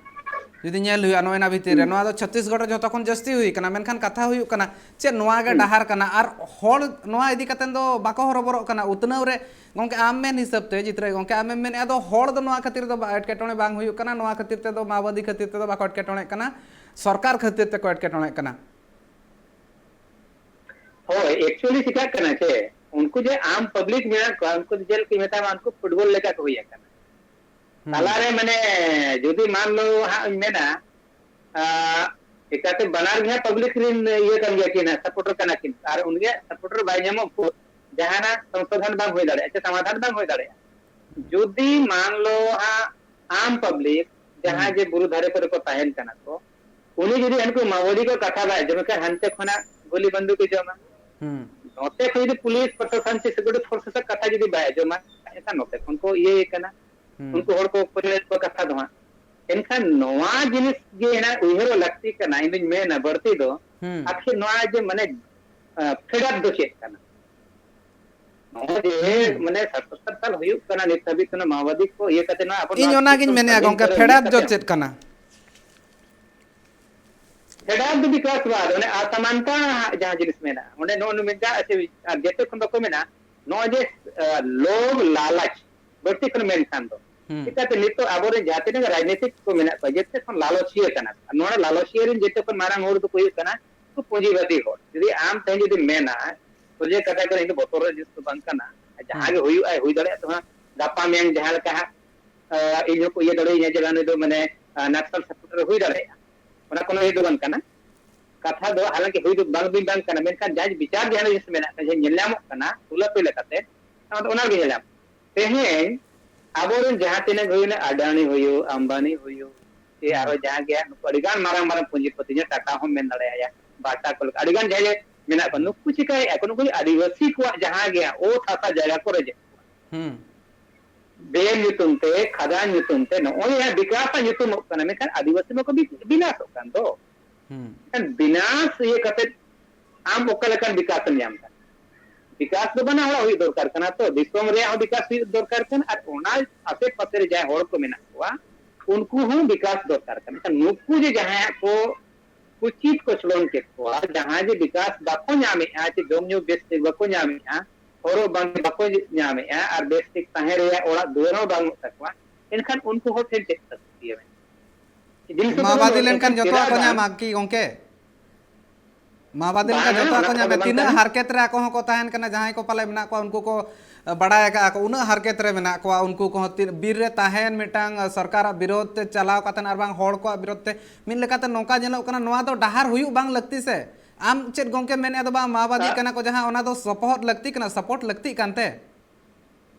ᱡᱩᱫᱤ ᱧᱮᱞ ᱦᱩᱭᱩᱜᱼᱟ ᱱᱚᱜᱼᱚᱭ ᱱᱟ ᱵᱷᱤᱛᱤᱨ ᱨᱮ, ᱱᱚᱣᱟ ᱫᱚ ᱪᱷᱚᱛᱤᱥᱜᱚᱲ ᱨᱮ ᱡᱷᱚᱛᱚ ᱠᱷᱚᱱ ᱡᱟᱹᱥᱛᱤ ᱦᱩᱭ ᱠᱟᱱᱟ, ᱢᱮᱱᱠᱷᱟᱱ ᱠᱟᱛᱷᱟ ᱦᱩᱭᱩᱜ ᱠᱟᱱᱟ ᱪᱮᱫ ᱱᱚᱣᱟ ᱜᱮ ᱰᱟᱦᱟᱨ ᱠᱟᱱᱟ? ᱟᱨ ᱦᱚᱲ ᱱᱚᱣᱟ ᱤᱫᱤ ᱠᱟᱛᱮ ᱫᱚ ᱵᱟᱠᱚ ᱦᱚᱨᱚᱵᱚᱨᱚᱜ ᱠᱟᱱᱟ ᱩᱛᱱᱟᱹᱣ ᱨᱮ? ᱜᱚᱝᱠᱮ, ᱟᱢ ᱢᱮᱱ ᱦᱤᱥᱟᱹᱵ ᱛᱮ, ᱡᱤᱛᱨᱟᱹᱭ ᱜᱚᱝᱠᱮ, ᱟᱢᱮᱢ ᱢᱮᱱᱮᱫᱼᱟ ᱫᱚ ᱦᱚᱲ ᱫᱚ ᱱᱚᱣᱟ ᱠᱷᱟᱹᱛᱤᱨ ᱫᱚ ᱵᱟ-, ᱮᱴᱠᱮᱴᱚᱬᱮ ᱵᱟᱝ ᱦᱩᱭᱩᱜ ᱠᱟᱱᱟ, ᱱᱚᱣᱟ ᱠᱷᱟᱹᱛᱤᱨ ᱛᱮᱫᱚ ᱢᱟᱣᱵᱟᱫᱤ ᱠᱷᱟᱹᱛᱤᱨ ᱛᱮᱫᱚ ᱵᱟᱠᱚ ᱮᱴᱠᱮᱴᱚᱬᱮᱜ ᱠᱟᱱᱟ, ᱥᱚᱨᱠᱟᱨ ᱠᱷᱟᱹᱛᱤᱨ ᱛᱮᱠᱚ ᱮᱴᱠᱮᱴᱚᱬᱮᱜ ᱠᱟᱱᱟ᱾ ᱦᱳᱭ, actually ᱪᱤᱠᱟᱹᱜ ᱠᱟᱱᱟ ᱪᱮ, ᱩᱱᱠᱩ ᱡᱮ ᱟᱢ ᱯᱟᱵᱽᱞᱤᱠ ᱢᱮᱱᱟᱜ ᱠᱚᱣᱟ, ᱩᱱᱠᱩ ᱫᱚ ᱪᱮᱫ ᱞᱮᱠᱟ ᱢᱮᱛᱟᱢᱟ, ᱩᱱᱠᱩ ᱯᱷᱩᱴᱵᱚᱞ ᱞᱮᱠᱟ ᱠᱚ ᱦᱩᱭ ᱟᱠᱟᱱᱟ᱾ ᱛᱟᱞᱟᱨᱮ ᱢᱟᱱᱮ ᱡᱩᱫᱤ ᱢᱟᱱ ᱞᱚ ᱦᱟᱸᱜ ᱤᱧ ᱢᱮᱱᱟ, ᱟᱸ, ᱪᱤᱠᱟᱹᱛᱮ ᱵᱟᱱᱟᱨ ᱜᱮ ᱦᱟᱸᱜ ᱯᱟᱵᱽᱞᱤᱠ ᱨᱮᱱ ᱤᱭᱟᱹ ᱠᱟᱱ ᱜᱮᱭᱟ ᱠᱤᱱ, ᱥᱟᱯᱳᱨᱴᱟᱨ ᱠᱟᱱᱟ ᱠᱤᱱ, ᱟᱨ ᱩᱱᱤᱭᱟᱜ ᱥᱟᱯᱳᱨᱴᱟᱨ ᱵᱟᱭ ᱧᱟᱢᱚᱜ ᱵᱷᱳᱨ ᱡᱟᱦᱟᱱᱟᱜ ᱥᱚᱝᱥᱳᱫᱷᱚᱱ ᱵᱟᱝ ᱦᱩᱭ ᱫᱟᱲᱮᱭᱟᱜᱼᱟ ᱥᱮ ᱥᱚᱢᱟᱫᱷᱟᱱ ᱵᱟᱝ ᱦᱩᱭ ᱫᱟᱲᱮᱭᱟᱜᱼᱟ᱾ ᱡᱩᱫᱤ ᱢᱟᱱ ᱞᱚ ᱦᱟᱸᱜ ᱟᱢ ᱯᱟᱵᱽᱞᱤᱠ ᱡᱟᱦᱟᱸᱭ ᱡᱮ ᱵᱩᱨᱩ ᱫᱷᱟᱨᱮ ᱠᱚᱨᱮ ᱠᱚ ᱛᱟᱦᱮᱱ ᱠᱟᱱᱟ ᱠᱚ, ᱩᱱᱤ ᱡᱩᱫᱤ ᱦᱟᱱᱠᱩ ᱢᱟᱣᱵᱟᱫᱤ ᱠᱚ ᱠᱟᱛᱷᱟ ᱵᱟᱭ ᱟᱸᱡᱚᱢ ᱠᱷᱟᱱ ᱦᱟᱱᱛᱮ ᱠᱷᱚᱱᱟᱜ ᱜᱩᱞᱤ ᱵᱟᱱᱫᱩᱠ ᱮ ᱡᱚᱢᱟ᱾ ᱦᱩᱸ᱾ ᱱᱚᱛᱮ ᱠᱷᱚᱱ ᱡᱩᱫᱤ ᱯᱩᱞᱤᱥ ᱯᱨᱚᱥᱟᱥᱚᱱ ᱥᱮ ᱥᱤᱠᱩᱨᱤᱴᱤ ᱯᱷᱳᱨᱥᱮᱥ ᱟᱜ ᱠᱟᱛᱷᱟ ᱡᱩᱫᱤ ᱵᱟᱭ ᱟᱸᱡᱚᱢᱟ, ᱮᱱᱠᱷᱟᱱ ᱱᱚᱛᱮ ᱠᱷᱚᱱ ᱠᱚ ᱤᱭᱟᱹᱭᱮ ᱠᱟᱱᱟ, ᱦᱩᱸ᱾ ᱩᱱᱠᱩ ᱦᱚᱲ ᱠᱚ ᱯᱟᱹᱪᱷᱞᱟᱹᱭᱮᱫ ᱠᱚᱣᱟ ᱠᱟᱛᱷᱟ ᱫᱚ ᱦᱟᱸᱜ᱾ ᱮᱱᱠᱷᱟᱱ ᱱᱚᱣᱟ ᱡᱤᱱᱤᱥ ᱜᱮ ᱦᱟᱸᱜ ᱩᱭᱦᱟᱹᱨᱚᱜ ᱞᱟᱹᱠᱛᱤ ᱠᱟᱱᱟ, ᱤᱧ ᱫᱩᱧ ᱢᱮᱱᱟ ᱵᱟᱹᱲᱛᱤ ᱫᱚ, ᱦᱩᱸ᱾ ᱟᱠᱷᱤᱨ ᱱᱚᱣᱟ ᱡᱮ ᱢᱟᱱᱮ, ᱟᱸ, ᱯᱷᱮᱰᱟᱛ ᱫᱚ ᱪᱮᱫ ᱠᱟᱱᱟ? ᱱᱚᱜᱼᱚᱭ ᱡᱮ ᱦᱩᱸ᱾ ᱢᱟᱱᱮ ᱥᱟᱛ ᱥᱚᱛᱛᱚᱨ ᱥᱟᱞ ᱦᱩᱭᱩᱜ ᱠᱟᱱᱟ, ᱱᱤᱛ ᱫᱷᱟᱹᱵᱤᱡ ᱛᱮ ᱚᱱᱟ ᱢᱟᱣᱵᱟᱫᱤ ᱠᱚ ᱤᱭᱟᱹ ᱠᱟᱛᱮ ᱱᱚᱣᱟ ᱟᱵᱚ ᱤᱧ ᱱᱚᱣᱟ ᱚᱱᱟᱜᱤᱧ ᱫᱤᱥᱚᱢ ᱢᱮᱱᱮᱫᱼᱟ ᱥᱟᱹᱫᱷᱤᱱ ᱜᱚᱝᱠᱮ, ᱠᱚᱨᱮ ᱦᱩᱭ ᱯᱷᱮᱰᱟᱛ ᱫᱚ ᱠᱟᱛᱮ ᱪᱮᱫ ᱠᱟᱱᱟ? ᱯᱷᱮᱰᱟᱛ ᱫᱚ ᱵᱤᱠᱟᱥᱵᱟᱫ, ᱢᱟᱱᱮ ᱟᱥᱟᱢᱟᱱᱛᱟ ᱡᱟᱦᱟᱸ ᱡᱤᱱᱤᱥ ᱢᱮᱱᱟᱜᱼᱟ, ᱚᱸᱰᱮ ᱱᱚᱜᱼᱚ ᱱᱚᱣᱟ ᱢᱮᱱᱟᱜᱼᱟ, ᱟᱨ ᱡᱮᱛᱮ ᱠᱷᱚᱱ ᱵᱟᱠᱚ ᱢᱮᱱᱟ, ᱱᱚᱜᱼᱚᱭ ᱡᱮ, ᱟᱸ, ᱞᱳᱵᱷ ᱞᱟᱞᱚᱪ ᱵᱟᱹᱲᱛᱤ ᱠᱷᱚᱱ ᱢᱮᱱᱠᱷᱟᱱ ᱫᱚ, ᱦᱩᱸ᱾ ᱪᱤᱠᱟᱹᱛᱮ ᱱᱤᱛᱚᱜ ᱟᱵᱚᱨᱮᱱ ᱡᱟᱦᱟᱸ ᱛᱤᱱᱟᱹᱜ ᱨᱟᱡᱽᱱᱤᱛᱤᱠ ᱠᱚ ᱢᱮᱱᱟᱜ ᱠᱚᱣᱟ, ᱡᱮᱛᱮ ᱠᱷᱚᱱ ᱞᱟᱞᱚᱪᱤᱭᱟᱹ ᱠᱟᱱᱟ ᱠᱚ᱾ ᱟᱨ ᱱᱚᱣᱟ ᱞᱟᱞᱚᱪᱤᱭᱟᱹ ᱨᱮᱱ ᱡᱮᱛᱮ ᱠᱷᱚᱱ ᱢᱟᱨᱟᱝ ᱦᱚᱲ ᱫᱚᱠᱚ ᱦᱩᱭᱩᱜ ᱠᱟᱱᱟ ᱩᱱᱠᱩ ᱯᱩᱸᱡᱤᱵᱟᱫᱤ ᱦᱚᱲ᱾ ᱡᱩᱫᱤ ᱟᱢ ᱛᱮᱦᱮᱧ ᱡᱩᱫᱤ ᱢᱮᱱᱟ, ᱥᱚᱡᱷᱮ ᱠᱟᱛᱷᱟ ᱠᱟᱱᱟ, ᱤᱧ ᱫᱚ ᱵᱚᱛᱚᱨ ᱨᱮᱭᱟᱜ ᱡᱤᱱᱤᱥ ᱫᱚ ᱵᱟᱝ ᱠᱟᱱᱟ, ᱡᱟᱦᱟᱸ ᱦᱩᱸ᱾ ᱜᱮ ᱦᱩᱭᱩᱜᱼᱟ, ᱦᱩᱭ ᱫᱟᱲᱮᱭᱟᱜᱼᱟ ᱛᱚ ᱦᱟᱸᱜ, ᱜᱟᱯᱟ ᱢᱮᱭᱟᱝ ᱡᱟᱦᱟᱸ ᱞᱮᱠᱟ ᱦᱟᱸᱜ, ᱟᱸ, ᱤᱧ ᱦᱚᱸᱠᱚ ᱤᱭᱟᱹ ᱫᱟᱲᱮᱭᱟᱹᱧᱟ ᱡᱮ ᱵᱟᱝ, ᱱᱩᱭ ᱫᱚ ᱢᱟᱱᱮ, ᱟᱸ, ᱱᱟᱠᱥᱟᱞ ᱥᱟᱯᱳᱨᱴᱟᱨ ᱦᱩᱭ ᱫᱟᱲᱮᱭᱟᱜᱼᱟ, ᱚᱱᱟ ᱠᱳᱱᱳ ᱤᱭᱟᱹ ᱫᱚ ᱵᱟᱝ ᱠᱟᱱᱟ᱾ ᱠᱟᱛᱷᱟ ᱫᱚ ᱦᱟᱞᱟᱝᱠᱤ ᱦᱩᱭ ᱫᱚ ᱵᱟᱝ, ᱵᱟᱝ ᱠᱟᱱᱟ, ᱢᱮᱱᱠᱷᱟᱱ ᱡᱟᱦᱟᱸ ᱵᱤᱪᱟᱨ ᱡᱟᱦᱟᱸ ᱡᱤᱱᱤᱥ ᱢᱮᱱᱟᱜ ᱠᱟᱱᱟ, ᱡᱟᱦᱟᱸ ᱧᱮᱞ ᱧᱟᱢᱚᱜ ᱠᱟᱱᱟ ᱛᱩᱞᱟᱹ ᱛᱩᱞᱟᱹ ᱠᱟᱛᱮ, ᱚᱱᱟ ᱫᱚ ᱚᱱᱟ ᱜᱮ ᱧᱮᱞ ᱧᱟᱢᱚᱜ ᱠᱟᱱᱟ᱾ ᱛᱮᱦᱮᱧ ᱟᱵᱚᱨᱮᱱ ᱡᱟᱦᱟᱸ ᱛᱤᱱᱟᱹᱜ ᱦᱩᱭᱱᱟ, ᱟᱰᱟᱱᱤ ᱦᱩᱭᱩᱜ, ᱟᱢᱵᱟᱱᱤ ᱦᱩᱭᱩᱜ, ᱥᱮ ᱦᱩᱸ᱾ ᱟᱨᱚ ᱡᱟᱦᱟᱸ ᱜᱮ ᱦᱟᱸᱜ ᱱᱩᱠᱩ ᱟᱹᱰᱤᱜᱟᱱ ᱢᱟᱨᱟᱝ ᱢᱟᱨᱟᱝ ᱯᱩᱸᱡᱤᱯᱚᱛᱤ, ᱡᱮ ᱴᱟᱴᱟ ᱦᱚᱸ ᱢᱮᱱ ᱫᱟᱲᱮᱭᱟᱭᱟ, ᱵᱟᱴᱟ ᱠᱚ ᱞᱮᱠᱟ ᱟᱹᱰᱤᱜᱟᱱ ᱡᱟᱦᱟᱸᱭ ᱜᱮ ᱢᱮᱱᱟᱜ ᱠᱚᱣᱟ, ᱱᱩᱠᱩ ᱪᱤᱠᱟᱹᱭᱮᱫᱼᱟ ᱠᱚ? ᱱᱩᱠᱩ ᱟᱹᱫᱤᱵᱟᱹᱥᱤ ᱠᱚᱣᱟᱜ ᱡᱟᱦᱟᱸ ᱜᱮ ᱦᱟᱸᱜ ᱚᱛ ᱦᱟᱥᱟ ᱡᱟᱭᱜᱟ ᱠᱚ ᱨᱮᱡᱮᱫ ᱠᱚᱣᱟ᱾ ᱦᱩᱸ᱾ ᱰᱮᱢ ᱧᱩᱛᱩᱢ ᱛᱮ, ᱠᱷᱟᱫᱟᱱ ᱧᱩᱛᱩᱢ ᱛᱮ, ᱱᱚᱜᱼᱚᱭ ᱡᱟᱦᱟᱸ ᱵᱤᱠᱟᱥ ᱟᱜ ᱧᱩᱛᱩᱢᱚᱜ ᱠᱟᱱᱟ, ᱢᱮᱱᱠᱷᱟᱱ ᱟᱹᱫᱤᱵᱟᱹᱥᱤ ᱢᱟᱠᱚ ᱵᱤ-, ᱵᱤᱱᱟᱥᱚᱜ ᱠᱟᱱ ᱫᱚ᱾ ᱦᱩᱸ᱾ ᱢᱮᱱᱠᱷᱟᱱ ᱵᱤᱱᱟᱥ ᱤᱭᱟᱹ ᱠᱟᱛᱮ ᱟᱢ ᱚᱠᱟ ᱞᱮᱠᱟᱱ ᱵᱤᱠᱟᱥ ᱮᱢ ᱧᱟᱢ ᱠᱟᱱᱟ? ᱵᱤᱠᱟᱥ ᱫᱚ ᱵᱟᱱᱟ ᱦᱚᱲᱟᱜ ᱦᱩᱭᱩᱜ ᱫᱚᱨᱠᱟᱨ ᱠᱟᱱᱟ ᱛᱚ, ᱫᱤᱥᱚᱢ ᱨᱮᱭᱟᱜ ᱦᱚᱸ ᱵᱤᱠᱟᱥ ᱦᱩᱭᱩᱜ ᱫᱚᱨᱠᱟᱨ ᱠᱟᱱᱟ, ᱟᱨ ᱚᱱᱟ ᱟᱥᱮ ᱯᱟᱥᱮ ᱨᱮ ᱡᱟᱦᱟᱸᱭ ᱦᱚᱲ ᱠᱚ ᱢᱮᱱᱟᱜ ᱠᱚᱣᱟ, ᱩᱱᱠᱩ ᱦᱚᱸ ᱵᱤᱠᱟᱥ ᱫᱚᱨᱠᱟᱨ ᱠᱟᱱᱟ᱾ ᱢᱮᱱᱠᱷᱟᱱ ᱱᱩᱠᱩ ᱡᱮ ᱡᱟᱦᱟᱸᱭᱟᱜ ᱠᱚ ᱠᱩᱪᱤᱛ ᱠᱚᱪᱞᱚᱱ ᱠᱮᱫ ᱠᱚᱣᱟ, ᱡᱟᱦᱟᱸᱭ ᱡᱮ ᱵᱤᱠᱟᱥ ᱵᱟᱠᱚ ᱧᱟᱢᱮᱫᱼᱟ, ᱪᱮ ᱡᱚᱢ ᱧᱩ ᱵᱮᱥ ᱴᱷᱤᱠ ᱵᱟᱠᱚ ᱧᱟᱢᱮᱫᱼᱟ, ᱦᱚᱨᱚᱜ ᱵᱟᱸᱫᱮ ᱵᱟᱠᱚ ᱧᱟᱢᱮᱫᱼᱟ, ᱟᱨ ᱵᱮᱥ ᱴᱷᱤᱠ ᱛᱟᱦᱮᱸ ᱨᱮᱭᱟᱜ ᱚᱲᱟᱜ ᱫᱩᱣᱟᱹᱨ ᱦᱚᱸ ᱵᱟᱹᱱᱩᱜ ᱛᱟᱠᱚᱣᱟ, ᱮᱱᱠᱷᱟᱱ ᱩᱱᱠᱩ ᱦᱚᱲ ᱴᱷᱮᱱ ᱪᱮᱫ ᱥᱟᱹᱠᱛᱤ ᱢᱮᱱᱟᱜᱼᱟ? ᱡᱤᱱᱤᱥ ᱫᱚ ᱢᱟᱣᱵᱟᱫᱤ ᱵᱟᱹᱱᱩᱜᱼᱟ, ᱞᱮᱱᱠᱷᱟᱱ ᱮᱱᱠᱷᱟᱱ ᱡᱚᱛᱚᱣᱟᱜ ᱪᱮᱫᱟᱜ ᱠᱚ ᱵᱟᱝ? ᱧᱟᱢᱟ ᱠᱤ ᱜᱚᱝᱠᱮ? ᱢᱟᱣᱵᱟᱫᱤ ᱞᱮᱠᱟ ᱵᱟᱝᱟ, ᱡᱚᱛᱚᱣᱟᱜ ᱚᱱᱟ ᱠᱚ ᱠᱟᱛᱷᱟ ᱫᱚ ᱧᱟᱢᱟ᱾ ᱵᱟᱝ ᱛᱤᱱᱟᱹᱜ ᱠᱟᱱᱟ᱾ ᱦᱟᱨᱠᱮᱛ ᱨᱮ ᱟᱠᱚ ᱦᱚᱸᱠᱚ ᱛᱟᱦᱮᱱ ᱠᱟᱱᱟ, ᱡᱟᱦᱟᱸᱭ ᱠᱚ ᱯᱟᱞᱮ ᱢᱮᱱᱟᱜ ᱠᱚᱣᱟ, ᱩᱱᱠᱩ ᱠᱚ ᱵᱟᱲᱟᱭ ᱟᱠᱟᱫᱼᱟ ᱠᱚ, ᱩᱱᱟᱹᱜ ᱦᱟᱨᱠᱮᱛ ᱨᱮ ᱢᱮᱱᱟᱜ ᱠᱚᱣᱟ᱾ ᱩᱱᱠᱩ ᱠᱚᱦᱚᱸ ᱛᱤᱱ-, ᱵᱤᱨ ᱨᱮ ᱛᱟᱦᱮᱱ, ᱢᱤᱫᱴᱟᱝ ᱥᱚᱨᱠᱟᱨᱟᱜ ᱵᱤᱨᱳᱫᱷ ᱛᱮ ᱪᱟᱞᱟᱣ ᱠᱟᱛᱮ ᱟᱨ ᱵᱟᱝ ᱦᱚᱲ ᱠᱚᱣᱟᱜ ᱵᱤᱨᱳᱫᱷ ᱛᱮ, ᱢᱤᱫ ᱞᱮᱠᱟᱛᱮ ᱱᱚᱝᱠᱟ ᱧᱮᱞᱚᱜ ᱠᱟᱱᱟ, ᱱᱚᱣᱟ ᱫᱚ ᱰᱟᱦᱟᱨ ᱦᱩᱭᱩᱜ ᱵᱟᱝ ᱞᱟᱹᱠᱛᱤ ᱥᱮ? ᱟᱢ ᱪᱮᱫ ᱜᱚᱝᱠᱮᱢ ᱢᱮᱱᱮᱫᱼᱟ? ᱫᱚ ᱵᱟᱝ, ᱢᱟᱣᱵᱟᱫᱤ ᱦᱮᱸ᱾ ᱠᱟᱱᱟ ᱠᱚ ᱡᱟᱦᱟᱸ, ᱚᱱᱟ ᱫᱚ ᱥᱚᱯᱚᱦᱚᱫ ᱞᱟᱹᱠᱛᱤ ᱠᱟᱱᱟ, ᱥᱟᱯᱳᱨᱴ ᱞᱟᱹᱠᱛᱤᱜ ᱠᱟᱱᱛᱮ?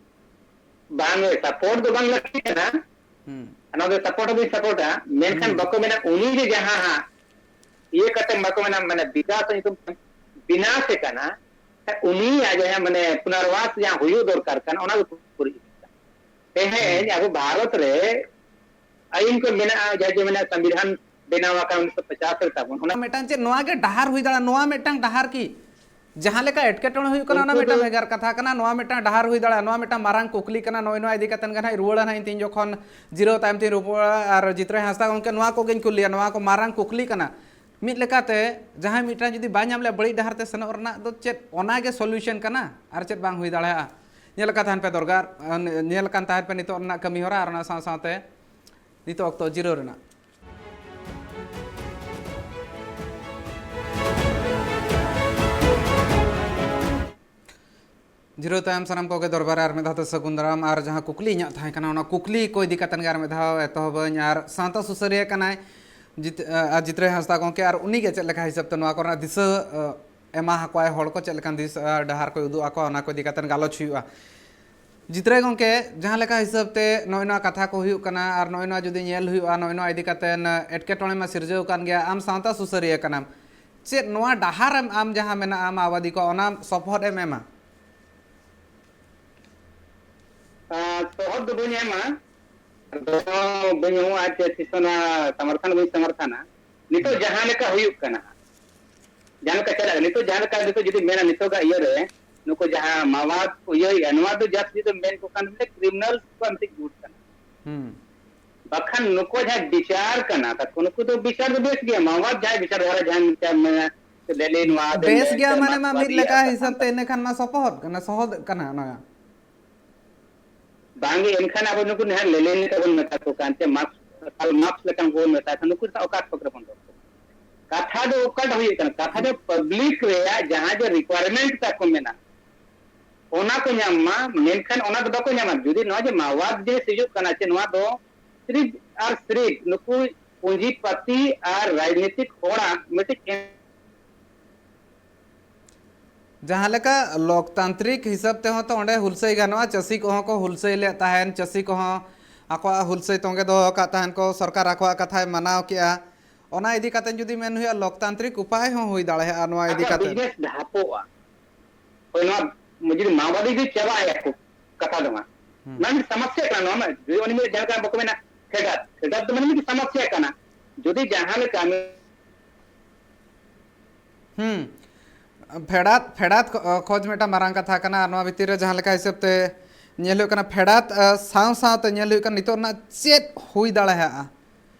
ᱵᱟᱝ ᱜᱮ, ᱥᱟᱯᱳᱨᱴ ᱫᱚ ᱵᱟᱝ ᱞᱟᱹᱠᱛᱤ ᱠᱟᱱᱟ᱾ ᱦᱩᱸ᱾ ᱚᱱᱟ ᱫᱚ ᱥᱟᱯᱳᱨᱴ ᱦᱚᱸ ᱵᱟᱹᱧ ᱥᱟᱯᱳᱨᱴᱟ, ᱢᱮᱱᱠᱷᱟᱱ ᱦᱩᱸ᱾ ᱵᱟᱠᱚ ᱢᱮᱱᱟ ᱩᱱᱤ ᱡᱮ ᱡᱟᱦᱟᱸ ᱦᱟᱸᱜ ᱤᱭᱟᱹ ᱠᱟᱛᱮ ᱵᱟᱠᱚ ᱢᱮᱱᱟ, ᱢᱟᱱᱮ ᱵᱤᱠᱟᱥ ᱧᱩᱛᱩᱢ ᱛᱮ ᱵᱤᱱᱟᱥᱮ ᱠᱟᱱᱟ, ᱩᱱᱤᱭᱟᱜ ᱡᱟᱦᱟᱸ ᱢᱟᱱᱮ ᱯᱩᱱᱟᱨᱵᱟᱥ ᱡᱟᱦᱟᱸ ᱦᱩᱭᱩᱜ ᱫᱚᱨᱠᱟᱨ ᱠᱟᱱᱟ, ᱚᱱᱟ ᱫᱚ ᱯᱩᱨᱟᱹ ᱤᱫᱤᱜ ᱠᱟᱱᱟ᱾ ᱛᱮᱦᱮᱧ ᱦᱩᱸ᱾ ᱟᱵᱚ ᱵᱷᱟᱨᱚᱛ ᱨᱮ ᱟᱹᱭᱤᱱ ᱠᱚ ᱢᱮᱱᱟᱜᱼᱟ, ᱡᱟᱦᱟᱸ ᱡᱮ ᱢᱮᱱᱟᱜᱼᱟ, ᱥᱚᱝᱵᱤᱫᱷᱟᱱ ᱵᱮᱱᱟᱣ ᱟᱠᱟᱱ ᱩᱱᱤᱥᱥᱚ ᱯᱚᱪᱟᱥ ᱨᱮ ᱛᱟᱵᱚᱱ, ᱚᱱᱟ ᱢᱤᱫᱴᱟᱝ ᱪᱮᱫ ᱱᱚᱣᱟ ᱜᱮ ᱰᱟᱦᱟᱨ ᱦᱩᱭ ᱫᱟᱲᱮᱭᱟᱜᱼᱟ? ᱱᱚᱣᱟ ᱢᱤᱫᱴᱟᱝ ᱰᱟᱦᱟᱨ ᱠᱤ? ᱡᱟᱦᱟᱸ ᱞᱮᱠᱟ ᱮᱴᱠᱮᱴᱚᱬᱮ ᱦᱩᱭᱩᱜ ᱠᱟᱱᱟ, ᱚᱱᱟ ᱩᱱᱠᱩ ᱫᱚ ᱢᱤᱫᱴᱟᱝ ᱵᱷᱮᱜᱟᱨ ᱠᱟᱛᱷᱟ ᱠᱟᱱᱟ, ᱱᱚᱣᱟ ᱢᱤᱫᱴᱟᱝ ᱰᱟᱦᱟᱨ ᱦᱩᱭ ᱫᱟᱲᱮᱭᱟᱜᱼᱟ, ᱱᱚᱣᱟ ᱢᱤᱫᱴᱟᱝ ᱢᱟᱨᱟᱝ ᱠᱩᱠᱞᱤ ᱠᱟᱱᱟ᱾ ᱱᱚᱜᱼᱚᱭ ᱱᱚᱣᱟ ᱤᱫᱤ ᱠᱟᱛᱮ ᱜᱮ ᱱᱟᱦᱟᱜ ᱨᱩᱣᱟᱹᱲᱟ ᱱᱟᱦᱟᱜ ᱤᱧ ᱛᱤᱧ ᱡᱚᱠᱷᱚᱱ ᱡᱤᱨᱟᱹᱣ ᱛᱟᱭᱚᱢ ᱛᱤᱧ ᱨᱩᱣᱟᱹᱲᱟ, ᱟᱨ ᱡᱤᱛᱨᱟᱹᱭ ᱦᱟᱸᱥᱫᱟ ᱜᱚᱢᱠᱮ, ᱱᱚᱣᱟ ᱠᱚᱜᱮᱧ ᱠᱩᱞᱤᱭᱟ, ᱱᱚᱣᱟ ᱠᱚ ᱢᱟᱨᱟᱝ ᱠᱩᱠᱞᱤ ᱠᱟᱱᱟ᱾ ᱢᱤᱫ ᱞᱮᱠᱟᱛᱮ ᱡᱟᱦᱟᱸᱭ ᱢᱤᱫᱴᱟᱝ ᱡᱩᱫᱤ ᱵᱟᱭ ᱧᱟᱢ ᱞᱮᱭᱟ ᱵᱟᱹᱲᱤᱡ ᱰᱟᱦᱟᱨ ᱛᱮ ᱥᱮᱱᱚᱜ ᱨᱮᱱᱟᱜ ᱫᱚ ᱪᱮᱫ ᱚᱱᱟ ᱜᱮ ᱥᱚᱞᱩᱭᱩᱥᱚᱱ ᱠᱟᱱᱟ? ᱟᱨ ᱪᱮᱫ ᱵᱟᱝ ᱦᱩᱭ ᱫᱟᱲᱮᱭᱟᱜᱼᱟ? ᱧᱮᱞ ᱟᱠᱟᱫ ᱛᱟᱦᱮᱱ ᱯᱮ ᱫᱚᱨᱠᱟᱨ, ᱧᱮᱞ ᱟᱠᱟᱱ ᱛᱟᱦᱮᱱ ᱯᱮ ᱱᱤᱛᱚᱜ ᱨᱮᱱᱟᱜ ᱠᱟᱹᱢᱤ ᱦᱚᱨᱟ ᱟᱨ ᱚᱱᱟ ᱥᱟᱶ ᱥᱟᱶᱛᱮ ᱱᱤᱛᱚᱜ ᱚᱠᱛᱚ ᱡᱤᱨᱟᱹᱣ ᱨᱮᱱᱟᱜ᱾ ᱡᱤᱨᱟᱹᱣ ᱛᱟᱭᱚᱢ ᱥᱟᱱᱟᱢ ᱠᱚᱜᱮ ᱫᱚᱨᱵᱟᱨ ᱨᱮ ᱟᱨ ᱢᱤᱫ ᱫᱷᱟᱣ ᱛᱮ ᱥᱟᱹᱜᱩᱱ ᱫᱟᱨᱟᱢ᱾ ᱟᱨ ᱡᱟᱦᱟᱸ ᱠᱩᱠᱞᱤ ᱤᱧᱟᱹᱜ ᱛᱟᱦᱮᱸ ᱠᱟᱱᱟ, ᱚᱱᱟ ᱠᱩᱠᱞᱤ ᱠᱚ ᱤᱫᱤ ᱠᱟᱛᱮᱱ ᱜᱮ ᱟᱨ ᱢᱤᱫ ᱫᱷᱟᱣ ᱮᱛᱚᱦᱚᱵᱟᱹᱧ᱾ ᱟᱨ ᱥᱟᱶᱛᱟ ᱥᱩᱥᱟᱹᱨᱤᱭᱟᱹ ᱠᱟᱱᱟᱭ ᱡᱤᱛ-, ᱟᱨ ᱡᱤᱛᱨᱟᱹᱭ ᱦᱟᱸᱥᱫᱟ ᱜᱚᱢᱠᱮ, ᱟᱨ ᱩᱱᱤᱜᱮ ᱪᱮᱫ ᱞᱮᱠᱟ ᱦᱤᱥᱟᱹᱵ ᱛᱮ ᱱᱚᱣᱟ ᱠᱚᱨᱮᱱᱟᱜ ᱫᱤᱥᱟᱹ, ᱮ, ᱮᱢᱟ ᱟᱠᱚᱣᱟᱭ, ᱦᱚᱲ ᱠᱚ ᱪᱮᱫ ᱞᱮᱠᱟᱱ ᱫᱤᱥ-, ᱰᱟᱦᱟᱨ ᱠᱚᱭ ᱩᱫᱩᱜ ᱟᱠᱚᱣᱟ, ᱚᱱᱟ ᱠᱚ ᱤᱫᱤ ᱠᱟᱛᱮ ᱜᱟᱞᱚᱪ ᱦᱩᱭᱩᱜᱼᱟ᱾ ᱡᱤᱛᱨᱟᱹᱭ ᱜᱚᱢᱠᱮ, ᱡᱟᱦᱟᱸ ᱞᱮᱠᱟ ᱦᱤᱥᱟᱹᱵ ᱛᱮ ᱱᱚᱜᱼᱚᱭ ᱱᱚᱣᱟ ᱠᱟᱛᱷᱟ ᱠᱚ ᱦᱩᱭᱩᱜ ᱠᱟᱱᱟ ᱟᱨ ᱱᱚᱜᱼᱚᱭ ᱱᱚᱣᱟ ᱡᱩᱫᱤ ᱧᱮᱞ ᱦᱩᱭᱩᱜᱼᱟ, ᱱᱚᱜᱼᱚᱭ ᱱᱚᱣᱟ ᱤᱫᱤ ᱠᱟᱛᱮ ᱮᱴᱠᱮᱴᱚᱬᱮ ᱢᱟ ᱥᱤᱨᱡᱟᱹᱣ ᱠᱟᱱ ᱜᱮᱭᱟ, ᱟᱢ ᱥᱟᱶᱛᱟ ᱥᱩᱥᱟᱹᱨᱤᱭᱟᱹ ᱠᱟᱱᱟᱢ, ᱪᱮᱫ ᱱᱚᱣᱟ ᱰᱟᱦᱟᱨ ᱮᱢ, ᱟᱢ ᱡᱟᱦᱟᱸ ᱢᱮᱱᱟᱜᱼᱟ ᱢᱟᱣᱵᱟᱫᱤ ᱠᱚ, ᱚᱱᱟ ᱥᱚᱯᱚᱦᱚᱫ ᱮᱢ ᱮᱢᱟ? ᱟᱨ ᱥᱚᱦᱚᱫ ᱫᱚ ᱵᱟᱹᱧ ᱮᱢᱟ, ᱟᱫᱚ ᱵᱟᱹᱧ ᱮᱢᱚᱜᱼᱟ ᱪᱮ ᱛᱤᱥ ᱦᱚᱸ ᱚᱱᱟ ᱥᱚᱢᱚᱨᱛᱷᱚᱱ ᱵᱟᱹᱧ ᱥᱚᱢᱚᱨᱛᱷᱚᱱᱟ᱾ ᱱᱤᱛᱚᱜ ᱡᱟᱦᱟᱸ ᱞᱮᱠᱟ ᱦᱩᱭᱩᱜ ᱠᱟᱱᱟ, ᱡᱟᱦᱟᱸ ᱞᱮᱠᱟ ᱪᱟᱞᱟᱜ ᱠᱟᱱᱟ, ᱱᱤᱛᱚᱜ ᱡᱟᱦᱟᱸ ᱞᱮᱠᱟ ᱱᱤᱛᱚᱜ ᱡᱩᱫᱤ ᱢᱮᱱᱟ ᱱᱤᱛᱚᱜᱟᱜ ᱤᱭᱟᱹ ᱨᱮ ᱱᱩᱠᱩ ᱡᱟᱦᱟᱸ ᱢᱟᱣᱟᱫ ᱠᱚ ᱤᱭᱟᱹᱭᱮᱫᱼᱟ, ᱱᱚᱣᱟ ᱫᱚ just ᱡᱩᱫᱤ ᱢᱮᱱ ᱠᱚ ᱠᱷᱟᱱ ᱢᱤᱫᱴᱮᱱ ᱠᱨᱤᱢᱤᱱᱟᱞ ᱠᱚᱣᱟᱜ ᱢᱤᱫᱴᱮᱱ ᱜᱩᱴ ᱠᱟᱱᱟ᱾ ᱦᱩᱸ᱾ ᱵᱟᱠᱷᱟᱱ ᱱᱩᱠᱩ ᱡᱟᱦᱟᱸ ᱵᱤᱪᱟᱨ ᱠᱟᱱᱟ ᱛᱟᱠᱚ, ᱱᱩᱠᱩ ᱫᱚ ᱵᱤᱪᱟᱨ ᱫᱚ ᱵᱮᱥ ᱜᱮᱭᱟ, ᱢᱟᱣᱟᱫ ᱡᱟᱦᱟᱸ ᱵᱤᱪᱟᱨ ᱫᱷᱟᱨᱟ ᱡᱟᱦᱟᱸ ᱵᱤᱪᱟᱨ ᱢᱮᱱᱟᱜᱼᱟ, ᱞᱮᱞᱤᱱ ᱱᱚᱣᱟ ᱫᱚ ᱵᱮᱥ ᱢᱮᱱ ᱜᱮᱭᱟ ᱠᱮᱫᱟ, ᱢᱟᱱᱮ ᱢᱟ ᱢᱤᱫ ᱢᱟᱨᱠᱥᱵᱟᱫᱤ ᱞᱮᱠᱟ ᱟᱨ ᱦᱤᱥᱟᱹᱵ ᱛᱮ ᱥᱟᱱᱛᱟᱲ᱾ ᱤᱱᱟᱹ ᱠᱷᱟᱱ ᱢᱟ ᱥᱚᱯᱚᱦᱚᱫ ᱠᱟᱱᱟ, ᱥᱚᱦᱚᱫ ᱠᱟᱱᱟ ᱱᱚᱣᱟ᱾ ᱵᱟᱝᱜᱮ, ᱮᱱᱠᱷᱟᱱ ᱟᱵᱚ ᱱᱩᱠᱩ ᱱᱟᱦᱟᱜ ᱞᱮᱞᱮᱱ ᱞᱮᱠᱟ ᱵᱚᱱ ᱢᱮᱛᱟ ᱠᱚ ᱠᱟᱱ, ᱪᱮ ᱢᱟᱨᱠᱥ, ᱠᱟᱨᱞ ᱢᱟᱨᱠᱥ ᱞᱮᱠᱟ ᱵᱚᱱ ᱢᱮᱛᱟ ᱠᱚ ᱠᱟᱱ, ᱱᱩᱠᱩ ᱥᱟᱶ ᱚᱠᱟ ᱛᱷᱚᱠ ᱨᱮᱵᱚᱱ ᱨᱚᱲ ᱠᱚᱣᱟ? ᱠᱟᱛᱷᱟ ᱫᱚ ᱚᱠᱟᱴᱟᱜ ᱦᱩᱭᱩᱜ ᱠᱟᱱᱟ? ᱠᱟᱛᱷᱟ ᱫᱚ ᱯᱟᱵᱽᱞᱤᱠ ᱨᱮᱭᱟᱜ ᱡᱟᱦᱟᱸ ᱡᱮ ᱨᱤᱠᱣᱟᱨᱢᱮᱱᱴ ᱛᱟᱠᱚ ᱢᱮᱱᱟᱜᱼᱟ, ᱚᱱᱟ ᱠᱚ ᱧᱟᱢ ᱢᱟ, ᱢᱮᱱᱠᱷᱟᱱ ᱚᱱᱟ ᱫᱚ ᱵᱟᱠᱚ ᱧᱟᱢᱟ᱾ ᱡᱩᱫᱤ ᱱᱚᱣᱟ ᱡᱮ ᱢᱟᱣᱟᱫ ᱡᱤᱱᱤᱥ ᱦᱤᱡᱩᱜ ᱠᱟᱱᱟ, ᱪᱮ ᱱᱚᱣᱟ ᱫᱚ ᱥᱤᱨᱤᱯ ᱟᱨ ᱥᱤᱨᱤᱯ ᱱᱩᱠᱩ ᱯᱩᱸᱡᱤᱯᱟᱹᱛᱤ ᱟᱨ ᱨᱟᱡᱽᱱᱤᱛᱤᱠ ᱦᱚᱲᱟᱜ ᱢᱤᱫᱴᱤᱡ ᱡᱟᱦᱟᱸ ᱞᱮᱠᱟ ᱞᱳᱠᱛᱟᱱᱛᱨᱤᱠ ᱦᱤᱥᱟᱹᱵ ᱛᱮᱦᱚᱸ ᱛᱚ ᱚᱸᱰᱮ ᱦᱩᱞᱥᱟᱹᱭ ᱜᱟᱱᱚᱜᱼᱟ, ᱪᱟᱹᱥᱤ ᱠᱚᱦᱚᱸ ᱠᱚ ᱦᱩᱞᱥᱟᱹᱭ ᱞᱮᱫ ᱛᱟᱦᱮᱱ, ᱪᱟᱹᱥᱤ ᱠᱚᱦᱚᱸ ᱟᱠᱚᱣᱟᱜ ᱦᱩᱞᱥᱟᱹᱭ ᱛᱚᱸᱜᱮ ᱫᱚᱦᱚ ᱟᱠᱟᱫ ᱛᱟᱦᱮᱱ ᱠᱚ, ᱥᱚᱨᱠᱟᱨ ᱟᱠᱚᱣᱟᱜ ᱠᱟᱛᱷᱟᱭ ᱢᱟᱱᱟᱣ ᱠᱮᱜᱼᱟ᱾ ᱚᱱᱟ ᱤᱫᱤ ᱠᱟᱛᱮ ᱡᱩᱫᱤ ᱢᱮᱱ ᱦᱩᱭᱩᱜᱼᱟ, ᱞᱳᱠᱛᱟᱱᱛᱨᱤᱠ ᱩᱯᱟᱭ ᱦᱚᱸ ᱦᱩᱭ ᱫᱟᱲᱮᱭᱟᱜᱼᱟ ᱱᱚᱣᱟ ᱤᱫᱤ ᱟᱪᱪᱷᱟ, ᱠᱟᱛᱮ᱾ ᱵᱤᱡᱽᱱᱮᱥ ᱰᱷᱟᱯᱚᱜᱼᱟ᱾ ᱦᱳᱭ, ᱱᱚᱣᱟ ᱡᱩᱫᱤ ᱢᱟᱣᱵᱟᱫᱤ ᱡᱩᱫᱤ ᱪᱟᱵᱟᱜᱼᱟ, ᱠᱟᱛᱷᱟ ᱫᱚ ᱢᱟ, ᱦᱩᱸ᱾ ᱱᱚᱣᱟ ᱢᱤᱫ ᱥᱚᱢᱚᱥᱥᱟ ᱠᱟᱱᱟ᱾ ᱱᱚᱣᱟ ᱢᱟ ᱡᱩᱫᱤ ᱩᱱᱤ ᱢᱤᱫ ᱡᱟᱦᱟᱸ ᱞᱮᱠᱟ ᱵᱟᱠᱚ ᱢᱮᱱᱟ, ᱯᱷᱮᱰᱟᱛ, ᱯᱷᱮᱰᱟᱛ ᱫᱚ ᱢᱟᱱᱮ ᱢᱤᱫ ᱥᱚᱢᱚᱥᱥᱟ ᱠᱟᱱᱟ᱾ ᱡᱩᱫᱤ ᱡᱟᱦᱟᱸ ᱞᱮᱠᱟ ᱦᱩᱸ᱾ ᱯᱷᱮᱰᱟᱛ, ᱯᱷᱮᱰᱟᱛ ᱠᱷᱚ-, ᱠᱷᱚᱡᱽ ᱢᱤᱫᱴᱟᱝ ᱢᱟᱨᱟᱝ ᱠᱟᱛᱷᱟ ᱠᱟᱱᱟ᱾ ᱟᱨ ᱱᱚᱣᱟ ᱵᱷᱤᱛᱤᱨ ᱨᱮ ᱡᱟᱦᱟᱸ ᱞᱮᱠᱟ ᱦᱤᱥᱟᱹᱵ ᱛᱮ ᱧᱮᱞ ᱦᱩᱭᱩᱜ ᱠᱟᱱᱟ, ᱯᱷᱮᱰᱟᱛ, ᱟ, ᱥᱟᱶ ᱥᱟᱶᱛᱮ ᱧᱮᱞ ᱦᱩᱭᱩᱜ ᱠᱟᱱᱟ ᱱᱤᱛᱚᱜ ᱨᱮᱱᱟᱜ ᱪᱮᱫ ᱦᱩᱭ ᱫᱟᱲᱮᱭᱟᱜᱼᱟ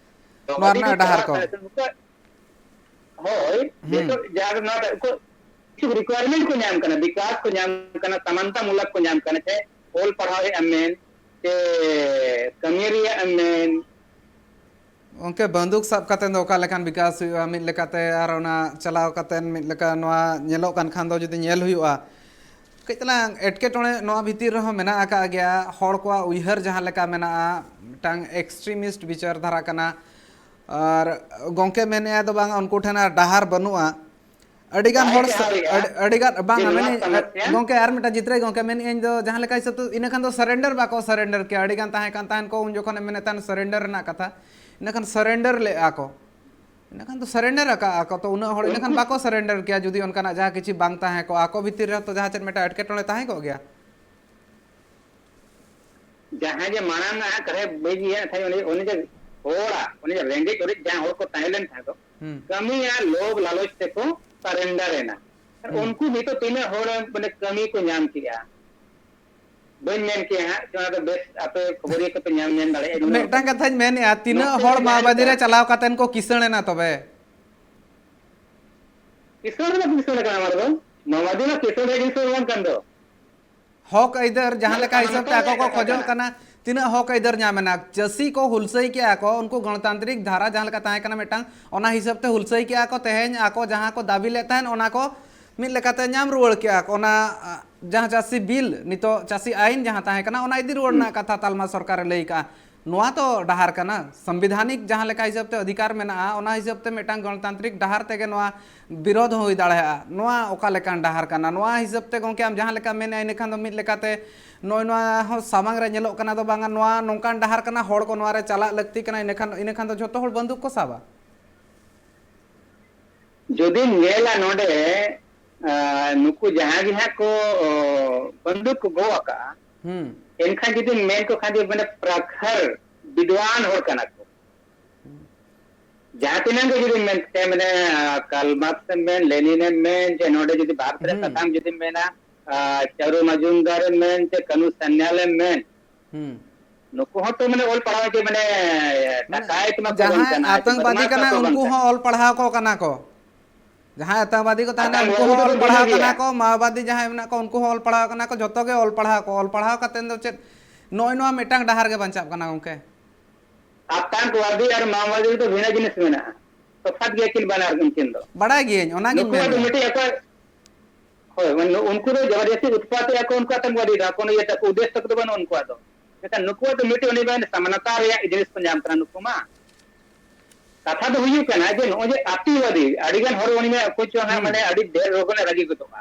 ᱱᱚᱣᱟ ᱟᱹᱰᱤ ᱨᱮᱱᱟᱜ ᱰᱟᱦᱟᱨ ᱪᱟᱞᱟᱜ ᱠᱚ᱾ ᱠᱟᱱᱟ᱾ ᱱᱩᱠᱩᱣᱟᱜ, ᱦᱳᱭ, ᱦᱩᱸ᱾ ᱱᱤᱛᱚᱜ ᱡᱟᱦᱟᱸ ᱱᱚᱣᱟ ᱩᱱᱠᱩ ᱠᱤᱪᱷᱩ ᱨᱤᱠᱣᱟᱨᱢᱮᱱᱴ ᱠᱚ ᱧᱟᱢ ᱠᱟᱱᱟ, ᱵᱤᱠᱟᱥ ᱠᱚ ᱧᱟᱢ ᱠᱟᱱᱟ, ᱥᱟᱢᱟᱱᱛᱟ ᱢᱩᱞᱚᱠ ᱠᱚ ᱧᱟᱢ ᱠᱟᱱᱟ, ᱪᱮ ᱚᱞ ᱯᱟᱲᱦᱟᱣ ᱨᱮᱭᱟᱜ ᱮᱢ ᱢᱮᱱ, ᱪᱮ ᱠᱟᱹᱢᱤ ᱨᱮᱭᱟᱜ ᱮᱢ ᱢᱮᱱ, ᱜᱚᱢᱠᱮ, ᱵᱟᱱᱫᱩᱠ ᱥᱟᱵ ᱠᱟᱛᱮ ᱫᱚ ᱚᱠᱟ ᱞᱮᱠᱟᱱ ᱵᱤᱠᱟᱥ ᱦᱩᱭᱩᱜᱼᱟ? ᱢᱤᱫ ᱞᱮᱠᱟᱛᱮ ᱟᱨ ᱚᱱᱟ ᱪᱟᱞᱟᱣ ᱠᱟᱛᱮ ᱢᱤᱫ ᱞᱮᱠᱟ ᱱᱚᱣᱟ ᱧᱮᱞᱚᱜ ᱠᱟᱱ ᱠᱷᱟᱱ ᱫᱚ ᱡᱩᱫᱤ ᱧᱮᱞ ᱦᱩᱭᱩᱜᱼᱟ, ᱠᱟᱹᱡ ᱛᱟᱞᱟᱝ ᱮᱴᱠᱮᱴᱚᱬᱮ ᱱᱚᱣᱟ ᱵᱷᱤᱛᱤᱨ ᱨᱮᱦᱚᱸ ᱢᱮᱱᱟᱜ ᱟᱠᱟᱫ ᱜᱮᱭᱟ᱾ ᱦᱚᱲ ᱠᱚᱣᱟᱜ ᱩᱭᱦᱟᱹᱨ ᱡᱟᱦᱟᱸ ᱞᱮᱠᱟ ᱢᱮᱱᱟᱜᱼᱟ, ᱢᱤᱫᱴᱟᱝ ᱮᱠᱥᱴᱨᱤᱢᱤᱥᱴ ᱵᱤᱪᱟᱹᱨ ᱫᱷᱟᱨᱟ ᱠᱟᱱᱟ᱾ ᱟᱨ ᱜᱚᱢᱠᱮ ᱢᱮᱱᱮᱫᱼᱟ ᱫᱚ ᱵᱟᱝ, ᱩᱱᱠᱩ ᱴᱷᱮᱱ ᱟᱨ ᱰᱟᱦᱟᱨ ᱵᱟᱹᱱᱩᱜᱼᱟ᱾ ᱟᱹᱰᱤᱜᱟᱱ ᱵᱟᱭ ᱦᱚᱲ ᱥᱟ-, ᱪᱟᱦᱟᱣᱮᱫᱼᱟ ᱟᱹᱰᱤ, ᱟᱹᱰᱤᱜᱟᱱ, ᱵᱟᱝ, ᱡᱮ ᱱᱚᱣᱟ ᱢᱮᱱᱮᱫ, ᱥᱚᱢᱚᱥᱭᱟ ᱜᱚᱢᱠᱮ, ᱟᱨ ᱢᱤᱫᱴᱟᱝ ᱡᱤᱛᱨᱟᱹᱭ ᱜᱚᱢᱠᱮ ᱢᱮᱱᱮᱫ ᱟᱹᱧ ᱫᱚ, ᱡᱟᱦᱟᱸ ᱞᱮᱠᱟ ᱦᱤᱥᱟᱹᱵ ᱛᱮ, ᱤᱱᱟᱹ ᱠᱷᱟᱱ ᱫᱚ ᱥᱟᱨᱮᱱᱰᱟᱨ ᱵᱟᱠᱚ ᱥᱟᱨᱮᱱᱰᱟᱨ ᱠᱮᱭᱟ᱾ ᱟᱹᱰᱤᱜᱟᱱ ᱛᱟᱦᱮᱸ ᱠᱟᱱ ᱛᱟᱦᱮᱱ ᱠᱚ ᱩᱱ ᱡᱚᱠᱷᱚᱱ ᱮᱢ ᱢᱮᱱᱮᱫ ᱛᱟᱦᱮᱱ ᱥᱟᱨᱮᱱᱰᱟᱨ ᱨᱮᱱᱟᱜ ᱠᱟᱛᱷᱟ, ᱤᱱᱟᱹ ᱠᱷᱟᱱ ᱥᱟᱨᱮᱱᱰᱟᱨ ᱞᱮᱫᱼᱟ ᱠᱚ, ᱤᱱᱟᱹ ᱠᱷᱟᱱ ᱫᱚ ᱥᱟᱨᱮᱱᱰᱟᱨ ᱟᱠᱟᱫᱼᱟ ᱠᱚ᱾ ᱛᱚ ᱩᱱᱟᱹᱜ ᱦᱚᱲ ᱤᱱᱟᱹ ᱠᱷᱟᱱ ᱩᱱᱠᱩ ᱵᱟᱠᱚ ᱥᱟᱨᱮᱱᱰᱟᱨ ᱠᱮᱭᱟ ᱡᱩᱫᱤ ᱚᱱᱠᱟᱱᱟᱜ ᱡᱟᱦᱟᱸ ᱠᱤᱪᱷᱩ ᱵᱟᱝ ᱛᱟᱦᱮᱸ ᱠᱚᱜᱼᱟ᱾ ᱟᱠᱚ ᱵᱷᱤᱛᱤᱨ ᱨᱮᱦᱚᱸ ᱛᱚ ᱡᱟᱦᱟᱸ ᱪᱮᱫ ᱢᱤᱫᱴᱟᱝ ᱮᱴᱠᱮᱴᱚᱬᱮ ᱛᱟᱦᱮᱸ ᱠᱚᱜ ᱜᱮᱭᱟ᱾ ᱡᱟᱦᱟᱸᱭ ᱡᱮ ᱢᱟᱲᱟᱝ ᱟᱜ ᱠᱟᱛᱷᱟᱭ ᱵᱟᱹᱭ ᱜᱮᱭᱟ, ᱮᱱᱠᱷᱟᱱ ᱩᱱᱤ, ᱩᱱᱤ ᱡᱮ ᱦᱚᱲᱟᱜ, ᱩᱱᱤ ᱡᱮ ᱨᱮᱸᱜᱮᱡ ᱚᱨᱮᱡ ᱡᱟᱦᱟᱸ ᱦᱚᱲ ᱠᱚ ᱛᱟᱦᱮᱸ ᱞᱮᱱ ᱛᱟᱦᱮᱸ ᱫᱚ, ᱦᱩᱸ᱾ ᱠᱟᱹᱢᱤ ᱟᱨ ᱞᱳᱵᱷ ᱞᱟᱞᱚᱪ ᱛᱮᱠᱚ surrender ᱮᱱᱟ᱾ ᱟᱨ ᱦᱩᱸ᱾ ᱩᱱᱠᱩ ᱱᱤᱛᱚᱜ ᱛᱤᱱᱟᱹᱜ ᱦᱚᱲ ᱢᱟᱱᱮ ᱠᱟᱹᱢᱤ ᱠᱚ ᱧᱟᱢ ᱠᱮᱜᱼᱟ? ᱵᱟᱹᱧ ᱢᱮᱱ ᱠᱮᱜᱼᱟ ᱦᱟᱸᱜ, ᱚᱱᱟ ᱫᱚ ᱵᱮᱥ ᱟᱯᱮ ᱠᱷᱚᱵᱚᱨᱤᱭᱟᱹ ᱠᱚᱯᱮ ᱧᱟᱢ, ᱧᱟᱢ ᱫᱟᱲᱮᱭᱟᱜᱼᱟ, ᱤᱧ ᱫᱚ ᱢᱤᱫᱴᱟᱝ ᱠᱟᱛᱷᱟᱧ ᱢᱮᱱᱮᱜᱼᱟ, ᱛᱤᱱᱟᱹᱜ ᱱᱚᱛᱮ ᱦᱚᱲ ᱨᱮ ᱡᱟᱦᱟᱸ ᱢᱟᱣᱵᱟᱫᱤ ᱞᱮᱠᱟ ᱨᱮ ᱪᱟᱞᱟᱣ ᱠᱟᱛᱮᱱ ᱠᱚ ᱠᱤᱥᱟᱹᱬ ᱮᱱᱟ ᱛᱚᱵᱮ? ᱠᱤᱥᱟᱹᱬ ᱨᱮᱱᱟᱜ ᱠᱤᱥᱟᱹᱬ ᱠᱟᱱᱟ ᱱᱚᱣᱟ ᱫᱚ᱾ ᱢᱟᱣᱵᱟᱫᱤ ᱢᱟ ᱠᱤᱥᱟᱹᱬ ᱨᱮ ᱠᱤᱥᱟᱹᱬ ᱵᱟᱝ ᱠᱟᱱ ᱫᱚ᱾ ᱦᱚᱠ ᱟᱹᱭᱫᱟᱹᱨ ᱡᱟᱦᱟᱸ ᱱᱚᱣᱟ ᱫᱚ ᱞᱮᱠᱟ ᱦᱤᱥᱟᱹᱵ ᱛᱮ ᱥᱟᱱᱛᱟᱲ ᱟᱠᱚ ᱨᱮᱭᱟᱜ ᱠᱚ ᱠᱟᱛᱷᱟ ᱠᱷᱚᱡᱚᱜ ᱠᱟᱱᱟ᱾ ᱠᱟᱱᱟ, ᱛᱤᱱᱟᱹᱜ ᱦᱚᱠ ᱟᱹᱭᱫᱟᱹᱨ ᱧᱟᱢ ᱮᱱᱟ? ᱪᱟᱹᱥᱤ ᱠᱚ ᱦᱩᱞᱥᱟᱹᱭ ᱠᱮᱜᱼᱟ ᱠᱚ, ᱩᱱᱠᱩ ᱜᱚᱱᱚᱛᱟᱱᱛᱨᱤᱠ ᱫᱷᱟᱨᱟ ᱡᱟᱦᱟᱸ ᱞᱮᱠᱟ ᱛᱟᱦᱮᱸ ᱠᱟᱱᱟ ᱢᱤᱫᱴᱟᱝ, ᱚᱱᱟ ᱦᱤᱥᱟᱹᱵ ᱛᱮ ᱦᱩᱞᱥᱟᱹᱭ ᱠᱮᱜᱼᱟ ᱠᱚ᱾ ᱛᱮᱦᱮᱧ ᱟᱠᱚ ᱡᱟᱦᱟᱸ ᱠᱚ ᱫᱟᱹᱵᱤ ᱞᱮᱫ ᱛᱟᱦᱮᱸᱱ, ᱚᱱᱟ ᱠᱚ ᱢᱤᱫ ᱞᱮᱠᱟᱛᱮ ᱧᱟᱢ ᱨᱩᱣᱟᱹᱲ ᱠᱮᱜᱼᱟ ᱠᱚ᱾ ᱚᱱᱟ, ᱟ, ᱡᱟᱦᱟᱸ ᱪᱟᱹᱥᱤ ᱵᱤᱞ, ᱱᱤᱛᱚᱜ ᱪᱟᱹᱥᱤ ᱟᱭᱤᱱ ᱡᱟᱦᱟᱸ ᱛᱟᱦᱮᱸ ᱠᱟᱱᱟ, ᱚᱱᱟ ᱤᱫᱤ ᱨᱩᱣᱟᱹᱲ ᱦᱩᱸ᱾ ᱨᱮᱱᱟᱜ ᱠᱟᱛᱷᱟ ᱛᱟᱞᱢᱟ ᱥᱚᱨᱠᱟᱨᱮ ᱞᱟᱹᱭ ᱠᱟᱜᱼᱟ᱾ ᱱᱚᱣᱟ ᱛᱚ ᱰᱟᱦᱟᱨ ᱠᱟᱱᱟ, ᱥᱚᱝᱵᱤᱫᱷᱟᱱᱤᱠ ᱡᱟᱦᱟᱸ ᱞᱮᱠᱟ ᱦᱤᱥᱟᱹᱵ ᱛᱮ ᱚᱫᱷᱤᱠᱟᱨ ᱢᱮᱱᱟᱜᱼᱟ, ᱚᱱᱟ ᱦᱤᱥᱟᱹᱵ ᱛᱮ ᱢᱤᱫᱴᱟᱝ ᱜᱚᱱᱚᱛᱟᱱᱛᱨᱤᱠ ᱰᱟᱦᱟᱨ ᱛᱮᱜᱮ ᱱᱚᱣᱟ ᱵᱤᱨᱳᱫᱷ ᱦᱚᱸ ᱦᱩᱭ ᱫᱟᱲᱮᱭᱟᱜᱼᱟ᱾ ᱱᱚᱣᱟ ᱚᱠᱟ ᱞᱮᱠᱟᱱ ᱰᱟᱦᱟᱨ ᱠᱟᱱᱟ? ᱱᱚᱣᱟ ᱦᱤᱥᱟᱹᱵ ᱛᱮ ᱜᱚᱢᱠᱮ, ᱟᱢ ᱡᱟᱦᱟᱸ ᱞᱮᱠᱟ ᱢᱮᱱᱮᱫᱼᱟ, ᱤᱱᱟᱹ ᱠᱷᱟᱱ ᱫᱚ ᱢᱤᱫ ᱞᱮᱠᱟᱛᱮ ᱱᱚᱜᱼᱚᱭ ᱱᱚᱣᱟ ᱦᱚᱸ ᱥᱟᱢᱟᱝ ᱨᱮ ᱧᱮᱞᱚᱜ ᱠᱟᱱᱟ ᱫᱚ ᱵᱟᱝᱟ, ᱱᱚᱣᱟ ᱱᱚᱝᱠᱟᱱ ᱰᱟᱦᱟᱨ ᱠᱟᱱᱟ, ᱦᱚᱲ ᱠᱚ ᱱᱚᱣᱟ ᱨᱮ ᱪᱟᱞᱟᱜ ᱞᱟᱹᱠᱛᱤ ᱠᱟᱱᱟ, ᱤᱱᱟᱹ ᱠᱷᱟᱱ, ᱤᱱᱟᱹ ᱠᱷᱟᱱ ᱫᱚ ᱡᱷᱚᱛᱚ ᱦᱚᱲ ᱵᱟᱱᱫᱩᱠ ᱠᱚ ᱥᱟᱵᱟ᱾ ᱡᱩᱫᱤᱢ ᱧᱮᱞᱟ ᱱᱚᱰᱮ, ᱟᱸ, ᱱᱩᱠᱩ ᱡᱟᱦᱟᱸ ᱜᱮ ᱦᱟᱸᱜ ᱠᱚ, ᱚ, ᱵᱟᱱᱫᱩᱠ ᱠᱚ ᱜᱚᱜ ᱟᱠᱟᱜᱼᱟ, ᱦᱩᱸ᱾ ᱮᱱᱠᱷᱟᱱ ᱡᱩᱫᱤᱢ ᱢᱮᱱ ᱠᱚ ᱠᱷᱟᱱ ᱡᱮ ᱢᱟᱱᱮ ᱯᱨᱟᱠᱷᱟᱨ ᱵᱤᱫᱣᱟᱱ ᱦᱚᱲ ᱠᱟᱱᱟ ᱠᱚ᱾ ᱡᱟᱦᱟᱸ ᱛᱤᱱᱟᱹᱜ ᱜᱮ ᱡᱩᱫᱤᱢ ᱢᱮᱱ ᱠᱮᱭᱟ, ᱢᱟᱱᱮ, ᱟᱸ, ᱠᱟᱨᱞ ᱢᱟᱨᱠᱥ ᱮᱢ ᱢᱮᱱ, ᱞᱮᱱᱤᱱ ᱮᱢ ᱢᱮᱱ, ᱡᱮ ᱱᱚᱰᱮ ᱡᱩᱫᱤ ᱵᱷᱟᱨᱚᱛ ᱨᱮ ᱦᱩᱸ᱾ ᱥᱟᱛᱟᱢ ᱡᱩᱫᱤᱢ ᱢᱮᱱᱟ, ᱟᱸ, ᱪᱟᱨᱩ ᱢᱟᱡᱩᱢᱫᱟᱨ ᱮᱢ ᱢᱮᱱ, ᱪᱮ ᱠᱟᱹᱱᱩ ᱥᱟᱱᱭᱟᱞ ᱮᱢ ᱢᱮᱱ, ᱦᱩᱸ᱾ ᱱᱩᱠᱩ ᱦᱚᱸ ᱛᱚ ᱢᱟᱱᱮ ᱚᱞ ᱯᱟᱲᱦᱟᱣ ᱜᱮ ᱢᱟᱱᱮ ᱢᱟᱱᱮ ᱰᱟᱠᱟᱭᱛ ᱢᱟ ᱠᱚ ᱵᱟᱝ ᱡᱟᱦᱟᱸᱭ ᱠᱟᱱᱟ, ᱟᱛᱟᱝᱵᱟᱫᱤ ᱵᱚᱫᱢᱟᱥ ᱠᱟᱱᱟ, ᱢᱟ ᱠᱚ ᱵᱟᱝ ᱩᱱᱠᱩ ᱠᱟᱱᱟ᱾ ᱦᱚᱸ ᱚᱞ ᱯᱟᱲᱦᱟᱣ ᱠᱚ ᱠᱟᱱᱟ ᱠᱚ᱾ ᱡᱟᱦᱟᱸᱭ ᱟᱛᱟᱝᱵᱟᱫᱤ ᱠᱚ ᱛᱟᱦᱮᱱᱟ, ᱩᱱᱠᱩ ᱟᱛᱟᱝᱵᱟᱫᱤ ᱦᱚᱸ ᱫᱚᱠᱚ ᱚᱞ ᱵᱷᱤᱱᱟᱹ ᱯᱟᱲᱦᱟᱣ ᱠᱟᱱᱟ ᱜᱮᱭᱟ᱾ ᱠᱚ, ᱢᱟᱣᱵᱟᱫᱤ ᱡᱟᱦᱟᱸᱭ ᱢᱮᱱᱟᱜ ᱠᱚ, ᱩᱱᱠᱩ ᱦᱚᱸ ᱚᱞ ᱯᱟᱲᱦᱟᱣ ᱠᱟᱱᱟ ᱠᱚ, ᱡᱷᱚᱛᱚ ᱜᱮ ᱚᱞ ᱯᱟᱲᱦᱟᱣ ᱠᱚ᱾ ᱚᱞ ᱯᱟᱲᱦᱟᱣ ᱠᱟᱛᱮ ᱫᱚ ᱪᱮᱫ ᱱᱚᱜᱼᱚᱭ ᱱᱚᱣᱟ ᱢᱤᱫᱴᱟᱝ ᱰᱟᱦᱟᱨ ᱜᱮ ᱵᱟᱧᱪᱟᱜ ᱠᱟᱱᱟ ᱜᱚᱢᱠᱮ? ᱟᱛᱟᱝᱵᱟᱫᱤ ᱟᱨ ᱢᱟᱣᱵᱟᱫᱤ ᱨᱮᱫᱚ ᱵᱷᱤᱱᱟᱹ ᱡᱤᱱᱤᱥ ᱢᱮᱱᱟᱜᱼᱟ, ᱛᱚᱯᱷᱟᱛ ᱜᱮᱭᱟ ᱠᱤᱱ ᱵᱟᱱᱟᱨ ᱩᱱᱠᱤᱱ ᱫᱚ᱾ ᱵᱟᱲᱟᱭ ᱜᱤᱭᱟᱹᱧ, ᱚᱱᱟᱜᱤᱧ ᱱᱩᱠᱩᱣᱟᱜ ᱫᱚ ᱢᱮᱱᱮᱫᱼᱟ᱾ ᱢᱤᱫᱴᱤᱡ ᱟᱠᱚᱣᱟᱜ, ᱦᱳᱭ, ᱢᱟᱱᱮ ᱩᱱᱠᱩ ᱫᱚ ᱡᱚᱵᱚᱨᱫᱚᱥᱛᱤ ᱩᱛᱯᱟᱛᱮᱜᱼᱟ ᱠᱚ, ᱩᱱᱠᱩᱣᱟᱜ ᱛᱟᱝ ᱵᱟᱫᱤ ᱫᱚ ᱠᱳᱱᱳ ᱤᱭᱟᱹ ᱛᱟᱠᱚ ᱩᱫᱽᱫᱮᱥᱥᱚ ᱛᱟᱠᱚ ᱫᱚ ᱵᱟᱹᱱᱩᱜᱼᱟ ᱩᱱᱠᱩᱣᱟᱜ ᱫᱚ᱾ ᱢᱮᱱᱠᱷᱟᱱ ᱱᱩᱠᱩᱣᱟᱜ ᱫᱚ ᱢᱤᱫᱴᱤᱡ ᱩᱱᱤ ᱢᱮᱱ ᱥᱟᱢᱟᱱᱚᱛᱟ ᱨᱮᱭᱟᱜ ᱡᱤᱱᱤᱥ ᱠᱚ ᱧᱟᱢ ᱠᱟᱱᱟ ᱱᱩᱠᱩ ᱢᱟ᱾ ᱠᱟᱛᱷᱟ ᱫᱚ ᱦᱩᱭᱩᱜ ᱠᱟᱱᱟ ᱡᱮ ᱱᱚᱜᱼᱚᱭ ᱡᱮ ᱟᱹᱛᱤᱣᱟᱫᱤ, ᱟᱹᱰᱤ ᱜᱟᱱ ᱦᱚᱲ ᱩᱱᱤ ᱢᱟ ᱚᱠᱚᱭ ᱪᱚ ᱦᱟᱸᱜ ᱦᱩᱸ᱾ ᱢᱟᱱᱮ ᱟᱹᱰᱤ ᱰᱷᱮᱨ ᱨᱳᱜᱽ ᱨᱮ ᱨᱟᱹᱜᱤ ᱜᱚᱫᱚᱜᱼᱟ,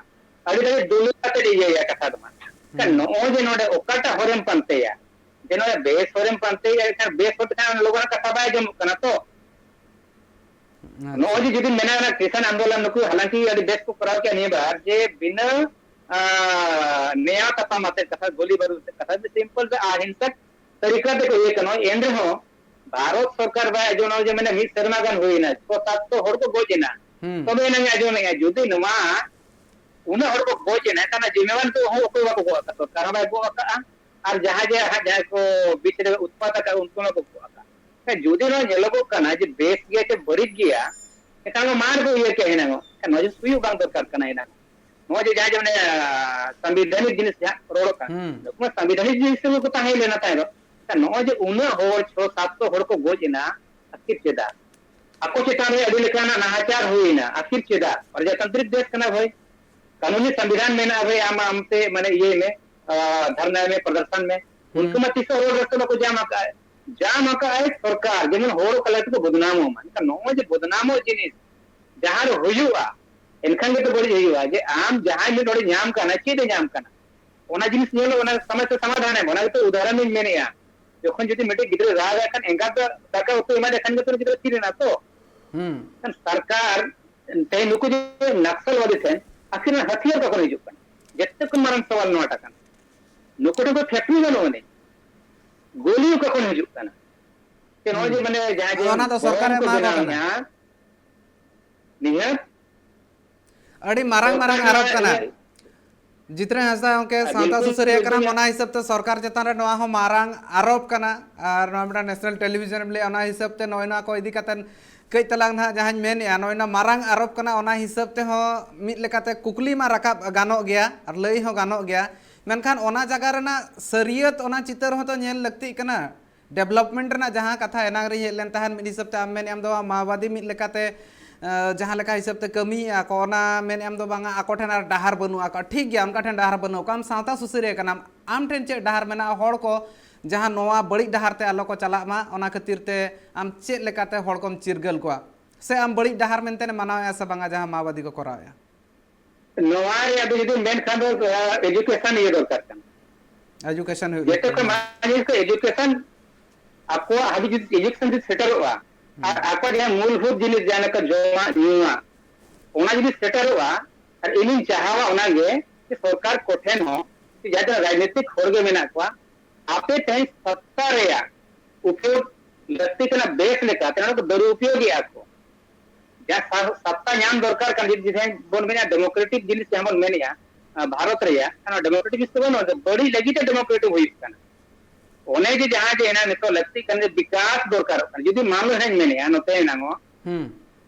ᱟᱹᱰᱤ ᱨᱟᱹᱜᱤ ᱰᱩᱞᱟᱹ ᱠᱟᱛᱮ ᱤᱭᱟᱹᱭᱟ ᱠᱟᱛᱷᱟ ᱫᱚ ᱢᱟ᱾ ᱮᱱᱠᱷᱟᱱ ᱦᱩᱸ᱾ ᱱᱚᱜᱼᱚᱭ ᱡᱮ ᱱᱚᱰᱮ ᱚᱠᱟᱴᱟᱜ ᱦᱚᱨᱮᱢ ᱯᱟᱱᱛᱮᱭᱟ, ᱡᱮ ᱱᱚᱰᱮ ᱵᱮᱥ ᱦᱚᱨᱮᱢ ᱯᱟᱱᱛᱮᱭᱟ, ᱮᱱᱠᱷᱟᱱ ᱵᱮᱥ ᱦᱚᱨ ᱛᱮᱠᱷᱟᱱ ᱞᱚᱜᱚᱱ ᱠᱟᱛᱷᱟ ᱵᱟᱭ ᱟᱸᱡᱚᱢᱚᱜ ᱠᱟᱱᱟ ᱛᱚ᱾ ᱟᱪᱪᱷᱟ᱾ ᱱᱚᱜᱼᱚᱭ ᱡᱮ ᱡᱩᱫᱤᱢ ᱢᱮᱱᱟ ᱚᱱᱟ ᱠᱤᱥᱟᱱ ᱟᱱᱫᱳᱞᱚᱱ, ᱱᱩᱠᱩ ᱦᱟᱞᱟᱝᱠᱤ ᱟᱹᱰᱤ ᱵᱮᱥ ᱠᱚ ᱠᱚᱨᱟᱣ ᱠᱮᱫᱼᱟ ᱱᱤᱭᱟᱹ ᱵᱟᱨ, ᱡᱮ ᱵᱤᱱᱟᱹ ᱟᱨ ᱱᱮᱭᱟᱣ ᱛᱟᱯᱟᱢ ᱟᱛᱮᱫ ᱠᱟᱛᱷᱟ, ᱜᱩᱞᱤ ᱵᱟᱹᱨᱩᱫ ᱟᱛᱮᱫ ᱠᱟᱛᱷᱟ, ᱡᱩᱫᱤ simple ᱛᱮ ᱟᱨ ᱦᱤᱝᱥᱟᱹ ᱛᱟᱹᱨᱤᱠᱟ ᱛᱮᱠᱚ ᱤᱭᱟᱹ ᱠᱟᱱᱟ, ᱮᱱ ᱨᱮᱦᱚᱸ ᱵᱷᱟᱨᱚᱛ ᱥᱚᱨᱠᱟᱨ ᱵᱟᱭ ᱟᱸᱡᱚᱢᱟ ᱡᱮ, ᱢᱟᱱᱮ, ᱢᱤᱫ ᱥᱮᱨᱢᱟ ᱜᱟᱱ ᱦᱩᱭᱱᱟ, ᱪᱷᱚ ᱥᱟᱛᱥᱚ ᱦᱚᱲ ᱠᱚ ᱜᱚᱡ ᱮᱱᱟ, ᱦᱩᱸ᱾ ᱛᱚᱵᱮ ᱮᱱᱟᱝ ᱟᱸᱡᱚᱢᱮᱜᱼᱟ᱾ ᱡᱩᱫᱤ ᱱᱚᱣᱟ ᱩᱱᱟᱹᱜ ᱦᱚᱲ ᱠᱚ ᱜᱚᱡ ᱮᱱᱟ, ᱮᱱᱠᱷᱟᱱ ᱡᱤᱢᱮᱣᱟᱨ ᱫᱚ ᱚᱠᱚᱭ ᱵᱟᱠᱚ ᱜᱚᱜ ᱟᱠᱟᱫ? ᱥᱚᱨᱠᱟᱨ ᱦᱚᱸ ᱵᱟᱭ ᱜᱚᱜ ᱟᱠᱟᱫᱼᱟ, ᱟᱨ ᱡᱟᱦᱟᱸ ᱡᱮ ᱦᱟᱸᱜ ᱡᱟᱦᱟᱸᱭ ᱠᱚ ᱵᱤᱪ ᱨᱮ ᱩᱛᱯᱟᱛ ᱟᱠᱟᱫ, ᱩᱱᱠᱩ ᱦᱚᱸ ᱵᱟᱠᱚ ᱜᱚᱜ ᱟᱠᱟᱫ᱾ ᱦᱮᱸ, ᱡᱩᱫᱤ ᱱᱚᱣᱟ ᱧᱮᱞᱚᱜᱚᱜ ᱠᱟᱱᱟ ᱡᱮ ᱵᱮᱥ ᱜᱮᱭᱟ ᱥᱮ ᱵᱟᱹᱲᱤᱡ ᱜᱮᱭᱟ, ᱮᱱᱠᱷᱟᱱ ᱱᱚᱣᱟ ᱢᱟᱲᱟᱝ ᱨᱮᱠᱚ ᱤᱭᱟᱹ ᱠᱮᱭᱟ ᱮᱱᱟᱝ᱾ ᱮᱱᱠᱷᱟᱱ ᱱᱚᱣᱟ ᱡᱤᱱᱤᱥ ᱦᱩᱭᱩᱜ ᱵᱟᱝ ᱫᱚᱨᱠᱟᱨ ᱠᱟᱱᱟ ᱮᱱᱟᱝ᱾ ᱱᱚᱣᱟ ᱡᱮ ᱡᱟᱦᱟᱸ ᱡᱮ ᱢᱟᱱᱮ, ᱟᱸ, ᱥᱟᱝᱵᱤᱫᱷᱟᱱᱤᱠ ᱡᱤᱱᱤᱥ ᱡᱟᱦᱟᱸ ᱨᱚᱲᱚᱜ ᱠᱟᱱ, ᱦᱩᱸ᱾ ᱱᱩᱠᱩ ᱢᱟ ᱥᱟᱝᱵᱤᱫᱷᱟᱱᱤᱠ ᱡᱤᱱᱤᱥ ᱨᱮᱜᱮ ᱠᱚ ᱛᱟᱦᱮᱸ ᱞᱮᱱᱟ ᱛᱟᱦᱮᱸ ᱫᱚ᱾ ᱮᱱᱠᱷᱟᱱ ᱱᱚᱜᱼᱚᱭ ᱡᱮ ᱩᱱᱟᱹᱜ ᱦᱚᱲ, ᱪᱷᱚ ᱥᱟᱛᱥᱚ ᱦᱚᱲ ᱠᱚ ᱜᱚᱡ ᱮᱱᱟ, ᱟᱹᱠᱷᱤᱨ ᱪᱮᱫᱟᱜ? ᱟᱠᱚ ᱪᱮᱛᱟᱱ ᱨᱮ ᱟᱹᱰᱤ ᱞᱮᱠᱟᱱᱟᱜ ᱱᱟᱦᱟᱪᱟᱨ ᱦᱩᱭᱱᱟ, ᱟᱹᱠᱷᱤᱨ ᱪᱮᱫᱟᱜ? ᱯᱨᱚᱡᱟᱛᱟᱱᱛᱨᱤᱠ ᱫᱮᱥ ᱠᱟᱱᱟ ᱵᱷᱟᱹᱭ, ᱠᱟᱹᱱᱩᱱᱤ ᱥᱚᱝᱵᱤᱫᱷᱟᱱ ᱢᱮᱱᱟᱜᱼᱟ ᱵᱷᱟᱹᱭ, ᱟᱢ ᱟᱢᱛᱮ ᱢᱟᱱᱮ ᱤᱭᱟᱹᱭ ᱢᱮ, ᱟᱸ, ᱫᱷᱟᱨᱱᱟᱭ ᱢᱮ, ᱯᱨᱚᱫᱚᱨᱥᱚᱱ ᱢᱮ᱾ ᱦᱩᱸ᱾ ᱩᱱᱠᱩ ᱢᱟ ᱛᱤᱥ ᱦᱚᱸ ᱨᱚᱲ ᱨᱟᱥᱛᱟ ᱵᱟᱠᱚ ᱡᱟᱢ ᱟᱠᱟᱫᱼᱟ᱾ ᱡᱟᱢ ᱟᱠᱟᱫᱼᱟᱭ ᱥᱚᱨᱠᱟᱨ, ᱡᱮᱢᱚᱱ ᱦᱚᱲ ᱚᱠᱟ ᱞᱮᱠᱟ ᱛᱮᱠᱚ ᱵᱚᱫᱱᱟᱢᱚᱜ ᱢᱟ᱾ ᱮᱱᱠᱷᱟᱱ ᱱᱚᱜᱼᱚᱭ ᱡᱮ ᱵᱚᱫᱱᱟᱢᱚᱜ ᱡᱤᱱᱤᱥ ᱡᱟᱦᱟᱸ ᱨᱮ ᱦᱩᱭᱩᱜᱼᱟ, ᱮᱱᱠᱷᱟᱱ ᱜᱮᱛᱚ ᱵᱟᱹᱲᱤᱡ ᱦᱩᱭᱩᱜᱼᱟ᱾ ᱡᱮ ᱟᱢ ᱡᱟᱦᱟᱸᱭ ᱢᱤᱫ ᱦᱚᱲᱮ ᱧᱟᱢ ᱠᱟᱱᱟ, ᱪᱮᱫ ᱮ ᱧᱟᱢ ᱠᱟᱱᱟ, ᱚᱱᱟ ᱡᱤᱱᱤᱥ ᱧᱮᱞᱚᱜ, ᱚᱱᱟ ᱥᱚᱢᱚᱥᱥᱟ ᱥᱚᱢᱟᱫᱷᱟᱱ ᱮᱢ, ᱚᱱᱟ ᱜᱮᱛᱚ ᱩᱫᱟᱦᱚᱨᱚᱱ ᱤᱧ ᱢᱮᱱᱮᱫᱼᱟ᱾ ᱡᱚᱠᱷᱚᱱ ᱡᱩᱫᱤ ᱢᱤᱫᱴᱮᱡ ᱜᱤᱫᱽᱨᱟᱹ ᱨᱟᱜᱟᱭ ᱠᱷᱟᱱ ᱮᱸᱜᱟᱛ ᱫᱚ ᱫᱟᱠᱟ ᱩᱛᱩ ᱮᱢᱟᱭ ᱞᱮᱠᱷᱟᱱ ᱜᱮᱛᱚ ᱩᱱᱤ ᱜᱤᱫᱽᱨᱟᱹ ᱛᱷᱤᱨ ᱮᱱᱟ ᱛᱚ᱾ ᱦᱩᱸ᱾ ᱮᱱᱠᱷᱟᱱ ᱥᱚᱨᱠᱟᱨ ᱛᱮᱦᱮᱧ ᱱᱩᱠᱩ ᱡᱮ ᱱᱟᱠᱥᱟᱞᱣᱟᱫᱤ ᱴᱷᱮᱱ ᱟᱹᱠᱷᱤᱨ ᱨᱮᱱᱟᱜ ᱦᱟᱹᱛᱤᱭᱟᱨ ᱠᱚ ᱠᱷᱚᱱ ᱦᱤᱡᱩᱜ ᱠᱟᱱᱟ, ᱡᱚᱛᱚ ᱠᱷᱚᱱ ᱢᱟᱨᱟᱝ ᱥᱟᱣᱟᱞ ᱱᱚᱣᱟᱴᱟᱜ ᱠᱟᱱᱟ᱾ ᱱᱩᱠᱩ ᱴᱷᱮᱱ ᱫᱚ ᱯᱷᱮᱠᱴᱨᱤ ᱵᱟᱹᱱᱩᱜ ᱟᱹᱱᱤᱡ, ᱜᱩᱞᱤ ᱚᱠᱟ ᱠᱷᱚᱱ ᱦᱤᱡᱩᱜ ᱠᱟᱱᱟ? ᱥᱮ ᱱᱚᱜᱼᱚᱭ ᱡᱮ ᱦᱩᱸ᱾ ᱢᱟᱱᱮ ᱡᱟᱦᱟᱸ ᱡᱮ ᱟᱫᱚ ᱚᱱᱟ ᱫᱚ ᱥᱚᱨᱠᱟᱨᱮ ᱵᱚᱢ ᱠᱚ ᱮᱢᱟ ᱠᱚ ᱠᱟᱱᱟ᱾ ᱵᱮᱱᱟᱣᱮᱫᱼᱟ, ᱱᱤᱦᱟᱹᱛ ᱟᱹᱰᱤ ᱢᱟᱨᱟᱝ ᱥᱚᱨᱠᱟᱨ ᱢᱟᱨᱟᱝ ᱱᱚᱣᱟ ᱟᱨᱚᱯ ᱠᱟᱱᱟ᱾ ᱤᱭᱟᱹ ᱡᱤᱛᱨᱟᱹ ᱦᱟᱸᱥᱫᱟ ᱜᱚᱢᱠᱮ, ᱟᱨ ᱥᱟᱶᱛᱟ ᱵᱤᱞᱠᱩᱞ, ᱥᱩᱥᱟᱹᱨᱤᱭᱟᱹ ᱵᱤᱞᱠᱩᱞ ᱠᱟᱱᱟᱢ, ᱧᱟ- ᱚᱱᱟ ᱦᱤᱥᱟᱹᱵ ᱛᱮ ᱥᱚᱨᱠᱟᱨ ᱪᱮᱛᱟᱱ ᱨᱮ ᱱᱚᱣᱟ ᱦᱚᱸ ᱢᱟᱨᱟᱝ ᱟᱨᱚᱯ ᱠᱟᱱᱟ᱾ ᱟᱨ ᱱᱚᱣᱟ ᱢᱤᱫᱴᱟᱝ ᱱᱮᱥᱱᱟᱞ ᱴᱮᱞᱤᱵᱷᱤᱡᱚᱱ ᱮᱢ ᱞᱟᱹᱭᱟ, ᱚᱱᱟ ᱦᱤᱥᱟᱹᱵ ᱛᱮ ᱱᱚᱜᱼᱚᱭ ᱱᱚᱣᱟ ᱠᱚ ᱤᱫᱤ ᱠᱟᱛᱮ ᱠᱟᱹᱡ ᱛᱟᱞᱟᱝ ᱱᱟᱦᱟᱜ ᱡᱟᱦᱟᱸᱧ ᱢᱮᱱᱮᱫᱼᱟ, ᱱᱚᱜᱼᱚᱭ ᱱᱚᱣᱟ ᱢᱟᱨᱟᱝ ᱟᱨᱚᱯ ᱠᱟᱱᱟ, ᱚᱱᱟ ᱦᱤᱥᱟᱹᱵ ᱛᱮᱦᱚᱸ ᱢᱤᱫ ᱞᱮᱠᱟᱛᱮ ᱠᱩᱠᱞᱤ ᱢᱟ ᱨᱟᱠᱟᱵ ᱜᱟᱱᱚᱜ ᱜᱮᱭᱟ ᱟᱨ ᱞᱟᱹᱭ ᱦᱚᱸ ᱜᱟᱱᱚᱜ ᱜᱮᱭᱟ, ᱢᱮᱱᱠᱷᱟᱱ ᱚᱱᱟ ᱡᱟᱭᱜᱟ ᱨᱮᱱᱟᱜ ᱥᱟᱹᱨᱤᱭᱟᱹᱛ, ᱚᱱᱟ ᱪᱤᱛᱟᱹᱨ ᱦᱚᱸᱛᱚ ᱧᱮᱞ ᱞᱟᱹᱠᱛᱤᱜ ᱠᱟᱱᱟ᱾ ᱰᱮᱵᱷᱞᱚᱯᱢᱮᱱᱴ ᱨᱮᱱᱟᱜ ᱡᱟᱦᱟᱸ ᱠᱟᱛᱷᱟ ᱮᱱᱟᱝ ᱨᱤᱧ ᱦᱮᱡ ᱞᱮᱱ ᱛᱟᱦᱮᱸᱫ, ᱢᱤᱫ ᱦᱤᱥᱟᱹᱵ ᱛᱮ ᱟᱢ ᱢᱮᱱᱮᱫ ᱟᱢ ᱫᱚ ᱢᱟᱣᱵᱟᱫᱤ ᱢᱤᱫ ᱞᱮᱠᱟᱛᱮ, ᱮ, ᱡᱟᱦᱟᱸ ᱞᱮᱠᱟ ᱦᱤᱥᱟᱹᱵ ᱛᱮ ᱠᱟᱹᱢᱤᱭᱮᱫᱼᱟ ᱠᱚ, ᱚᱱᱟ ᱢᱮᱱᱮᱫ ᱟᱢ ᱫᱚ ᱵᱟᱝᱟ, ᱟᱠᱚ ᱴᱷᱮᱱ ᱟᱨ ᱰᱟᱦᱟᱨ ᱵᱟᱹᱱᱩᱜ ᱟᱠᱟᱫ᱾ ᱴᱷᱤᱠ ᱜᱮᱭᱟ, ᱩᱱᱠᱟ ᱴᱷᱮᱱ ᱰᱟᱦᱟᱨ ᱵᱟᱹᱱᱩᱜ ᱟᱠᱟᱫ, ᱟᱢ ᱥᱟᱶᱛᱟ ᱥᱩᱥᱟᱹᱨᱤᱭᱟᱹ ᱠᱟᱱᱟᱢ, ᱟᱢ ᱴᱷᱮᱱ ᱪᱮᱫ ᱰᱟᱦᱟᱨ ᱢᱮᱱᱟᱜᱼᱟ ᱦᱚᱲ ᱠᱚ ᱡᱟᱦᱟᱸ ᱱᱚᱣᱟ ᱵᱟᱹᱲᱤᱡ ᱰᱟᱦᱟᱨ ᱛᱮ ᱟᱞᱚ ᱠᱚ ᱪᱟᱞᱟᱜ ᱢᱟ, ᱚᱱᱟ ᱠᱷᱟᱹᱛᱤᱨ ᱛᱮ ᱟᱢ ᱪᱮᱫ ᱞᱮᱠᱟᱛᱮ ᱦᱚᱲ ᱠᱚᱢ ᱪᱤᱨᱜᱟᱹᱞ ᱠᱚᱣᱟ, ᱥᱮ ᱟᱢ ᱵᱟᱹᱲᱤᱡ ᱰᱟᱦᱟᱨ ᱢᱮᱱᱛᱮ ᱢᱟᱱᱟᱣᱮᱫᱼᱟ ᱥᱮ ᱵᱟᱝᱟ ᱡᱟᱦᱟᱸ ᱢᱟᱣᱵᱟᱫᱤ ᱠᱚ ᱠᱚᱨᱟᱣᱮᱫᱼᱟ? ᱱᱚᱣᱟ ᱨᱮ ᱟᱫᱚ ᱡᱩᱫᱤ ᱢᱮᱱ ᱠᱷᱟᱱ ᱫᱚ, ᱟ, ᱮᱰᱩᱠᱮᱥᱚᱱ ᱤᱭᱟᱹ ᱫᱚᱨᱠᱟᱨ ᱠᱟᱱᱟ᱾ ᱮᱰᱩᱠᱮᱥᱚᱱ ᱦᱩᱭᱩᱜ ᱡᱚᱛᱚ ᱫᱚᱨᱠᱟᱨ ᱠᱷᱚᱱ ᱠᱟᱱᱟ᱾ ᱢᱟᱨᱟᱝ ᱡᱤᱱᱤᱥ ᱫᱚ ᱮᱰᱩᱠᱮᱥᱚᱱ, ᱟᱠᱚᱣᱟᱜ ᱦᱟᱹᱵᱤᱡ ᱡᱩᱫᱤ ᱮᱰᱩᱠᱮᱥᱚᱱ ᱡᱩᱫᱤ ᱥᱮᱴᱮᱨᱚᱜᱼᱟ, ᱟᱨ ᱦᱩᱸ᱾ ᱟᱠᱚᱣᱟᱜ ᱡᱟᱦᱟᱸ ᱢᱩᱞᱵᱷᱩᱛ ᱡᱤᱱᱤᱥ, ᱡᱟᱦᱟᱸ ᱞᱮᱠᱟ ᱡᱚᱢᱟᱜ ᱧᱩᱣᱟᱜ, ᱚᱱᱟ ᱡᱩᱫᱤ ᱥᱮᱴᱮᱨᱚᱜᱼᱟ, ᱟᱨ ᱤᱧᱤᱧ ᱪᱟᱦᱟᱣᱟ ᱚᱱᱟᱜᱮ, ᱡᱮ ᱥᱚᱨᱠᱟᱨ ᱠᱚᱴᱷᱮᱱ ᱦᱚᱸ, ᱡᱮ ᱡᱟᱦᱟᱸ ᱛᱤᱱᱟᱹᱜ ᱨᱟᱡᱽᱱᱤᱛᱤᱠ ᱦᱚᱲ ᱜᱮ ᱢᱮᱱᱟᱜ ᱠᱚᱣᱟ, ᱟᱯᱮ ᱛᱮᱦᱮᱧ ᱥᱚᱛᱛᱟ ᱨᱮᱭᱟᱜ ᱩᱯᱭᱳᱜᱽ ᱞᱟᱹᱠᱛᱤ ᱠᱟᱱᱟ, ᱵᱮᱥ ᱞᱮᱠᱟ ᱛᱮ ᱱᱚᱰᱮ ᱠᱚ ᱫᱩᱨᱩᱯᱭᱳᱜᱮᱜᱼᱟ ᱠᱚ᱾ ᱡᱟᱦᱟᱸ ᱥᱟ-, ᱥᱚᱛᱛᱟ ᱧᱟᱢ ᱫᱚᱨᱠᱟᱨ ᱠᱟᱱ, ᱡᱩᱫᱤ ᱛᱮᱦᱮᱧ ᱵᱚᱱ ᱢᱮᱱᱮᱫᱼᱟ ᱰᱮᱢᱳᱠᱨᱮᱴᱤᱠ ᱡᱤᱱᱤᱥ ᱡᱟᱦᱟᱸ ᱵᱚᱱ ᱢᱮᱱᱮᱫᱼᱟ, ᱟᱸ, ᱵᱷᱟᱨᱚᱛ ᱨᱮᱭᱟᱜ, ᱚᱱᱟ ᱰᱮᱢᱳᱠᱨᱮᱴᱤᱠ ᱡᱤᱱᱤᱥ ᱫᱚ ᱵᱟᱹᱱᱩᱜᱼᱟ, ᱵᱟᱹᱲᱤᱡ ᱞᱟᱹᱜᱤᱫ ᱛᱮ ᱰᱮᱢᱳᱠᱨᱮᱴᱤᱠ ᱦᱩᱭᱩᱜ ᱠᱟᱱᱟ᱾ ᱚᱱᱮ ᱡᱮ ᱡᱟᱦᱟᱸ ᱡᱮ ᱮᱱᱟ ᱱᱤᱛᱚᱜ ᱞᱟᱹᱠᱛᱤ ᱠᱟᱱ ᱡᱮ ᱵᱤᱠᱟᱥ ᱫᱚᱨᱠᱟᱨᱚᱜ ᱠᱟᱱᱟ, ᱡᱩᱫᱤ ᱢᱟᱱᱞᱳ ᱦᱮᱸᱧ ᱢᱮᱱᱮᱫᱼᱟ ᱱᱚᱛᱮ ᱮᱱᱟᱝ ᱦᱚᱸ, ᱦᱩᱸ᱾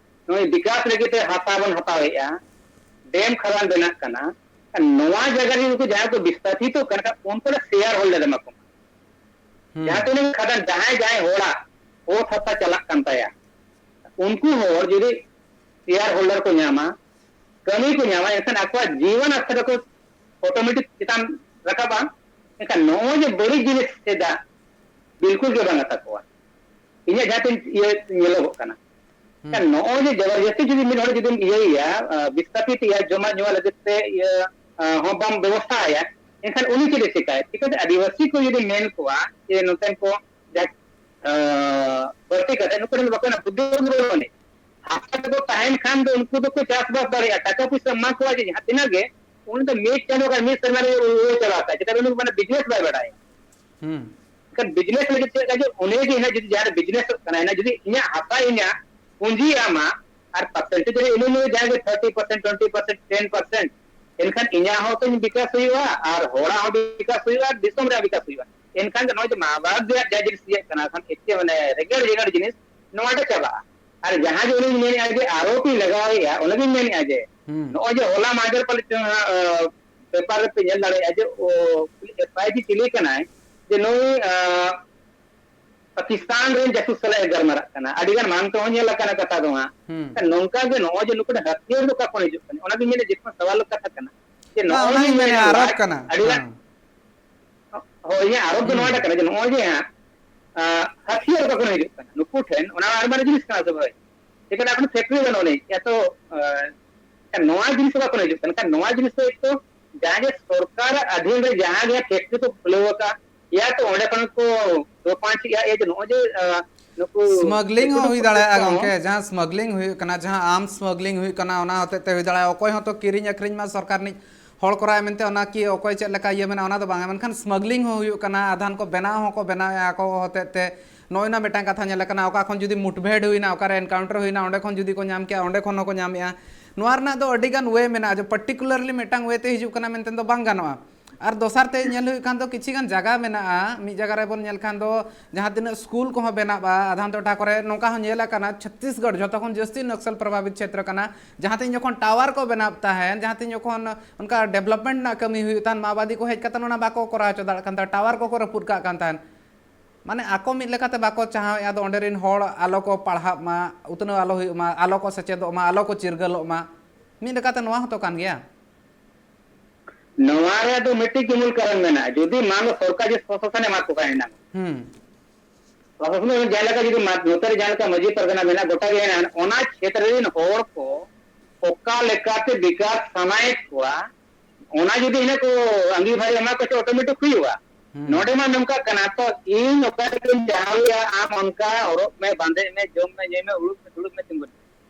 ᱱᱚᱜᱼᱚᱭ ᱵᱤᱠᱟᱥ ᱞᱟᱹᱜᱤᱫ ᱛᱮ ᱦᱟᱥᱟ ᱵᱚᱱ ᱦᱟᱛᱟᱣᱮᱫᱼᱟ, ᱰᱮᱢ ᱠᱷᱟᱫᱟᱱ ᱵᱮᱱᱟᱜ ᱠᱟᱱᱟ, ᱱᱚᱣᱟ ᱡᱟᱭᱜᱟ ᱨᱮ ᱩᱱᱠᱩ ᱡᱟᱦᱟᱸᱭ ᱠᱚ ᱵᱤᱥᱛᱟᱯᱤᱛᱚᱜ ᱠᱟᱱᱟ, ᱩᱱᱠᱩ ᱫᱚ ᱥᱮᱭᱟᱨ ᱦᱳᱞᱰᱟᱨ ᱮᱢᱟ ᱠᱚ ᱢᱟ᱾ ᱦᱩᱸ᱾ ᱡᱟᱦᱟᱸ ᱛᱤᱱᱟᱹᱜ ᱠᱷᱟᱫᱟᱱ ᱡᱟᱦᱟᱸᱭ ᱡᱟᱦᱟᱸᱭ ᱦᱚᱲᱟᱜ ᱚᱛ ᱦᱟᱥᱟ ᱪᱟᱞᱟᱜ ᱠᱟᱱ ᱛᱟᱭᱟ, ᱩᱱᱠᱩ ᱦᱚᱲ ᱡᱩᱫᱤ ᱥᱮᱭᱟᱨ ᱦᱳᱞᱰᱟᱨ ᱠᱚ ᱧᱟᱢᱟ, ᱠᱟᱹᱢᱤ ᱠᱚ ᱧᱟᱢᱟ, ᱮᱱᱠᱷᱟᱱ ᱟᱠᱚᱣᱟᱜ ᱡᱤᱭᱚᱱ ᱟᱥᱛᱟ ᱫᱚᱠᱚ ᱚᱴᱳᱢᱮᱴᱤᱠ ᱪᱮᱛᱟᱱ ᱨᱟᱠᱟᱵᱼᱟ᱾ ᱮᱱᱠᱷᱟᱱ ᱱᱚᱜᱼᱚᱭ ᱡᱮ ᱵᱟᱹᱲᱤᱡ ᱡᱤᱱᱤᱥ ᱪᱮᱫᱟᱜ ᱵᱤᱞᱠᱩᱞ ᱜᱮ ᱵᱟᱝ ᱟᱛᱟ ᱠᱚᱣᱟ᱾ ᱤᱧᱟᱹᱜ ᱡᱟᱦᱟᱸ ᱛᱤᱱ ᱤᱭᱟᱹ ᱧᱮᱞᱚᱜᱚᱜ ᱠᱟᱱᱟ᱾ ᱦᱩᱸ᱾ ᱮᱱᱠᱷᱟᱱ ᱱᱚᱜᱼᱚᱭ ᱡᱮ ᱡᱚᱵᱚᱨᱡᱚᱥᱛᱤ ᱡᱩᱫᱤ ᱢᱤᱫ ᱦᱚᱲ ᱡᱩᱫᱤᱢ ᱤᱭᱟᱹᱭᱮᱭᱟ, ᱟᱸ, ᱵᱤᱥᱛᱟᱯᱤᱛ ᱮᱭᱟ, ᱡᱚᱢᱟᱜ ᱧᱩᱣᱟᱜ ᱞᱟᱹᱜᱤᱫ ᱛᱮ ᱤᱭᱟᱹ, ᱟᱸ, ᱦᱚᱸ ᱵᱟᱢ ᱵᱮᱵᱚᱥᱛᱷᱟ ᱟᱭᱟ, ᱮᱱᱠᱷᱟᱱ ᱩᱱᱤ ᱪᱮᱫ ᱮ ᱪᱤᱠᱟᱹᱭᱟ? ᱪᱤᱠᱟᱹᱛᱮ ᱟᱹᱫᱤᱵᱟᱹᱥᱤ ᱠᱚ ᱡᱩᱫᱤ ᱢᱮᱱ ᱠᱚᱣᱟ ᱡᱮ ᱱᱚᱛᱮᱱ ᱠᱚ ᱡᱟᱦᱟᱸ, ᱟᱸ, ᱵᱟᱹᱲᱛᱤ ᱠᱟᱛᱮ ᱱᱩᱠᱩ ᱴᱷᱮᱱ ᱫᱚ ᱵᱟᱠᱚ ᱢᱮᱱᱟ, ᱵᱩᱫᱽᱫᱷᱤ ᱵᱟᱹᱱᱩᱜ ᱟᱹᱱᱤᱡ᱾ ᱦᱟᱥᱟ ᱛᱟᱠᱚ ᱛᱟᱦᱮᱱ ᱠᱷᱟᱱ ᱫᱚ ᱩᱱᱠᱩ ᱫᱚᱠᱚ ᱪᱟᱥᱵᱟᱥ ᱫᱟᱲᱮᱭᱟᱜᱼᱟ, ᱴᱟᱠᱟ ᱯᱩᱭᱥᱟᱹ ᱮᱢᱟ ᱠᱚᱣᱟ ᱡᱮ ᱡᱟᱦᱟᱸ ᱛᱤᱱᱟᱹᱜ ᱜᱮ, ᱩᱱᱤ ᱫᱚ ᱢᱤᱫ ᱪᱟᱸᱫᱳ ᱜᱟᱱ, ᱢᱤᱫ ᱥᱮᱨᱢᱟ ᱨᱮ ᱩᱲᱟᱹᱣ ᱪᱟᱵᱟ ᱠᱟᱜᱼᱟ, ᱪᱮᱫᱟᱜ ᱩᱱᱤ ᱫᱚ ᱢᱟᱱᱮ ᱵᱤᱡᱽᱱᱮᱥ ᱵᱟᱭ ᱵᱟᱲᱟᱭᱟ᱾ ᱦᱩᱸ᱾ ᱮᱱᱠᱷᱟᱱ ᱵᱤᱡᱽᱱᱮᱥ ᱞᱟᱹᱜᱤᱫ ᱪᱮᱫ ᱞᱮᱠᱟ ᱡᱮ ᱩᱱᱤ ᱜᱮ ᱦᱟᱸᱜ ᱡᱩᱫᱤ ᱡᱟᱦᱟᱸ ᱨᱮ ᱵᱤᱡᱽᱱᱮᱥᱚᱜ ᱠᱟᱱᱟᱭ, ᱚᱱᱟ ᱡᱩᱫᱤ ᱤᱧᱟᱹᱜ ᱦᱟᱥᱟ ᱤᱧᱟᱹᱜ ᱯᱩᱸᱡᱤ ᱮᱢᱟ ᱟᱨ ᱯᱟᱨᱥᱮᱱᱴᱮᱡᱽ ᱨᱮ ᱮᱢᱟᱹᱧ ᱢᱮ ᱡᱟᱦᱟᱸ ᱜᱮ thirty percent, twenty percent, ten percent, ᱮᱱᱠᱷᱟᱱ ᱤᱧᱟᱹᱜ ᱦᱚᱸ ᱛᱤᱧ ᱵᱤᱠᱟᱥ ᱦᱩᱭᱩᱜᱼᱟ ᱟᱨ ᱦᱚᱲᱟᱜ ᱦᱚᱸ ᱵᱤᱠᱟᱥ ᱦᱩᱭᱩᱜᱼᱟ ᱟᱨ ᱫᱤᱥᱚᱢ ᱨᱮᱭᱟᱜ ᱵᱤᱠᱟᱥ ᱦᱩᱭᱩᱜᱼᱟ᱾ ᱮᱱᱠᱷᱟᱱ ᱜᱮ ᱱᱚᱜᱼᱚᱭ ᱡᱮ ᱢᱟ ᱵᱟᱯ ᱨᱮᱭᱟᱜ ᱡᱟᱦᱟᱸ ᱡᱤᱱᱤᱥ ᱤᱭᱟᱹᱜ ᱠᱟᱱᱟ, ᱠᱷᱟᱱ ᱮᱠᱮ ᱢᱟᱱᱮ ᱨᱮᱸᱜᱮᱲ ᱨᱮᱸᱜᱮᱲ ᱡᱤᱱᱤᱥ ᱱᱚᱣᱟ ᱜᱮ ᱪᱟᱵᱟᱜᱼᱟ᱾ ᱟᱨ ᱡᱟᱦᱟᱸ ᱡᱮ ᱩᱱᱤᱧ ᱢᱮᱱᱮᱫᱼᱟ ᱡᱮ ᱟᱨᱳᱯ ᱤᱧ ᱞᱟᱜᱟᱣᱮᱫᱼᱟ, ᱚᱱᱟ ᱜᱤᱧ ᱢᱮᱱᱮᱫᱼᱟ ᱡᱮ ᱦᱩᱸ᱾ ᱱᱚᱜᱼᱚᱭ ᱡᱮ ᱦᱚᱞᱟ ᱢᱟᱦᱫᱮᱨ ᱯᱟᱞᱮ ᱪᱚᱝ ᱦᱟᱸᱜ, ᱟᱸ, ᱯᱮᱯᱟᱨ ᱨᱮᱯᱮ ᱧᱮᱞ ᱫᱟᱲᱮᱭᱟᱜᱼᱟ ᱡᱮ, ᱚ, ᱮᱯᱷ ᱟᱭ ᱡᱤ ᱪᱤᱞᱤ ᱠᱟᱱᱟᱭ, ᱡᱮ ᱱᱩᱭ, ᱟᱸ, ᱯᱟᱠᱤᱥᱛᱟᱱ ᱨᱮᱱ ᱡᱟᱹᱥᱩᱥ ᱥᱟᱞᱟᱜ ᱮ ᱜᱟᱞᱢᱟᱨᱟᱜ ᱠᱟᱱᱟ᱾ ᱟᱹᱰᱤ ᱜᱟᱱ ᱢᱟᱲᱟᱝ ᱛᱮᱦᱚᱸ ᱧᱮᱞ ᱟᱠᱟᱱᱟ ᱠᱟᱛᱷᱟ ᱫᱚ ᱦᱟᱸᱜ᱾ ᱦᱩᱸ᱾ ᱱᱚᱝᱠᱟ ᱜᱮ ᱱᱚᱜᱼᱚᱭ ᱡᱮ ᱱᱩᱠᱩ ᱦᱟᱹᱛᱭᱟᱹᱨ ᱫᱚ ᱚᱠᱟ ᱠᱷᱚᱱ ᱦᱤᱡᱩᱜ ᱠᱟᱱᱟ? ᱚᱱᱟ ᱜᱮ ᱧᱮᱞ ᱡᱮ ᱥᱟᱣᱟᱞ ᱠᱟᱛᱷᱟ ᱠᱟᱱᱟ᱾ ᱡᱮ ᱦᱮᱸ, ᱱᱚᱜᱼᱚᱭ ᱚᱱᱟᱜᱤᱧ ᱡᱮ ᱢᱮᱱᱮᱫᱼᱟ, ᱟᱨᱚᱵ ᱞᱟᱡ ᱠᱟᱱᱟ᱾ ᱟᱹᱰᱤ ᱜᱟᱱ ᱦᱮᱸ᱾ ᱦᱳᱭ, ᱤᱧᱟᱹᱜ ᱟᱨᱚᱵ ᱫᱚ ᱱᱚᱣᱟ ᱦᱩᱸ᱾ ᱴᱟᱜ ᱠᱟᱱᱟ ᱡᱮ ᱱᱚᱜᱼᱚᱭ ᱡᱮ ᱦᱟᱸᱜ, ᱟᱸ, ᱦᱟᱹᱛᱭᱟᱹᱨ ᱚᱠᱟ ᱠᱷᱚᱱ ᱦᱤᱡᱩᱜ ᱠᱟᱱᱟ? ᱱᱩᱠᱩ ᱴᱷᱮᱱ ᱚᱱᱟ ᱟᱨ ᱢᱟᱨᱮ ᱡᱤᱱᱤᱥ ᱠᱟᱱᱟ ᱥᱮ ᱵᱷᱟᱹᱭ? ᱪᱮᱫ ᱞᱮᱠᱟ ᱮᱠᱷᱚᱱ ᱯᱷᱮᱠᱴᱨᱤ ᱵᱟᱹᱱᱩᱜ ᱟᱹᱱᱤᱡ? ᱮᱛᱚ, ᱟᱸ, ᱱᱚᱣᱟ ᱡᱤᱱᱤᱥ ᱚᱠᱟ ᱠᱷᱚᱱ ᱦᱤᱡᱩᱜ ᱠᱟᱱᱟ? ᱠᱷᱟᱱ ᱱᱚᱣᱟ ᱡᱤᱱᱤᱥ ᱫᱚ ᱮᱠᱴᱩ ᱡᱟᱦᱟᱸ ᱡᱮ ᱥᱚᱨᱠᱟᱨ ᱟᱫᱷᱤᱱ ᱨᱮ ᱡᱟᱦᱟᱸ ᱜᱮ ᱯᱷᱮᱠᱴᱨᱤ ᱠᱚ ᱠᱷᱩᱞᱟᱹᱣ ᱟᱠᱟᱫ, ᱭᱟ ᱛᱚ ᱚᱸᱰᱮ ᱠᱷᱚᱱ ᱠᱚ ᱫᱳᱠᱟᱱ ᱪᱮᱫ ᱭᱟ, ᱮ ᱡᱮ ᱱᱚᱜᱼᱚᱭ ᱡᱮ, ᱟᱸ, ᱱᱩᱠᱩ ᱥᱢᱟᱜᱽᱞᱤᱝ ᱦᱚᱸ ᱫᱤᱠᱩ ᱦᱩᱭ ᱫᱚ ᱫᱟᱲᱮᱭᱟᱜᱼᱟ ᱠᱚ ᱜᱚᱝᱠᱮ, ᱡᱟᱦᱟᱸ ᱥᱢᱟᱜᱽᱞᱤᱝ ᱦᱩᱭᱩᱜ ᱠᱟᱱᱟ, ᱡᱟᱦᱟᱸ ᱟᱨᱢᱥ ᱥᱢᱟᱜᱽᱞᱤᱝ ᱦᱩᱭᱩᱜ ᱠᱟᱱᱟ, ᱚᱱᱟ ᱦᱚᱛᱮᱡ ᱛᱮ ᱦᱩᱭ ᱫᱟᱲᱮᱭᱟᱜᱼᱟ᱾ ᱚᱠᱚᱭ ᱦᱚᱸᱛᱚ ᱠᱤᱨᱤᱧ ᱟᱹᱠᱷᱨᱤᱧ ᱢᱟ ᱥᱚᱨᱠᱟᱨ ᱨᱤᱱᱤᱡ ᱦᱚᱲ ᱠᱚᱨᱟᱣ ᱢᱮᱱᱛᱮ ᱚᱱᱟ ᱠᱤ ᱚᱠᱚᱭ ᱪᱮᱫ ᱞᱮᱠᱟ ᱤᱭᱟᱹ ᱢᱮᱱᱟᱜᱼᱟ, ᱚᱱᱟ ᱫᱚ ᱵᱟᱝᱟ, ᱢᱮᱱᱠᱷᱟᱱ ᱥᱢᱟᱜᱽᱞᱤᱝ ᱦᱚᱸ ᱦᱩᱭᱩᱜ ᱠᱟᱱᱟ, ᱟᱫᱷᱟᱱ ᱠᱚ ᱵᱮᱱᱟᱣ ᱦᱚᱸᱠᱚ ᱵᱮᱱᱟᱣᱮᱫᱼᱟ ᱟᱠᱚ ᱦᱚᱛᱮᱡ ᱛᱮ᱾ ᱱᱚᱜᱼᱚᱭ ᱱᱟ ᱢᱤᱫᱴᱟᱝ ᱠᱟᱛᱷᱟ ᱧᱮᱞ ᱟᱠᱟᱱᱟ, ᱚᱠᱟ ᱠᱷᱚᱱ ᱡᱩᱫᱤ ᱢᱩᱴᱵᱷᱮᱰ ᱦᱩᱭᱱᱟ, ᱚᱠᱟᱨᱮ ᱮᱱᱠᱟᱣᱩᱱᱴᱟᱨ ᱦᱩᱭᱱᱟ, ᱚᱸᱰᱮ ᱠᱷᱚᱱ ᱡᱩᱫᱤ ᱠᱚ ᱧᱟᱢ ᱠᱮᱜᱼᱟ, ᱚᱸᱰᱮ ᱠᱷᱚᱱ ᱦᱚᱸᱠᱚ ᱧᱟᱢᱮᱜᱼᱟ᱾ ᱱᱚᱣᱟ ᱨᱮᱱᱟᱜ ᱫᱚ ᱟᱹᱰᱤ ᱜᱟᱱ ᱳᱭᱮ ᱢᱮᱱᱟᱜᱼᱟ, ᱡᱮ ᱯᱟᱨᱴᱤᱠᱩᱞᱟᱨᱞᱤ ᱢᱤᱫᱴᱟᱝ ᱳᱭᱮ ᱛᱮ ᱦᱤᱡᱩᱜ ᱠᱟᱱᱟ ᱢᱮᱱᱛᱮ ᱫᱚ ᱵᱟᱝ ᱜᱟᱱᱚᱜᱼᱟ᱾ ᱟᱨ ᱫᱚᱥᱟᱨ ᱛᱮ ᱧᱮᱞ ᱦᱩᱭᱩᱜ ᱠᱷᱟᱱ ᱫᱚ ᱠᱤᱪᱷᱤ ᱜᱟᱱ ᱡᱟᱭᱜᱟ ᱢᱮᱱᱟᱜᱼᱟ, ᱢᱤᱫ ᱡᱟᱭᱜᱟ ᱨᱮᱵᱚᱱ ᱧᱮᱞ ᱠᱷᱟᱱ ᱫᱚ ᱡᱟᱦᱟᱸ ᱛᱤᱱᱟᱹᱜ ᱥᱠᱩᱞ ᱠᱚᱦᱚᱸ ᱵᱮᱱᱟᱜᱼᱟ, ᱟᱫᱷᱟᱱ ᱴᱚᱴᱷᱟ ᱠᱚᱨᱮ ᱱᱚᱝᱠᱟ ᱦᱚᱸ ᱧᱮᱞ ᱟᱠᱟᱱᱟ, ᱪᱷᱚᱛᱛᱤᱥᱜᱚᱲ ᱡᱷᱚᱛᱚ ᱠᱷᱚᱱ ᱡᱟᱹᱥᱛᱤ ᱱᱚᱠᱥᱚᱞ ᱯᱨᱚᱵᱷᱟᱵᱤᱛ ᱪᱷᱮᱛᱨᱚ ᱠᱟᱱᱟ, ᱡᱟᱦᱟᱸ ᱛᱤᱱ ᱡᱚᱠᱷᱚᱱ ᱴᱟᱣᱟᱨ ᱠᱚ ᱵᱮᱱᱟᱣ ᱛᱟᱦᱮᱸᱱ, ᱡᱟᱦᱟᱸ ᱛᱤᱱ ᱡᱚᱠᱷᱚᱱ ᱚᱱᱠᱟ ᱰᱮᱵᱷᱞᱚᱯᱢᱮᱱᱴ ᱨᱮᱱᱟᱜ ᱠᱟᱹᱢᱤ ᱦᱩᱭᱩᱜ ᱛᱟᱦᱮᱸᱱ, ᱢᱟᱣᱵᱟᱫᱤ ᱠᱚ ᱦᱮᱡ ᱠᱟᱛᱮ ᱚᱱᱟ ᱵᱟᱠᱚ ᱠᱚᱨᱟᱣ ᱦᱚᱪᱚ ᱫᱟᱲᱮᱭᱟᱜ ᱠᱟᱱ ᱛᱟᱦᱮᱸᱱ, ᱴᱟᱣᱟᱨ ᱠᱚᱠᱚ ᱨᱟᱹᱯᱩᱫ ᱠᱟᱜ ᱠᱟᱱ ᱛᱟᱦᱮᱸᱱ᱾ ᱢᱟᱱᱮ ᱟᱠᱚ ᱢᱤᱫ ᱞᱮᱠᱟᱛᱮ ᱵᱟᱠᱚ ᱪᱟᱦᱟᱣᱮᱫᱼᱟ, ᱟᱫᱚ ᱚᱸᱰᱮ ᱨᱮᱱ ᱦᱚᱲ ᱟᱞᱚ ᱠᱚ ᱯᱟᱲᱦᱟᱜ ᱢᱟ, ᱩᱛᱱᱟᱹᱣ ᱟᱞᱚ ᱦᱩᱭᱩᱜ ᱢᱟ, ᱟᱞᱚ ᱠᱚ ᱥᱮᱪᱮᱫᱚᱜ ᱢᱟ, ᱟᱞᱚ ᱠᱚ ᱪᱤᱨᱜᱟᱹᱞᱚᱜ ᱢᱟ᱾ ᱢᱤᱫ ᱞᱮᱠᱟᱛᱮ ᱱᱚᱣᱟ ᱦᱚᱸᱛᱚ ᱠᱟᱱ ᱜᱮᱭᱟ᱾ ᱱᱚᱣᱟ ᱨᱮᱭᱟᱜ ᱫᱚ ᱢᱤᱫᱴᱤᱡ ᱜᱮ ᱢᱩᱞ ᱠᱟᱨᱚᱱ ᱢᱮᱱᱟᱜᱼᱟ, ᱡᱩᱫᱤ ᱢᱟᱱ ᱞᱚ ᱥᱚᱨᱠᱟᱨ ᱡᱩᱫᱤ ᱥᱚᱥᱟᱥᱚᱱᱮ ᱮᱢᱟ ᱠᱚ ᱠᱷᱟᱱ ᱮᱱᱟᱝ, ᱦᱩᱸ᱾ ᱥᱚᱥᱟᱥᱚᱱ ᱡᱟᱦᱟᱸ ᱞᱮᱠᱟ ᱡᱩᱫᱤ ᱢᱟ-, ᱱᱚᱛᱮ ᱨᱮ ᱡᱟᱦᱟᱸ ᱞᱮᱠᱟ ᱢᱟᱹᱡᱷᱤ ᱯᱟᱨᱜᱟᱱᱟ ᱢᱮᱱᱟᱜ, ᱜᱚᱴᱟ ᱜᱮ ᱦᱮᱱᱟᱜᱼᱟ, ᱚᱱᱟ ᱠᱷᱮᱛᱨᱮ ᱨᱮᱱ ᱦᱚᱲ ᱠᱚ ᱚᱠᱟ ᱞᱮᱠᱟᱛᱮ ᱵᱤᱠᱟᱥ ᱥᱟᱱᱟᱭᱮᱫ ᱠᱚᱣᱟ, ᱚᱱᱟ ᱡᱩᱫᱤ ᱦᱤᱱᱟᱹ ᱠᱚ ᱟᱸᱜᱤᱵᱷᱟᱨ ᱮᱢᱟ ᱠᱚ ᱪᱮ, ᱚᱴᱳᱢᱮᱴᱤᱠ ᱦᱩᱭᱩᱜᱼᱟ᱾ ᱦᱩᱸ᱾ ᱱᱚᱰᱮ ᱢᱟ ᱱᱚᱝᱠᱟ ᱠᱟᱱᱟ, ᱛᱚ ᱤᱧ ᱚᱠᱟ ᱨᱮᱜᱮᱧ ᱡᱟᱦᱟᱸᱭᱟ, ᱟᱢ ᱚᱱᱠᱟ ᱦᱚᱨᱚᱜ ᱢᱮ, ᱵᱟᱸᱫᱮᱜ ᱢᱮ, ᱡᱚᱢ ᱢᱮ, ᱧᱩᱭ ᱢᱮ, ᱩᱲᱩᱵ ᱢᱮ, ᱫᱩᱲᱩᱵ ᱢᱮ, ᱛᱤᱸᱜᱩᱱ ᱢᱮ᱾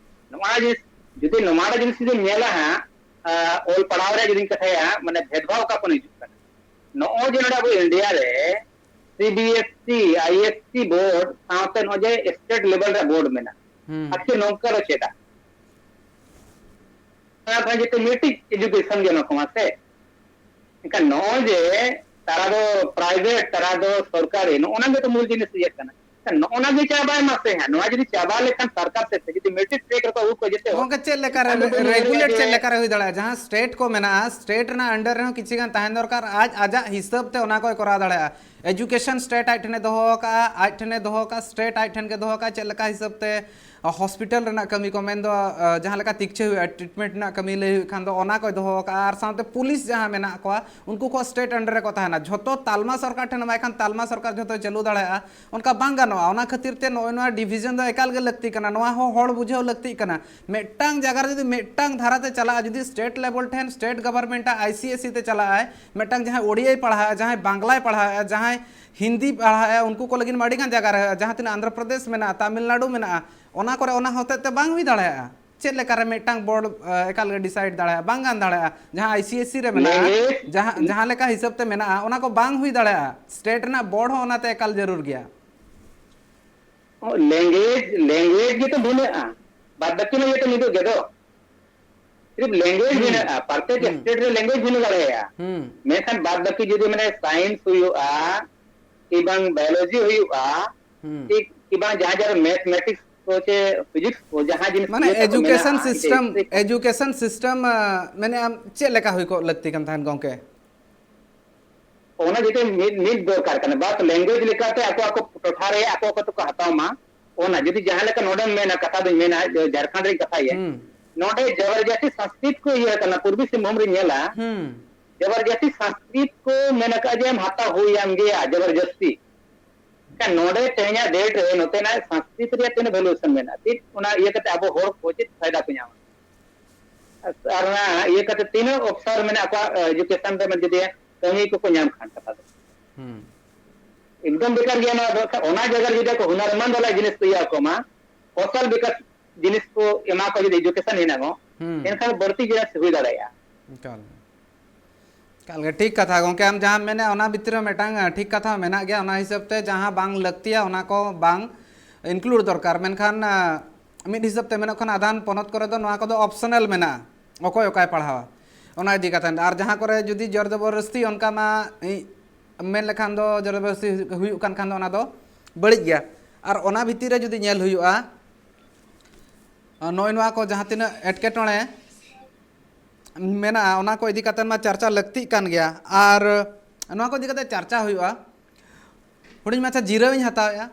ᱱᱚᱣᱟ ᱡᱤᱱᱤᱥ, ᱡᱩᱫᱤ ᱱᱚᱣᱟ ᱡᱤᱱᱤᱥ ᱡᱩᱫᱤᱢ ᱧᱮᱞᱟ ᱦᱟᱸᱜ, ᱟ, ᱚᱞ ᱯᱟᱲᱦᱟᱣ ᱨᱮᱭᱟᱜ ᱡᱩᱫᱤᱧ ᱠᱟᱛᱷᱟᱭᱟ, ᱢᱟᱱᱮ ᱵᱷᱮᱫᱽᱵᱷᱟᱣ ᱚᱠᱟ ᱠᱷᱚᱱ ᱦᱤᱡᱩᱜ ᱠᱟᱱᱟ? ᱱᱚᱜᱼᱚᱭ ᱡᱮ ᱱᱚᱰᱮ ᱟᱵᱚ ᱤᱱᱰᱤᱭᱟ ᱨᱮ C B S C, I S C board ᱥᱟᱶᱛᱮ ᱱᱚᱜᱼᱚᱭ ᱡᱮ ᱥᱴᱮᱴ ᱞᱮᱵᱮᱞ ᱨᱮ ᱵᱳᱨᱰ ᱢᱮᱱᱟᱜᱼᱟ, ᱦᱩᱸ᱾ ᱟᱪᱪᱷᱟ, ᱱᱚᱝᱠᱟ ᱫᱚ ᱪᱮᱫᱟᱜ? ᱚᱱᱟ ᱠᱷᱚᱱ ᱡᱩᱫᱤ ᱢᱤᱫᱴᱤᱡ ᱮᱰᱩᱠᱮᱥᱚᱱ ᱜᱮ ᱮᱢᱟ ᱠᱚᱢᱟ ᱥᱮ, ᱮᱱᱠᱷᱟᱱ ᱱᱚᱜᱼᱚᱭ ᱡᱮ ᱛᱟᱨᱟ ᱫᱚ ᱯᱨᱟᱭᱵᱷᱮᱴ, ᱛᱟᱨᱟ ᱫᱚ ᱥᱚᱨᱠᱟᱨᱤ, ᱱᱚᱜᱼᱚ ᱱᱟ ᱜᱮ ᱛᱚ ᱢᱩᱞ ᱡᱤᱱᱤᱥ ᱤᱭᱟᱹ ᱠᱟᱱᱟ᱾ ᱮᱱᱠᱷᱟᱱ ᱱᱚᱜᱼᱚ ᱱᱟ ᱜᱮ ᱪᱟᱵᱟᱭ ᱢᱟ ᱥᱮ ᱦᱟᱸᱜ᱾ ᱱᱚᱣᱟ ᱡᱩᱫᱤ ᱪᱟᱵᱟ ᱞᱮᱠᱷᱟᱱ ᱥᱚᱨᱠᱟᱨ ᱥᱮᱫ ᱛᱮ ᱡᱩᱫᱤ ᱢᱮᱴᱨᱤᱠ ᱴᱮᱠ ᱨᱮᱠᱚ ᱟᱹᱜᱩ ᱠᱚᱣᱟ ᱡᱮᱛᱮ ᱦᱚᱲ, ᱜᱚᱝᱠᱮ, ᱪᱮᱫ ᱞᱮᱠᱟ ᱨᱮ ᱮᱱᱠᱷᱟᱱ ᱫᱚ ᱵᱟᱹᱧ ᱩᱭᱦᱟᱹᱨᱮᱜᱼᱟ ᱨᱮᱜᱩᱞᱮᱴ ᱪᱮᱫ ᱡᱮ ᱞᱮᱠᱟ ᱨᱮ ᱦᱩᱭ ᱫᱟᱲᱮᱭᱟᱜᱼᱟ? ᱡᱟᱦᱟᱸ ᱥᱴᱮᱴ ᱠᱚ ᱢᱮᱱᱟᱜᱼᱟ, ᱥᱴᱮᱴ ᱨᱮᱱᱟᱜ ᱟᱱᱰᱟᱨ ᱨᱮᱦᱚᱸ ᱠᱤᱪᱷᱤ ᱜᱟᱱ ᱛᱟᱦᱮᱱ ᱫᱚᱨᱠᱟᱨ, ᱟᱡ ᱟᱡᱟᱜ ᱦᱤᱥᱟᱹᱵ ᱛᱮ ᱚᱱᱟ ᱠᱚᱭ ᱠᱚᱨᱟᱣ ᱫᱟᱲᱮᱭᱟᱜᱼᱟ᱾ ᱮᱡᱩᱠᱮᱥᱚᱱ ᱥᱴᱮᱴ ᱟᱡ ᱴᱷᱮᱱᱮ ᱫᱚᱦᱚ ᱟᱠᱟᱫᱼᱟ, ᱟᱡ ᱴᱷᱮᱱᱮ ᱫᱚᱦᱚ ᱟᱠᱟᱫᱼᱟ, ᱥᱴᱮᱴ ᱟᱡ ᱴᱷᱮᱱ ᱜᱮ ᱫᱚᱦᱚ ᱟᱠᱟᱫᱼᱟ, ᱪᱮᱫ ᱞᱮᱠᱟ ᱦᱤᱥᱟᱹᱵ ᱛᱮ ᱦᱚᱥᱯᱤᱴᱟᱞ ᱨᱮᱱᱟᱜ ᱠᱟᱹᱢᱤ ᱠᱚ ᱢᱮᱱᱫᱚ, ᱟ, ᱡᱟᱦᱟᱸ ᱞᱮᱠᱟ ᱛᱤᱠᱪᱷᱟᱹ ᱦᱩᱭᱩᱜᱼᱟ, ᱴᱨᱤᱴᱢᱮᱱᱴ ᱨᱮᱱᱟᱜ ᱠᱟᱹᱢᱤ ᱞᱟᱹᱭ ᱦᱩᱭᱩᱜ ᱠᱷᱟᱱ ᱫᱚ ᱚᱱᱟ ᱠᱚᱭ ᱫᱚᱦᱚ ᱟᱠᱟᱫᱼᱟ, ᱟᱨ ᱥᱟᱶᱛᱮ ᱯᱩᱞᱤᱥ ᱡᱟᱦᱟᱸ ᱢᱮᱱᱟᱜ ᱠᱚᱣᱟ ᱩᱱᱠᱩ ᱠᱚ ᱥᱴᱮᱴ ᱟᱱᱰᱟᱨ ᱨᱮᱠᱚ ᱛᱟᱦᱮᱱᱟ᱾ ᱡᱷᱚᱛᱚ ᱛᱟᱞᱢᱟ ᱥᱚᱨᱠᱟᱨ ᱴᱷᱮᱱ ᱮᱢᱟᱭ ᱠᱷᱟᱱ ᱛᱟᱞᱢᱟ ᱥᱚᱨᱠᱟᱨ ᱡᱷᱚᱛᱚᱭ ᱪᱟᱹᱞᱩ ᱫᱟᱲᱮᱭᱟᱜᱼᱟ, ᱚᱱᱠᱟ ᱵᱟᱝ ᱜᱟᱱᱚᱜᱼᱟ᱾ ᱚᱱᱟ ᱠᱷᱟᱹᱛᱤᱨ ᱛᱮ ᱱᱚᱜᱼᱚᱭ ᱱᱚᱣᱟ ᱰᱤᱵᱷᱤᱡᱚᱱ ᱫᱚ ᱮᱠᱟᱞ ᱜᱮ ᱞᱟᱹᱠᱛᱤ ᱠᱟᱱᱟ, ᱱᱚᱣᱟ ᱦᱚᱸ ᱦᱚᱲ ᱵᱩᱡᱷᱟᱹᱣ ᱞᱟᱹᱠᱛᱤᱜ ᱠᱟᱱᱟ᱾ ᱢᱤᱫᱴᱟᱝ ᱡᱟᱭᱜᱟ ᱨᱮ ᱡᱩᱫᱤ ᱢᱤᱫᱴᱟᱝ ᱫᱷᱟᱨᱟ ᱛᱮ ᱪᱟᱞᱟᱜᱼᱟ, ᱡᱩᱫᱤ ᱥᱴᱮᱴ ᱞᱮᱵᱮᱞ ᱴᱷᱮᱱ ᱥᱴᱮᱴ ᱜᱚᱵᱷᱚᱨᱱᱢᱮᱱᱴ ᱟᱜ ᱟᱭ ᱥᱤ ᱮᱥ ᱤ ᱛᱮ ᱪᱟᱞᱟᱜᱼᱟᱭ, ᱢᱤᱫᱴᱟᱝ ᱡᱟᱦᱟᱸᱭ ᱳᱰᱤᱭᱟᱭ ᱯᱟᱲᱦᱟᱜᱼᱟ, ᱡᱟᱦᱟᱸᱭ ᱵᱟᱝᱞᱟᱭ ᱯᱟᱲᱦᱟᱜᱼᱟ, ᱡᱟᱦᱟᱸᱭ ᱦᱤᱱᱫᱤ ᱯᱟᱲᱦᱟᱜᱼᱟ, ᱩᱱᱠᱩ ᱠᱚ ᱞᱟᱹᱜᱤᱫ ᱢᱟ ᱟᱹᱰᱤ ᱜᱟᱱ ᱡᱟᱭᱜᱟ ᱨᱮ ᱦᱩᱭᱩᱜᱼᱟ, ᱡᱟᱦᱟᱸ ᱛᱤᱱᱟᱹᱜ ᱟᱱᱫᱷᱨᱚ ᱯᱨᱚᱫᱮᱥ ᱢᱮᱱᱟᱜᱼᱟ, ᱛᱟᱢᱤᱞᱱᱟᱰᱩ ᱢᱮᱱᱟᱜᱼᱟ, ᱚᱱᱟ ᱠᱚᱨᱮ ᱚᱱᱟ ᱦᱚᱛᱮᱡ ᱛᱮ ᱵᱟᱝ ᱦᱩᱭ ᱫᱟᱲᱮᱭᱟᱜᱼᱟ᱾ ᱪᱮᱫ ᱞᱮᱠᱟᱨᱮ ᱢᱤᱫᱴᱟᱝ ᱵᱳᱨᱰ ᱮᱠᱟᱞ ᱜᱮ ᱰᱤᱥᱟᱭᱤᱰ ᱫᱟᱲᱮᱭᱟᱜᱼᱟ? ᱵᱟᱝ ᱜᱟᱱ ᱫᱟᱲᱮᱭᱟᱜᱼᱟ᱾ ᱡᱟᱦᱟᱸ ᱟᱭᱥᱤᱮᱥᱥᱤ ᱨᱮ ᱢᱮᱱᱟᱜᱼᱟ, ᱞᱮᱝᱜᱩᱭᱮᱡᱽ ᱡᱟᱦᱟᱸ ᱡᱟᱦᱟᱸ ᱞᱮᱠᱟ ᱦᱤᱥᱟᱹᱵ ᱛᱮ ᱢᱮᱱᱟᱜᱼᱟ, ᱚᱱᱟ ᱠᱚ ᱵᱟᱝ ᱦᱩᱭ ᱫᱟᱲᱮᱭᱟᱜᱼᱟ᱾ ᱥᱴᱮᱴ ᱨᱮᱱᱟᱜ ᱵᱳᱨᱰ ᱦᱚᱸ ᱚᱱᱟᱛᱮ ᱮᱠᱟᱞ ᱡᱟᱹᱨᱩᱲ ᱜᱮᱭᱟ᱾ ᱞᱮᱝᱜᱩᱭᱮᱡᱽ ᱞᱮᱝᱜᱩᱭᱮᱡᱽ ᱜᱮᱛᱚ ᱵᱷᱤᱱᱟᱹᱜᱼᱟ, ᱵᱟᱫ ᱵᱟᱹᱠᱤ ᱢᱟ ᱡᱚᱛᱚ ᱢᱤᱫᱚᱜ ᱜᱮ ᱫᱚ᱾ ᱥᱤᱨᱤᱯ ᱞᱮᱝᱜᱩᱭᱮᱡᱽ ᱵᱷᱤᱱᱟᱹᱜᱼᱟ, ᱯᱨᱚᱛᱮᱠ ᱥᱴᱮᱴ ᱨᱮ ᱞᱮᱝᱜᱩᱭᱮᱡᱽ ᱵᱷᱤᱱᱟᱹ ᱫᱟᱲᱮᱭᱟᱜᱼᱟ᱾ ᱦᱩᱸ ᱢᱮᱱᱠᱷᱟᱱ ᱵᱟᱫ ᱵᱟᱹᱠᱤ ᱡᱩᱫᱤ ᱢᱟᱱᱮ ᱥᱟᱭᱮᱱᱥ ᱦᱩᱭᱩᱜᱼᱟ, ᱠᱤ ᱵᱟᱝ ᱵᱟᱭᱳᱞᱚᱡᱤ ᱦᱩᱭᱩᱜᱼᱟ, ᱦᱩᱸ ᱠᱤ ᱠᱤ ᱵᱟᱝ ᱡᱟᱦᱟᱸ ᱡᱟᱦᱟᱸ ᱢᱮᱛᱷᱢᱮᱴᱤᱠᱥ ᱠᱚ ᱥᱮ ᱯᱷᱤᱡᱤᱠᱥ ᱠᱚ, ᱡᱟᱦᱟᱸ ᱡᱤᱱᱤᱥ ᱢᱟᱱᱮ ᱤᱭᱟᱹ ᱛᱟᱠᱚ ᱮᱡᱩᱠᱮᱥᱚᱱ ᱢᱮᱱᱟᱜᱼᱟ, ᱤᱧ ᱫᱚ ᱥᱤᱥᱴᱮᱢ history ᱠᱚ᱾ ᱮᱡᱩᱠᱮᱥᱚᱱ ᱥᱤᱥᱴᱮᱢ ᱢᱮᱱᱮ ᱟᱢ ᱪᱮᱫ ᱞᱮᱠᱟ ᱦᱩᱭ ᱠᱚᱜ ᱞᱟᱹᱠᱛᱤ ᱠᱟᱱ ᱛᱟᱦᱮᱸᱫ ᱜᱚᱝᱠᱮ? ᱚᱱᱟ ᱡᱩᱫᱤ ᱢᱤᱫ ᱢᱤᱫ ᱫᱚᱨᱠᱟᱨ ᱠᱟᱱᱟ, ᱵᱟᱥ ᱞᱮᱝᱜᱩᱭᱮᱡᱽ ᱞᱮᱠᱟᱛᱮ ᱟᱠᱚ ᱟᱠᱚ ᱴᱚᱴᱷᱟ ᱨᱮ ᱟᱠᱚ ᱟᱠᱚ ᱛᱮᱠᱚ ᱦᱟᱛᱟᱣ ᱢᱟ᱾ ᱚᱱᱟ ᱡᱩᱫᱤ ᱡᱟᱦᱟᱸ ᱞᱮᱠᱟ ᱱᱚᱰᱮᱢ ᱢᱮᱱᱟ, ᱠᱟᱛᱷᱟ ᱫᱚᱧ ᱢᱮᱱᱟ, ᱡᱷᱟᱲᱠᱷᱚᱸᱰ ᱨᱮᱧ ᱠᱟᱛᱷᱟᱭᱟ, ᱦᱩᱸ ᱱᱚᱰᱮ ᱡᱚᱵᱚᱨᱡᱟᱥᱛᱤ ᱥᱚᱝᱥᱠᱨᱤᱛ ᱠᱚ ᱤᱭᱟᱹ ᱠᱟᱱᱟ᱾ ᱯᱩᱨᱵᱤ ᱥᱤᱝᱵᱷᱩᱢ ᱨᱮᱧ ᱧᱮᱞᱟ, ᱦᱩᱸ ᱡᱚᱵᱚᱨᱡᱟᱥᱛᱤ ᱥᱚᱝᱥᱠᱨᱤᱛ ᱠᱚ ᱢᱮᱱ ᱟᱠᱟᱫᱼᱟ ᱡᱮ ᱟᱢ ᱦᱟᱛᱟᱣ ᱦᱩᱭᱟᱢ ᱜᱮᱭᱟ ᱡᱚᱵᱚᱨᱡᱟᱥᱛᱤ᱾ ᱮᱱᱠᱷᱟᱱ ᱱᱚᱰᱮ ᱛᱮᱦᱮᱧᱟᱜ ᱰᱮᱴ ᱨᱮ ᱱᱚᱛᱮᱱᱟᱜ ᱥᱚᱝᱥᱠᱨᱤᱛ ᱨᱮᱭᱟᱜ ᱛᱤᱱᱟᱹᱜ ᱵᱷᱮᱞᱩᱭᱮᱥᱚᱱ ᱢᱮᱱᱟᱜᱼᱟ? ᱪᱮᱫ ᱚᱱᱟ ᱤᱭᱟᱹ ᱠᱟᱛᱮ ᱟᱵᱚ ᱦᱚᱲ ᱠᱚ ᱪᱮᱫ ᱯᱷᱟᱭᱫᱟ ᱠᱚ ᱧᱟᱢᱟ? ᱟᱨ ᱚᱱᱟ ᱤᱭᱟᱹ ᱠᱟᱛᱮ ᱛᱤᱱᱟᱹᱜ ᱚᱯᱥᱚᱨ ᱢᱮᱱᱟᱜ ᱠᱚᱣᱟ ᱮᱡᱩᱠᱮᱥᱚᱱ ᱨᱮ, ᱡᱩᱫᱤ ᱠᱟᱹᱢᱤ ᱠᱚᱠᱚ ᱧᱟᱢ ᱠᱷᱟᱱ? ᱠᱟᱛᱷᱟ ᱫᱚ ᱦᱩᱸ ᱮᱠᱫᱚᱢ ᱵᱮᱠᱟᱨ ᱜᱮᱭᱟ ᱱᱚᱣᱟ ᱫᱚ᱾ ᱚᱱᱟ ᱡᱟᱭᱜᱟ ᱨᱮ ᱡᱩᱫᱤ ᱟᱠᱚ ᱦᱩᱱᱟᱨᱢᱟᱱᱫ ᱵᱟᱞᱟ ᱡᱤᱱᱤᱥ ᱠᱚ ᱤᱭᱟᱹ ᱟᱠᱚ ᱢᱟ, ᱠᱚᱥᱟᱞ ᱵᱤᱠᱟᱥ ᱡᱤᱱᱤᱥ ᱠᱚ ᱮᱢᱟ ᱠᱚ, ᱡᱩᱫᱤ ᱮᱡᱩᱠᱮᱥᱚᱱ ᱦᱮᱱᱟᱜ ᱠᱚ, ᱦᱩᱸ ᱮᱱᱠᱷᱟᱱ ᱵᱟᱹᱲᱛᱤ ᱡᱤᱱᱤᱥ ᱦᱩᱭ ᱫᱟᱲᱮᱭᱟᱜᱼᱟ᱾ ᱮᱠᱟᱞ ᱮᱠᱟᱞ ᱜᱮ ᱴᱷᱤᱠ ᱠᱟᱛᱷᱟ ᱜᱚᱝᱠᱮ, ᱟᱢ ᱡᱟᱦᱟᱸᱢ ᱢᱮᱱᱮᱫᱼᱟ ᱚᱱᱟ ᱵᱷᱤᱛᱨᱤ ᱨᱮ ᱢᱤᱫᱴᱟᱝ ᱴᱷᱤᱠ ᱠᱟᱛᱷᱟ ᱢᱮᱱᱟᱜ ᱜᱮᱭᱟ᱾ ᱚᱱᱟ ᱦᱤᱥᱟᱹᱵ ᱛᱮ ᱡᱟᱦᱟᱸ ᱵᱟᱝ ᱞᱟᱹᱠᱛᱤᱭᱟ ᱚᱱᱟ ᱠᱚ ᱵᱟᱝ ᱤᱱᱠᱞᱩᱰ ᱫᱚᱨᱠᱟᱨ᱾ ᱢᱮᱱᱠᱷᱟᱱ ᱢᱤᱫ ᱦᱤᱥᱟᱹᱵ ᱛᱮ ᱢᱮᱱᱚᱜ ᱠᱷᱟᱱ ᱟᱫᱷᱟᱱ ᱯᱚᱱᱚᱛ ᱠᱚᱨᱮ ᱫᱚ ᱱᱚᱣᱟ ᱠᱚᱫᱚ ᱚᱯᱥᱚᱱᱟᱞ ᱢᱮᱱᱟᱜᱼᱟ, ᱚᱠᱚᱭ ᱚᱠᱟᱭ ᱯᱟᱲᱦᱟᱣᱟ ᱚᱱᱟ ᱤᱫᱤ ᱠᱟᱛᱮ᱾ ᱟᱨ ᱡᱟᱦᱟᱸ ᱠᱚᱨᱮ ᱡᱩᱫᱤ ᱡᱳᱨ ᱡᱚᱵᱚᱨᱫᱚᱥᱛᱤ ᱚᱱᱠᱟ ᱢᱟ ᱤ- ᱢᱮᱱ ᱞᱮᱠᱷᱟᱱ ᱫᱚ ᱡᱳᱨ ᱡᱚᱵᱚᱨᱫᱚᱥᱛᱤ ᱦᱩᱭᱩᱜ ᱠᱟᱱ ᱠᱷᱟᱱ ᱫᱚ ᱚᱱᱟ ᱫᱚ ᱵᱟᱹᱲᱤᱡ ᱜᱮᱭᱟ᱾ ᱟᱨ ᱚᱱᱟ ᱵᱷᱤᱛᱤᱨ ᱨᱮ ᱡᱩᱫᱤ ᱧᱮᱞ ᱦᱩᱭᱩᱜᱼᱟ, ᱱᱚᱜᱼᱚᱭ ᱱᱚᱣᱟ ᱠᱚ ᱡᱟᱦᱟᱸ ᱛᱤᱱᱟᱹᱜ ᱮᱴᱠᱮᱴᱚᱬᱮ ᱢᱮᱱᱟᱜᱼᱟ, ᱚᱱᱟ ᱠᱚ ᱤᱫᱤ ᱠᱟᱛᱮ ᱢᱟ ᱪᱟᱨᱪᱟ ᱞᱟᱹᱠᱛᱤᱜ ᱠᱟᱱ ᱜᱮᱭᱟ᱾ ᱟᱨ ᱱᱚᱣᱟ ᱠᱚ ᱤᱫᱤ ᱠᱟᱛᱮ ᱪᱟᱨᱪᱟ ᱦᱩᱭᱩᱜᱼᱟ᱾ ᱦᱩᱰᱤᱧ ᱢᱟᱪᱷᱟ ᱡᱤᱨᱟᱹᱣ ᱤᱧ ᱦᱟᱛᱟᱣᱮᱫᱼᱟ᱾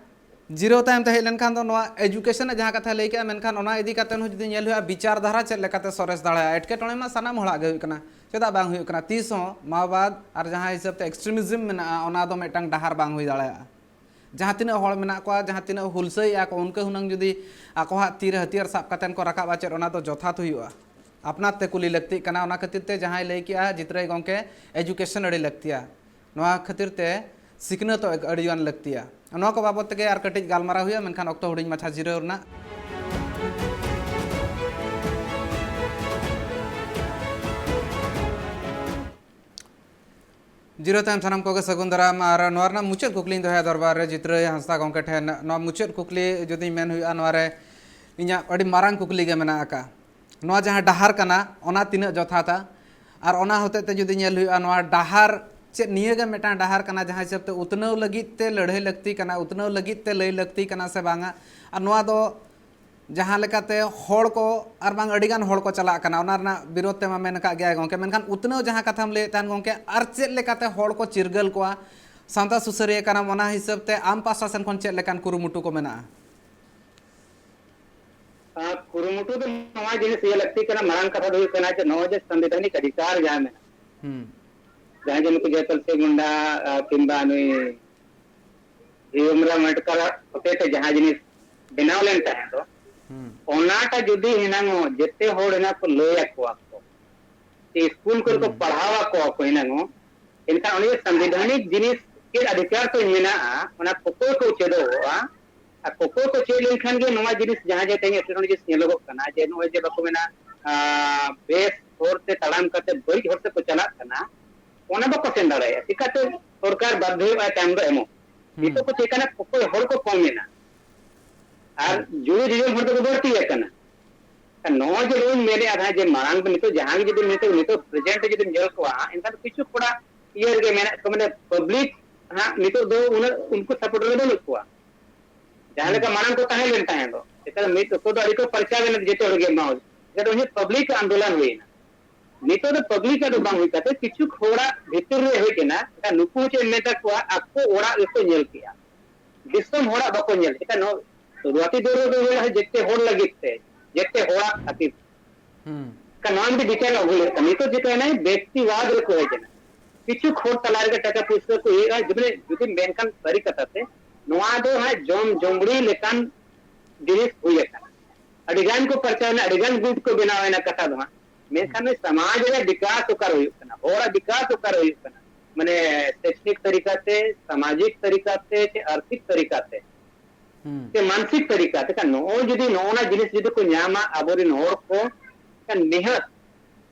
ᱡᱤᱨᱟᱹᱣ ᱛᱟᱭᱚᱢ ᱛᱮ ᱦᱮᱡ ᱞᱮᱱᱠᱷᱟᱱ ᱫᱚ ᱱᱚᱣᱟ ᱮᱡᱩᱠᱮᱥᱚᱱ ᱨᱮ ᱡᱟᱦᱟᱸ ᱠᱟᱛᱷᱟ ᱞᱟᱹᱭ ᱠᱮᱜᱼᱟ, ᱢᱮᱱᱠᱷᱟᱱ ᱚᱱᱟ ᱤᱫᱤ ᱠᱟᱛᱮ ᱦᱚᱸ ᱡᱩᱫᱤ ᱧᱮᱞ ᱦᱩᱭᱩᱜᱼᱟ, ᱵᱤᱪᱟᱨ ᱫᱷᱟᱨᱟ ᱪᱮᱫ ᱞᱮᱠᱟᱛᱮ ᱥᱚᱨᱮᱥ ᱫᱟᱲᱮᱭᱟᱜᱼᱟ? ᱮᱴᱠᱮᱴᱚᱬᱮ ᱢᱟ ᱥᱟᱱᱟᱢ ᱦᱚᱲᱟᱜ ᱜᱮ ᱦᱩᱭᱩᱜ ᱠᱟᱱᱟ, ᱪᱮᱫᱟᱜ ᱵᱟᱝ ᱦᱩᱭᱩᱜ ᱠᱟᱱᱟ? ᱛᱤᱥ ᱦᱚᱸ ᱢᱟᱣᱵᱟᱫ ᱟᱨ ᱡᱟᱦᱟᱸ ᱦᱤᱥᱟᱹᱵ ᱛᱮ ᱮᱠᱥᱴᱨᱤᱢᱤᱡᱢ ᱢᱮᱱᱟᱜᱼᱟ, ᱚᱱᱟ ᱫᱚ ᱢᱤᱫᱴᱟᱝ ᱰᱟᱦᱟᱨ ᱵᱟᱝ ᱦᱩᱭ ᱫᱟᱲᱮᱭᱟᱜᱼᱟ᱾ ᱡᱟᱦᱟᱸ ᱛᱤᱱᱟᱹᱜ ᱦᱚᱲ ᱢᱮᱱᱟᱜ ᱠᱚᱣᱟ, ᱡᱟᱦᱟᱸ ᱛᱤᱱᱟᱹᱜ ᱦᱩᱞᱥᱟᱹᱭᱮᱫᱼᱟ ᱠᱚ, ᱩᱱᱠᱩ ᱦᱩᱱᱟᱹᱝ ᱡᱩᱫᱤ ᱟᱠᱚᱣᱟᱜ ᱛᱤᱨᱮ ᱦᱟᱹᱛᱭᱟᱹᱨ ᱥᱟᱵ ᱠᱟᱛᱮ ᱠᱚ ᱨᱟᱠᱟᱵᱼᱟ, ᱪᱮᱫ ᱚᱱᱟ ᱫᱚ ᱡᱚᱛᱷᱟᱛ ᱦᱩᱭᱩᱜᱼᱟ? ᱟᱯᱱᱟᱨ ᱛᱮ ᱠᱩᱞᱤ ᱞᱟᱹᱠᱛᱤᱜ ᱠᱟᱱᱟ᱾ ᱚᱱᱟ ᱠᱷᱟᱹᱛᱤᱨ ᱛᱮ ᱡᱟᱦᱟᱸᱭ ᱞᱟᱹᱭ ᱠᱮᱜᱼᱟ ᱡᱤᱛᱨᱟᱹᱭ ᱜᱚᱢᱠᱮ, ᱮᱡᱩᱠᱮᱥᱚᱱ ᱟᱹᱰᱤ ᱞᱟᱹᱠᱛᱤᱭᱟ᱾ ᱱᱚᱣᱟ ᱠᱷᱟᱹᱛᱤᱨ ᱛᱮ ᱥᱤᱠᱷᱱᱟᱹᱛᱚᱜ ᱟᱹᱰᱤᱜᱟᱱ ᱞᱟᱹᱠᱛᱤᱭᱟ᱾ ᱱᱚᱣᱟ ᱠᱚ ᱵᱟᱵᱚᱫ ᱛᱮᱜᱮ ᱟᱨ ᱠᱟᱹᱴᱤᱡ ᱜᱟᱞᱢᱟᱨᱟᱣ ᱦᱩᱭᱩᱜᱼᱟ, ᱢᱮᱱᱠᱷᱟᱱ ᱚᱠᱛᱚ ᱦᱩᱰᱤᱧ ᱢᱟᱪᱷᱟ ᱡᱤᱨᱟᱹᱣ ᱨᱮᱱᱟᱜ᱾ ᱡᱤᱨᱟᱹ ᱛᱟᱭᱚᱢ ᱥᱟᱱᱟᱢ ᱠᱚᱜᱮ ᱥᱟᱹᱜᱩᱱ ᱫᱟᱨᱟᱢ᱾ ᱟᱨ ᱱᱚᱣᱟ ᱨᱮᱱᱟᱜ ᱢᱩᱪᱟᱹᱫ ᱠᱩᱠᱞᱤᱧ ᱫᱚᱦᱚᱭᱟ ᱫᱚᱨᱵᱟᱨ ᱨᱮ ᱡᱤᱛᱨᱟᱹᱭ ᱦᱟᱸᱥᱫᱟ ᱜᱚᱢᱠᱮ ᱴᱷᱮᱱ᱾ ᱱᱚᱣᱟ ᱢᱩᱪᱟᱹᱫ ᱠᱩᱠᱞᱤ ᱡᱩᱫᱤ ᱢᱮᱱ ᱦᱩᱭᱩᱜᱼᱟ, ᱱᱚᱣᱟ ᱨᱮ ᱤᱧᱟᱹᱜ ᱟᱹᱰᱤ ᱢᱟᱨᱟᱝ ᱠᱩᱠᱞᱤ ᱜᱮ ᱢᱮᱱᱟᱜ ᱟᱠᱟᱫ᱾ ᱱᱚᱣᱟ ᱡᱟᱦᱟᱸ ᱰᱟᱦᱟᱨ ᱠᱟᱱᱟ, ᱚᱱᱟ ᱛᱤᱱᱟᱹᱜ ᱡᱚᱛᱷᱟᱛᱟ? ᱟᱨ ᱚᱱᱟ ᱦᱚᱛᱮᱡ ᱛᱮ ᱡᱩᱫᱤ ᱧᱮᱞ ᱦᱩᱭᱩᱜᱼᱟ, ᱱᱚᱣᱟ ᱰᱟᱦᱟᱨ ᱪᱮᱫ ᱱᱤᱭᱟᱹ ᱜᱮ ᱢᱤᱫᱴᱟᱝ ᱰᱟᱦᱟᱨ ᱠᱟᱱᱟ, ᱡᱟᱦᱟᱸ ᱦᱤᱥᱟᱹᱵ ᱛᱮ ᱩᱛᱱᱟᱹᱣ ᱞᱟᱹᱜᱤᱫ ᱛᱮ ᱞᱟᱹᱲᱦᱟᱹᱭ ᱞᱟᱹᱠᱛᱤ ᱠᱟᱱᱟ, ᱩᱛᱱᱟᱹᱣ ᱞᱟᱹᱜᱤᱫ ᱛᱮ ᱞᱟᱹᱭ ᱞᱟᱹᱠᱛᱤ ᱠᱟᱱᱟ ᱥᱮ ᱵᱟᱝᱟ? ᱟᱨ ᱱᱚᱣᱟ ᱫᱚ ᱡᱟᱦᱟᱸ ᱞᱮᱠᱟᱛᱮ ᱦᱚᱲ ᱠᱚ ᱟᱨ ᱵᱟᱝ ᱟᱹᱰᱤ ᱜᱟᱱ ᱦᱚᱲ ᱠᱚ ᱪᱟᱞᱟᱜ ᱠᱟᱱᱟ, ᱚᱱᱟ ᱨᱮᱱᱟᱜ ᱵᱤᱨᱳᱫᱷ ᱛᱮᱢᱟ ᱢᱮᱱ ᱟᱠᱟᱫ ᱜᱮᱭᱟᱭ ᱜᱚᱢᱠᱮ, ᱢᱮᱱᱠᱷᱟᱱ ᱩᱛᱱᱟᱹᱣ ᱡᱟᱦᱟᱸ ᱠᱟᱛᱷᱟᱢ ᱞᱟᱹᱭᱮᱫ ᱛᱟᱦᱮᱱ ᱜᱚᱢᱠᱮ, ᱟᱨ ᱪᱮᱫ ᱞᱮᱠᱟᱛᱮ ᱦᱚᱲ ᱠᱚ ᱪᱤᱨᱜᱟᱹᱞ ᱠᱚᱣᱟ? ᱥᱟᱶᱛᱟ ᱥᱩᱥᱟᱹᱨᱤᱭᱟᱹ ᱠᱟᱱᱟᱢ, ᱚᱱᱟ ᱦᱤᱥᱟᱹᱵ ᱛᱮ ᱟᱢ ᱯᱟᱦᱴᱟ ᱥᱮᱱ ᱠᱷᱚᱱ ᱪᱮᱫ ᱞᱮᱠᱟᱱ ᱠᱩᱨᱩᱢᱩᱴᱩ ᱠᱚ ᱢᱮᱱᱟᱜᱼᱟ? ᱟᱨ ᱠᱩᱨᱩᱢᱩᱴᱩ ᱫᱚ ᱱᱚᱣᱟ ᱡᱤᱱᱤᱥ ᱤᱭᱟᱹ ᱞᱟᱹᱠᱛᱤ ᱠᱟᱱᱟ, ᱢᱟᱨᱟᱝ ᱠᱟᱛᱷᱟ ᱫᱚ ᱦᱩᱭᱩᱜ ᱠᱟᱱᱟ ᱡᱮ ᱱᱚᱜᱼᱚᱭ ᱡᱮ ᱥᱟᱝᱵᱤᱫᱷᱟᱱᱤᱠ ᱚᱫᱷᱤᱠᱟᱨ ᱡᱟᱦᱟᱸ ᱢᱮᱱᱟᱜᱼᱟ, ᱦᱩᱸ᱾ ᱡᱟᱦᱟᱸᱭ ᱡᱮ ᱱᱩᱠᱩ ᱡᱚᱭᱯᱟᱞ ᱥᱤᱝ ᱢᱩᱱᱰᱟ, ᱟᱨ ᱠᱤᱝᱵᱟ ᱱᱩᱭ ᱵᱷᱤᱢᱨᱟᱣ ᱟᱢᱵᱮᱰᱠᱚᱨ ᱦᱚᱛᱮᱛᱮ ᱡᱟᱦᱟᱸ ᱡᱤᱱᱤᱥ ᱵᱮᱱᱟᱣ ᱞᱮᱱ ᱛᱟᱦᱮᱸ ᱫᱚ, ᱦᱩᱸ᱾ ᱚᱱᱟᱴᱟᱜ ᱡᱩᱫᱤ ᱦᱮᱱᱟᱝ ᱚᱜ ᱡᱮᱛᱮ ᱦᱚᱲ ᱦᱮᱱᱟᱝ ᱠᱚ ᱞᱟᱹᱭ ᱟᱠᱚᱣᱟ ᱠᱚ, ᱥᱮ ᱥᱠᱩᱞ ᱠᱚᱨᱮ ᱠᱚ ᱦᱩᱸ᱾ ᱯᱟᱲᱦᱟᱣ ᱟᱠᱚᱣᱟ ᱠᱚ ᱦᱮᱱᱟᱝ ᱚᱜ, ᱮᱱᱠᱷᱟᱱ ᱚᱱᱮ ᱡᱮ ᱥᱟᱝᱵᱤᱫᱷᱟᱱᱤᱠ ᱡᱤᱱᱤᱥ ᱪᱮᱫ ᱚᱫᱷᱤᱠᱟᱨ ᱛᱤᱧ ᱢᱮᱱᱟᱜᱼᱟ, ᱚᱱᱟ ᱠᱚᱠᱚᱭ ᱠᱚ ᱪᱮᱫᱚᱜᱼᱟ᱾ ᱟᱨ ᱠᱚᱠᱚᱭ ᱠᱚ ᱪᱮᱫ ᱞᱮᱱᱠᱷᱟᱱ ᱜᱮ ᱱᱚᱣᱟ ᱡᱤᱱᱤᱥ ᱡᱟᱦᱟᱸ ᱡᱮ ᱛᱮᱦᱮᱧ ᱮᱴᱠᱮᱴᱚᱬᱮ ᱡᱤᱱᱤᱥ ᱧᱮᱞᱚᱜᱚᱜ ᱠᱟᱱᱟ, ᱡᱮ ᱱᱚᱜᱼᱚᱭ ᱡᱮ ᱵᱟᱠᱚ ᱢᱮᱱᱟ, ᱟᱸ, ᱵᱮᱥ ᱦᱚᱨ ᱛᱮ ᱛᱟᱲᱟᱢ ᱠᱟᱛᱮ ᱵᱟᱹᱲᱤᱡ ᱦᱚᱨ ᱛᱮᱠᱚ ᱪᱟᱞᱟᱜ ᱠᱟᱱᱟ, ᱚᱱᱟ ᱵᱟᱠᱚ ᱥᱮᱱ ᱫᱟᱲᱮᱭᱟᱜᱼᱟ᱾ ᱪᱤᱠᱟᱹᱛᱮ ᱥᱚᱨᱠᱟᱨ ᱵᱟᱫᱽᱫᱷᱚᱭᱚᱜᱼᱟᱭ ᱛᱟᱭᱚᱢ ᱫᱚ ᱮᱢᱚᱜ? ᱦᱩᱸ᱾ ᱱᱤᱛᱚᱜ ᱠᱚ ᱪᱮᱫ ᱠᱟᱱᱟ, ᱚᱠᱚᱭ ᱦᱚᱲ ᱠᱚ ᱠᱚᱢ ᱮᱱᱟ, ᱟᱨ ᱦᱩᱸ᱾ ᱡᱩᱲᱤ ᱡᱚᱡᱚᱢ ᱦᱚᱲ ᱫᱚᱠᱚ ᱵᱟᱹᱲᱛᱤ ᱟᱠᱟᱱᱟ᱾ ᱟᱨ ᱱᱚᱜᱼᱚᱭ ᱡᱮ ᱵᱚᱱ ᱢᱮᱱᱮᱫᱼᱟ ᱛᱟᱦᱮᱸᱫ ᱡᱮ ᱢᱟᱲᱟᱝ ᱫᱚ ᱱᱤᱛᱚᱜ ᱡᱟᱦᱟᱸ ᱜᱮ ᱡᱩᱫᱤ ᱱᱤᱛᱚᱜ, ᱱᱤᱛᱚᱜ present ᱨᱮ ᱡᱩᱫᱤᱢ ᱧᱮᱞ ᱠᱚᱣᱟ, ᱮᱱᱠᱷᱟᱱ ᱫᱚ ᱠᱤᱪᱷᱩ ᱠᱚᱲᱟ ᱤᱭᱟᱹ ᱨᱮᱜᱮ ᱢᱮᱱᱟᱜ ᱠᱚᱣᱟ, ᱢᱟᱱᱮ public ᱦᱟᱸᱜ ᱱᱤᱛᱚᱜ ᱫᱚ ᱩᱱᱟᱹᱜ ᱩᱱᱠᱩ support ᱨᱮ ᱵᱟᱹᱱᱩᱜ ᱠᱚᱣᱟ᱾ ᱡᱟᱦᱟᱸ ᱦᱩᱸ᱾ ᱞᱮᱠᱟ ᱢᱟᱲᱟᱝ ᱠᱚ ᱛᱟᱦᱮᱸ ᱞᱮᱱ ᱛᱟᱦᱮᱸ ᱫᱚ, ᱮᱱᱠᱷᱟᱱ ᱢᱤᱫ ᱚᱠᱛᱚ ᱫᱚ ᱟᱹᱰᱤ ᱠᱚ ᱯᱟᱨᱪᱟᱣ ᱮᱱᱟ ᱡᱚᱛᱚ ᱦᱚᱲ ᱜᱮ ᱮᱢᱟᱣᱟᱫ, ᱮᱱᱠᱷᱟᱱ ᱫᱚ ᱩᱱᱤ public ᱟᱱᱫᱳᱞᱚᱱ ᱦᱩᱭᱮᱱᱟ᱾ ᱱᱤᱛᱚᱜ ᱫᱚ public ᱟᱜ ᱫᱚ ᱵᱟᱝ ᱦᱩᱭ ᱠᱟᱛᱮ ᱠᱤᱪᱷᱩ ᱦᱚᱲᱟᱜ ᱵᱷᱤᱛᱤᱨ ᱨᱮ ᱦᱮᱡ ᱮᱱᱟ᱾ ᱮᱱᱠᱷᱟᱱ ᱱᱩᱠᱩ ᱦᱚᱸ ᱪᱮᱫ ᱮᱢ ᱢᱮᱛᱟ ᱠᱚᱣᱟ, ᱟᱠᱚ ᱚᱲᱟᱜ ᱜᱮᱠᱚ ᱧᱮᱞ ᱠᱮᱜᱼᱟ, ᱫᱤᱥᱚᱢ ᱦᱚᱲᱟᱜ ᱵᱟᱠᱚ ᱧᱮᱞ᱾ ᱪᱮᱠᱟ ᱱᱚᱣᱟ ᱥᱩᱨᱩᱣᱟᱛᱤ ᱫᱚᱨ ᱨᱮᱫᱚ ᱦᱩᱭᱩᱜᱼᱟ ᱡᱮᱛᱮ ᱦᱚᱲ ᱞᱟᱹᱜᱤᱫ ᱛᱮ, ᱡᱮᱛᱮ ᱦᱚᱲᱟᱜ ᱠᱷᱟᱹᱛᱤᱨ᱾ ᱦᱩᱸ᱾ ᱠᱟ-, ᱱᱚᱣᱟ ᱢᱤᱫᱴᱤᱡ ᱵᱤᱪᱟᱨ ᱟᱹᱜᱩ ᱦᱩᱭᱩᱜ ᱠᱟᱱᱟ᱾ ᱱᱤᱛᱚᱜ ᱪᱤᱠᱟᱹᱭᱮᱱᱟ, ᱵᱮᱠᱛᱤᱵᱟᱫ ᱨᱮᱠᱚ ᱦᱮᱡ ᱮᱱᱟ᱾ ᱠᱤᱪᱷᱩ ᱦᱚᱲ ᱛᱟᱞᱟ ᱨᱮᱜᱮ ᱴᱟᱠᱟ ᱯᱩᱭᱥᱟᱹ ᱠᱚ ᱤᱭᱟᱹᱜᱼᱟ᱾ ᱡᱩᱫᱤ, ᱡᱩᱫᱤ ᱢᱮᱱᱠᱷᱟᱱ ᱥᱟᱹᱨᱤ ᱠᱟᱛᱷᱟ ᱛᱮ, ᱱᱚᱣᱟ ᱫᱚ ᱦᱟᱸᱜ ᱡᱚᱢ ᱡᱚᱢᱲᱤ ᱞᱮᱠᱟᱱ ᱡᱤᱱᱤᱥ ᱦᱩᱭ ᱟᱠᱟᱱᱟ᱾ ᱟᱹᱰᱤ ᱜᱟᱱ ᱠᱚ ᱯᱟᱨᱪᱟᱣ ᱮᱱᱟ, ᱟᱹᱰᱤ ᱜᱟᱱ ᱜᱩᱴ ᱠᱚ ᱵᱮᱱᱟᱣ ᱮᱱᱟ, ᱠᱟᱛᱷᱟ ᱫᱚ ᱦᱟᱸᱜ᱾ ᱢᱮᱱᱠᱷᱟᱱ ᱦᱩᱸ᱾ ᱱᱩᱭ ᱥᱚᱢᱟᱡᱽ ᱨᱮ ᱵᱤᱠᱟᱥ ᱚᱠᱟᱨᱮ ᱦᱩᱭᱩᱜ ᱠᱟᱱᱟ, ᱦᱚᱲᱟᱜ ᱵᱤᱠᱟᱥ ᱚᱠᱟᱨᱮ ᱦᱩᱭᱩᱜ ᱠᱟᱱᱟ, ᱢᱟᱱᱮ ᱥᱮᱪᱱᱤᱠ ᱛᱟᱹᱨᱤᱠᱟ ᱛᱮ, ᱥᱟᱢᱟᱡᱤᱠ ᱛᱟᱹᱨᱤᱠᱟ ᱛᱮ, ᱪᱮ ᱟᱨᱛᱷᱤᱠ ᱛᱟᱹᱨᱤᱠᱟ ᱛᱮ, ᱦᱩᱸ᱾ ᱥᱮ ᱢᱟᱱᱥᱤᱠ ᱛᱟᱹᱨᱤᱠᱟ ᱛᱮ, ᱠᱷᱟᱱ ᱱᱚᱜᱼᱚᱭ ᱡᱩᱫᱤ ᱱᱚᱜᱼᱚ ᱱᱟ ᱡᱤᱱᱤᱥ ᱡᱩᱫᱤ ᱠᱚ ᱧᱟᱢᱟ ᱟᱵᱚᱨᱮᱱ ᱦᱚᱲ ᱠᱚ, ᱠᱷᱟᱱ ᱱᱤᱦᱟᱹᱛ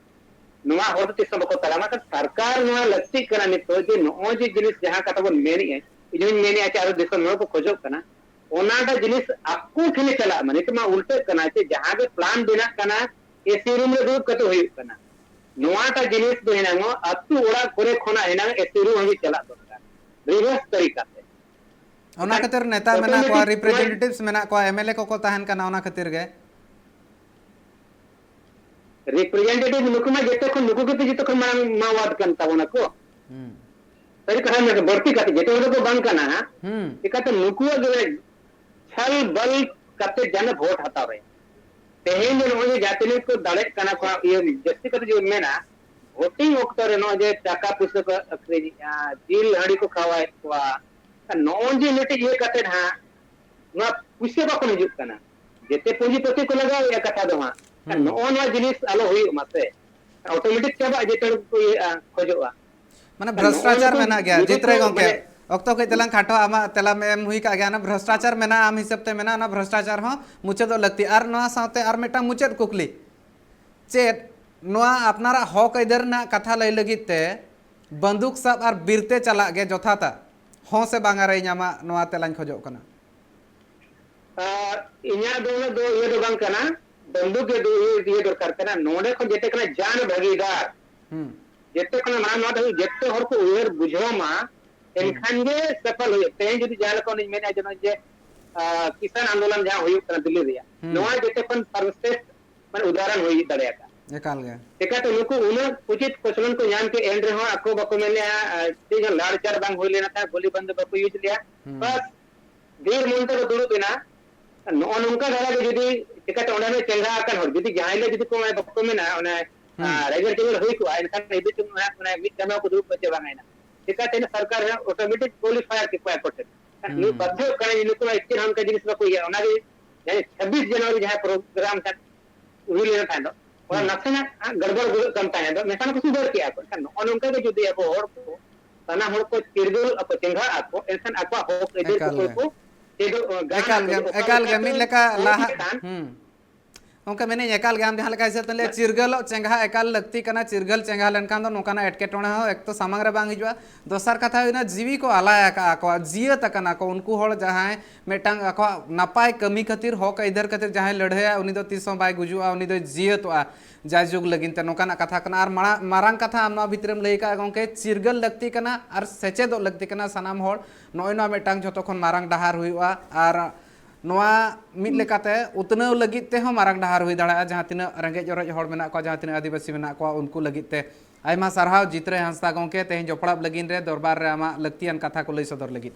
ᱱᱚᱣᱟ ᱦᱚᱨ ᱫᱚ ᱛᱤᱥ ᱦᱚᱸ ᱵᱟᱠᱚ ᱛᱟᱲᱟᱢᱟ᱾ ᱠᱟᱨᱚᱱ ᱥᱚᱨᱠᱟᱨ ᱱᱚᱣᱟ ᱞᱟᱹᱠᱛᱤᱜ ᱠᱟᱱᱟ ᱱᱤᱛᱚᱜ, ᱡᱮ ᱱᱚᱜᱼᱚᱭ ᱡᱮ ᱡᱤᱱᱤᱥ ᱡᱟᱦᱟᱸ ᱠᱟᱛᱷᱟ ᱵᱚᱱ ᱢᱮᱱᱮᱫᱼᱟ, ᱤᱧ ᱦᱚᱧ ᱢᱮᱱᱮᱫᱼᱟ ᱡᱮ ᱟᱨᱚ ᱫᱤᱥᱚᱢ ᱦᱚᱲ ᱠᱚ ᱠᱷᱚᱡᱚᱜ ᱠᱟᱱᱟ, ᱚᱱᱟᱴᱟᱜ ᱡᱤᱱᱤᱥ ᱟᱠᱚ ᱴᱷᱮᱱᱮ ᱪᱟᱞᱟᱜ ᱢᱟ᱾ ᱱᱤᱛᱚᱜ ᱢᱟ ᱩᱞᱴᱟᱹᱜ ᱠᱟᱱᱟ, ᱡᱮ ᱡᱟᱦᱟᱸ ᱜᱮ ᱯᱞᱟᱱ ᱵᱮᱱᱟᱜ ᱠᱟᱱᱟ, ᱮᱥᱤ ᱨᱩᱢ ᱨᱮ ᱫᱩᱲᱩᱵ ᱠᱟᱛᱮ ᱦᱩᱭᱩᱜ ᱠᱟᱱᱟ᱾ ᱱᱚᱣᱟᱴᱟᱜ ᱡᱤᱱᱤᱥ ᱫᱚ ᱦᱮᱱᱟᱝᱚᱜ ᱟᱹᱛᱩ ᱚᱲᱟᱜ ᱠᱚᱨᱮ ᱠᱷᱚᱱᱟᱜ ᱦᱮᱱᱟᱝ ᱮᱥᱤ ᱨᱩᱢ ᱦᱟᱹᱵᱤᱡ ᱪᱟᱞᱟᱜ ᱫᱚᱨᱠᱟᱨ, ᱨᱤᱵᱷᱟᱨᱥ ᱛᱟᱹᱨᱤᱠᱟ ᱛᱮ᱾ ᱚᱱᱟ ᱠᱷᱟᱹᱛᱤᱨ ᱱᱮᱛᱟ ᱢᱮᱱᱟᱜ ᱠᱚᱣᱟ, ᱨᱤᱯᱨᱮᱡᱮᱱᱴᱮᱴᱤᱵᱷᱥ ᱢᱮᱱᱟᱜ ᱠᱚᱣᱟ, ᱮᱢᱮᱞᱮ ᱠᱚᱠᱚ ᱛᱟᱦᱮᱱ ᱠᱟᱱᱟ ᱚᱱᱟ ᱠᱷᱟᱹᱛᱤᱨ ᱜᱮ᱾ ᱨᱤᱯᱨᱮᱡᱮᱱᱴᱮᱴᱤᱵᱷ ᱱᱩᱠᱩ ᱢᱟ ᱡᱚᱛᱚ ᱠᱷᱚᱱ, ᱱᱩᱠᱩ ᱜᱮᱛᱚ ᱡᱚᱛᱚ ᱠᱷᱚᱱ ᱢᱟᱲᱟᱝ ᱢᱟᱣᱟᱫ ᱠᱟᱱ ᱛᱟᱵᱚᱱᱟ ᱠᱚ᱾ ᱦᱩᱸ ᱥᱟᱹᱨᱤ ᱠᱟᱛᱷᱟ ᱢᱮᱱ, ᱵᱟᱹᱲᱛᱤ ᱠᱟᱛᱮ ᱡᱚᱛᱚ ᱦᱚᱲ ᱫᱚᱠᱚ ᱵᱟᱝ ᱠᱟᱱᱟ᱾ ᱦᱩᱸ ᱪᱤᱠᱟᱹᱛᱮ ᱱᱩᱠᱩᱣᱟᱜ ᱜᱮ ᱪᱷᱟᱞ ᱵᱟᱞ ᱠᱟᱛᱮ ᱡᱟᱱᱮ ᱵᱷᱳᱴ ᱦᱟᱛᱟᱣ ᱨᱮ᱾ ᱛᱮᱦᱮᱧ ᱫᱚ ᱱᱚᱜᱼᱚᱭ ᱡᱮ ᱡᱟᱦᱟᱸ ᱛᱤᱱᱟᱹᱜ ᱠᱚ ᱫᱟᱲᱮᱜ ᱠᱟᱱᱟ ᱠᱚ, ᱤᱭᱟᱹ ᱡᱟᱹᱥᱛᱤ ᱠᱟᱛᱮ ᱡᱩᱫᱤ ᱢᱮᱱᱟ, ᱵᱷᱳᱴᱤᱝ ᱚᱠᱛᱚ ᱨᱮ ᱱᱚᱜᱼᱚᱭ ᱡᱮ ᱴᱟᱠᱟ ᱯᱩᱭᱥᱟᱹ ᱠᱚ ᱟᱹᱠᱷᱨᱤᱧᱮᱜᱼᱟ, ᱡᱤᱞ ᱦᱟᱺᱰᱤ ᱠᱚ ᱠᱷᱟᱣᱟᱭᱮᱫ ᱠᱚᱣᱟ, ᱱᱚᱜᱼᱚᱭ ᱡᱮ ᱢᱤᱫᱴᱮᱡ ᱤᱭᱟᱹ ᱠᱟᱛᱮ ᱦᱟᱸᱜ ᱱᱚᱣᱟ ᱯᱩᱭᱥᱟᱹ ᱵᱟᱠᱚ ᱦᱤᱡᱩᱜ ᱠᱟᱱᱟ, ᱡᱮᱛᱮ ᱯᱩᱸᱡᱤ ᱯᱟᱹᱛᱤ ᱠᱚ ᱞᱟᱜᱟᱣᱮᱫᱼᱟ ᱠᱟᱛᱷᱟ ᱫᱚ ᱦᱟᱸᱜ᱾ ᱟᱨ ᱦᱩᱸ᱾ ᱱᱚᱜᱼᱚ ᱱᱚᱣᱟ ᱡᱤᱱᱤᱥ ᱟᱞᱚ ᱦᱩᱭᱩᱜ ᱢᱟ ᱥᱮ, ᱚᱴᱳᱢᱮᱴᱤᱠ ᱪᱟᱵᱟᱜᱼᱟ, ᱡᱮᱛᱮ ᱦᱚᱲ ᱠᱚ ᱤᱭᱟᱹᱜᱼᱟ, ᱠᱷᱚᱡᱚᱜᱼᱟ᱾ ᱢᱟᱱᱮ ᱟᱨ ᱱᱚᱜᱼᱚ ᱵᱷᱨᱚᱥᱴᱟᱪᱟᱨ ᱱᱩᱠᱩ ᱢᱮᱱᱟᱜ ᱜᱮᱭᱟ᱾ ᱱᱩᱠᱩ ᱡᱤᱛ ᱨᱮ ᱠᱚ ᱜᱚᱝᱠᱮ, ᱢᱟᱱᱮ ᱚᱠᱛᱚ ᱠᱟᱹᱡ ᱛᱟᱞᱟᱝ ᱠᱷᱟᱴᱚ, ᱟᱢᱟᱜ ᱛᱮᱞᱟᱢ ᱮᱢ ᱦᱩᱭ ᱠᱟᱜ ᱜᱮᱭᱟ᱾ ᱚᱱᱟ ᱵᱷᱨᱚᱥᱴᱟᱪᱟᱨ ᱢᱮᱱᱟᱜᱼᱟ, ᱟᱢ ᱦᱤᱥᱟᱹᱵ ᱛᱮ ᱢᱮᱱᱟᱜᱼᱟ, ᱚᱱᱟ ᱵᱷᱨᱚᱥᱴᱟᱪᱟᱨ ᱦᱚᱸ ᱢᱩᱪᱟᱹᱫᱚᱜ ᱞᱟᱹᱠᱛᱤ᱾ ᱟᱨ ᱱᱚᱣᱟ ᱥᱟᱶᱛᱮ ᱟᱨ ᱢᱤᱫᱴᱟᱝ ᱢᱩᱪᱟᱹᱫ ᱠᱩᱠᱞᱤ, ᱪᱮᱫ ᱱᱚᱣᱟ ᱟᱯᱱᱟᱨᱟᱜ ᱦᱚᱠ ᱟᱹᱭᱫᱟᱹᱨ ᱨᱮᱱᱟᱜ ᱠᱟᱛᱷᱟ ᱞᱟᱹᱭ ᱞᱟᱹᱜᱤᱫ ᱛᱮ ᱵᱟᱱᱫᱩᱠ ᱥᱟᱵ ᱟᱨ ᱵᱤᱨ ᱛᱮ ᱪᱟᱞᱟᱜ ᱜᱮ ᱡᱚᱛᱷᱟᱛᱟ, ᱦᱚᱸ ᱥᱮ ᱵᱟᱝᱟ ᱨᱮ? ᱤᱧ ᱟᱢᱟᱜ ᱱᱚᱣᱟ ᱛᱮᱞᱟᱧ ᱠᱷᱚᱡᱚᱜ ᱠᱟᱱᱟ᱾ ᱟᱨ ᱤᱧᱟᱹᱜ ᱫᱚ ᱩᱱᱟᱹᱜ ᱫᱚ ᱤᱭᱟᱹ ᱫᱚ ᱵᱟᱝ ᱠᱟᱱᱟ, ᱵᱟᱱᱫᱩᱠ ᱜᱮ ᱫᱚ ᱤᱭᱟᱹ, ᱤᱭᱟᱹ ᱫᱚᱨᱠᱟᱨ ᱠᱟᱱᱟ᱾ ᱱᱚᱰᱮ ᱠᱷᱚᱱ ᱡᱮᱛᱮ ᱠᱟᱱᱟ ᱡᱟᱱ ᱵᱷᱟᱹᱜᱤᱫᱟᱨ, ᱦᱩᱸ ᱡᱮᱛᱮ ᱠᱟᱱᱟ ᱢᱟᱲᱟᱝ ᱱᱚᱣᱟ ᱫᱚ ᱦᱩᱭᱩᱜ, ᱡᱮᱛᱮ ᱦᱚᱲ ᱠᱚ ᱩᱭᱦᱟᱹᱨ ᱵᱩᱡᱷᱟᱹᱣ ᱢᱟ, ᱮᱱᱠᱷᱟᱱ ᱜᱮ ᱥᱟᱯᱷᱚᱞ ᱦᱩᱭᱩᱜᱼᱟ᱾ ᱛᱮᱦᱮᱧ ᱡᱩᱫᱤ ᱡᱟᱦᱟᱸ ᱞᱮᱠᱟ ᱚᱱᱮᱧ ᱢᱮᱱᱟ ᱡᱮ ᱱᱚᱜᱼᱚᱭ ᱡᱮ, ᱟᱸ, ᱠᱤᱥᱟᱱ ᱟᱱᱫᱳᱞᱚᱱ ᱡᱟᱦᱟᱸ ᱦᱩᱭᱩᱜ ᱠᱟᱱᱟ ᱫᱤᱞᱞᱤ ᱨᱮᱭᱟᱜ, ᱦᱩᱸ᱾ ᱱᱚᱣᱟ ᱡᱮᱛᱮ ᱠᱷᱚᱱ ᱥᱚᱨᱵᱚᱥᱨᱮᱥᱴ ᱢᱟᱱᱮ ᱩᱫᱟᱦᱚᱨᱚᱱ ᱦᱩᱭ ᱫᱟᱲᱮᱭᱟᱜᱼᱟ᱾ ᱮᱠᱟᱞ ᱜᱮ᱾ ᱪᱤᱠᱟᱹᱛᱮ ᱱᱩᱠᱩ ᱩᱱᱟᱹᱜ ᱩᱪᱤᱛ ᱠᱚᱪᱞᱚᱱ ᱠᱚ ᱧᱟᱢ ᱠᱮᱫ, ᱮᱱ ᱨᱮᱦᱚᱸ ᱟᱠᱚ ᱵᱟᱠᱚ ᱢᱮᱱᱮᱫᱼᱟ, ᱟᱸ, ᱪᱮᱫ ᱦᱚᱸ ᱞᱟᱲᱪᱟᱲ ᱵᱟᱝ ᱦᱩᱭ ᱞᱮᱱᱟ, ᱛᱟᱦᱮᱸ ᱜᱩᱞᱤ ᱵᱟᱱᱫᱩᱠ ᱵᱟᱠᱚ ᱤᱭᱩᱡᱽ ᱞᱮᱜᱼᱟ᱾ ᱦᱩᱸ᱾ ᱵᱟᱥ, ᱫᱷᱤᱨ ᱢᱚᱱ ᱛᱮᱠᱚ ᱫᱩᱲᱩᱵ ᱮᱱᱟ᱾ ᱱᱚᱜᱼᱚ ᱱᱚᱝᱠᱟ ᱫᱷᱟᱨᱟ ᱜᱮ ᱡᱩᱫᱤ ᱪᱤᱠᱟᱹᱛᱮ ᱚᱸᱰᱮ ᱦᱚᱸ ᱪᱮᱸᱜᱷᱟ ᱟᱠᱟᱱ ᱦᱚᱲ, ᱡᱩᱫᱤ ᱡᱟᱦᱟᱸᱭ ᱦᱤᱞᱳᱜ ᱡᱩᱫᱤ ᱠᱚ ᱵᱟᱠᱚ ᱢᱮᱱᱟ, ᱚᱱᱮ, ᱦᱩᱸ᱾ ᱟᱸ, ᱨᱮᱜᱮᱲ ᱪᱮᱜᱮᱲ ᱦᱩᱭ ᱠᱚᱜᱼᱟ, ᱮᱱᱠᱷᱟᱱ ᱱᱤᱛᱚᱜ ᱚᱱᱟ, ᱚᱱᱟ ᱢᱤᱫ ᱪᱟᱸᱫᱚ ᱠᱚ ᱫᱩᱲᱩᱵ ᱠᱚᱜᱼᱟ ᱪᱮ ᱵᱟᱝᱟ ᱮᱱᱟ᱾ ᱪᱤᱠᱟᱹᱛᱮ ᱥᱚᱨᱠᱟᱨ ᱦᱚᱸ ᱚᱴᱳᱢᱮᱴᱤᱠ ᱠᱳᱣᱟᱞᱤᱯᱷᱟᱭᱟᱨ ᱠᱮᱠᱚᱣᱟ ᱟᱠᱚ ᱴᱷᱮᱱ᱾ ᱱᱩᱭ ᱦᱩᱸ᱾ ᱵᱟᱫᱽᱫᱷᱚ ᱠᱟᱱᱟᱭ, ᱱᱩᱠᱩ ᱢᱟ ᱮᱠᱪᱩᱭᱮᱞ ᱚᱱᱠᱟ ᱡᱤᱱᱤᱥ ᱵᱟᱠᱚ ᱤᱭᱟᱹ, ᱚᱱᱟᱜᱮ ᱡᱟᱦᱟᱸᱭ ᱪᱷᱟᱵᱵᱤᱥ ᱡᱟᱱᱩᱣᱟᱨᱤ ᱡᱟᱦᱟᱸ ᱯᱨᱳᱜᱨᱟᱢ ᱴᱟᱜ ᱦᱩᱭ ᱞᱮᱱᱟ ᱛᱟᱦᱮᱸ ᱫᱚ, ᱚᱱᱟ ᱦᱩᱸ᱾ ᱱᱟᱥᱮᱱᱟᱜ ᱜᱟᱲᱵᱚᱲ ᱜᱚᱫᱚᱜ ᱠᱟᱱ ᱛᱟᱦᱮᱸ ᱫᱚ, ᱢᱮᱱᱠᱷᱟᱱ ᱠᱚ ᱥᱩᱫᱷᱟᱹᱨ ᱠᱮᱜᱼᱟ ᱠᱚ᱾ ᱮᱱᱠᱷᱟᱱ ᱱᱚᱜᱼᱚ ᱱᱚᱝᱠᱟ ᱜᱮ ᱡᱩᱫᱤ ᱟᱵᱚ ᱦᱚᱲ ᱠᱚ, ᱥᱟᱱᱟᱢ ᱦᱚᱲ ᱠᱚ ᱪᱤᱨᱜᱟᱹᱞ ᱟᱠᱚ, ᱪᱮᱸᱜᱷᱟ ᱟᱠᱚ, ᱮᱱᱠᱷᱟᱱ ᱟᱠᱚᱣᱟᱜ ᱦᱚᱠ ᱟᱹᱭᱫᱟᱹᱨ ᱮᱠᱟᱞ ᱠᱚ ᱜᱮ᱾ ᱠᱚ ᱪᱮᱫᱚᱜ, ᱜᱟᱱ ᱮᱠᱟᱞ ᱟᱠᱚ ᱜᱮ, ᱡᱮ ᱚᱠᱟ ᱮᱠᱟᱞ ᱜᱮ᱾ ᱞᱮᱠᱟᱛᱮ ᱢᱤᱫ ᱞᱮᱠᱟ ᱚᱞ ᱞᱟᱦᱟ, ᱪᱤᱠᱤ ᱪᱮᱛᱟᱱ ᱦᱩᱸ᱾ ᱜᱚᱢᱠᱮ, ᱢᱮᱱᱮᱫ ᱮᱠᱟᱞ ᱜᱮ ᱟᱢ ᱡᱟᱦᱟᱸ ᱞᱮᱠᱟ ᱦᱤᱥᱟᱹᱵ ᱛᱮ ᱞᱟᱹᱭᱟ, ᱪᱤᱨᱜᱟᱹᱞᱚᱜ ᱪᱮᱸᱜᱷᱟ ᱮᱠᱟᱞ ᱞᱟᱹᱠᱛᱤ ᱠᱟᱱᱟ᱾ ᱪᱤᱨᱜᱟᱹᱞ ᱪᱮᱸᱜᱷᱟ ᱞᱮᱱᱠᱷᱟᱱ ᱫᱚ ᱱᱚᱝᱠᱟᱱᱟᱜ ᱮᱴᱠᱮᱴᱚᱬᱮ ᱦᱚᱸ ᱮᱠᱛᱚ ᱥᱟᱢᱟᱝ ᱨᱮ ᱵᱟᱝ ᱦᱤᱡᱩᱜᱼᱟ᱾ ᱫᱚᱥᱟᱨ ᱠᱟᱛᱷᱟ ᱦᱩᱭᱱᱟ, ᱡᱤᱣᱤ ᱠᱚ ᱟᱞᱟᱭ ᱟᱠᱟᱫᱼᱟ ᱠᱚ, ᱡᱤᱭᱟᱹᱛ ᱟᱠᱟᱱᱟ ᱠᱚ ᱩᱱᱠᱩ ᱦᱚᱲ ᱡᱟᱦᱟᱸᱭ ᱢᱤᱫᱴᱟᱝ ᱟᱠᱚᱣᱟᱜ ᱱᱟᱯᱟᱭ ᱠᱟᱹᱢᱤ ᱠᱷᱟᱹᱛᱤᱨ, ᱦᱚᱠ ᱟᱹᱭᱫᱟᱹᱨ ᱠᱷᱟᱹᱛᱤᱨ ᱡᱟᱦᱟᱸᱭ ᱞᱟᱹᱲᱦᱟᱹᱭᱟ, ᱩᱱᱤ ᱫᱚ ᱛᱤᱥ ᱦᱚᱸ ᱵᱟᱭ ᱜᱩᱡᱩᱜᱼᱟ, ᱩᱱᱤ ᱫᱚᱭ ᱡᱤᱭᱟᱹᱛᱚᱜᱼᱟ ᱡᱟᱭᱡᱩᱜᱽ ᱞᱟᱹᱜᱤᱫ ᱛᱮ, ᱱᱚᱝᱠᱟᱱᱟᱜ ᱠᱟᱛᱷᱟ ᱠᱟᱱᱟ᱾ ᱟᱨ ᱢᱟᱲᱟᱝ, ᱢᱟᱨᱟᱝ ᱠᱟᱛᱷᱟ ᱟᱢ ᱱᱚᱣᱟ ᱵᱷᱤᱛᱨᱤ ᱨᱮᱢ ᱞᱟᱹᱭ ᱠᱟᱜᱼᱟ ᱜᱚᱢᱠᱮ, ᱪᱤᱨᱜᱟᱹᱞ ᱞᱟᱹᱠᱛᱤ ᱠᱟᱱᱟ ᱟᱨ ᱥᱮᱪᱮᱫᱚᱜ ᱞᱟᱹᱠᱛᱤ ᱠᱟᱱᱟ ᱥᱟᱱᱟᱢ ᱦᱚᱲ᱾ ᱱᱚᱜᱼᱚᱭ ᱱᱚᱣᱟ ᱢᱤᱫᱴᱟᱝ ᱡᱷᱚᱛᱚ ᱠᱷᱚᱱ ᱢᱟᱨᱟᱝ ᱰᱟᱦᱟᱨ ᱦᱩᱭᱩᱜᱼᱟ᱾ ᱟᱨ ᱱᱚᱣᱟ ᱢᱤᱫ ᱞᱮᱠᱟᱛᱮ ᱩᱛᱱᱟᱹᱣ ᱞᱟᱹᱜᱤᱫ ᱛᱮᱦᱚᱸ ᱢᱟᱨᱟᱝ ᱰᱟᱦᱟᱨ ᱦᱩᱭ ᱫᱟᱲᱮᱭᱟᱜᱼᱟ, ᱡᱟᱦᱟᱸ ᱛᱤᱱᱟᱹᱜ ᱨᱮᱸᱜᱮᱡ ᱚᱨᱮᱡ ᱦᱚᱲ ᱢᱮᱱᱟᱜ ᱠᱚᱣᱟ, ᱡᱟᱦᱟᱸ ᱛᱤᱱᱟᱹᱜ ᱟᱹᱫᱤᱵᱟᱹᱥᱤ ᱢᱮᱱᱟᱜ ᱠᱚᱣᱟ, ᱩᱱᱠᱩ ᱞᱟᱹᱜᱤᱫ ᱛᱮ᱾ ᱟᱭᱢᱟ ᱥᱟᱨᱦᱟᱣ ᱡᱤᱛᱨᱟᱹᱭ ᱦᱟᱸᱥᱫᱟ ᱜᱚᱢᱠᱮ, ᱛᱮᱦᱮᱧ ᱡᱚᱯᱲᱟᱣ ᱞᱟᱹᱜᱤᱫ ᱨᱮ ᱫᱚᱨᱵᱟᱨ ᱨᱮ ᱟᱢᱟᱜ ᱞᱟᱹᱠᱛᱤᱭᱟᱱ ᱠᱟᱛᱷᱟ ᱠᱚ ᱞᱟᱹᱭ ᱥᱚᱫᱚᱨ ᱞᱟᱹᱜᱤᱫ᱾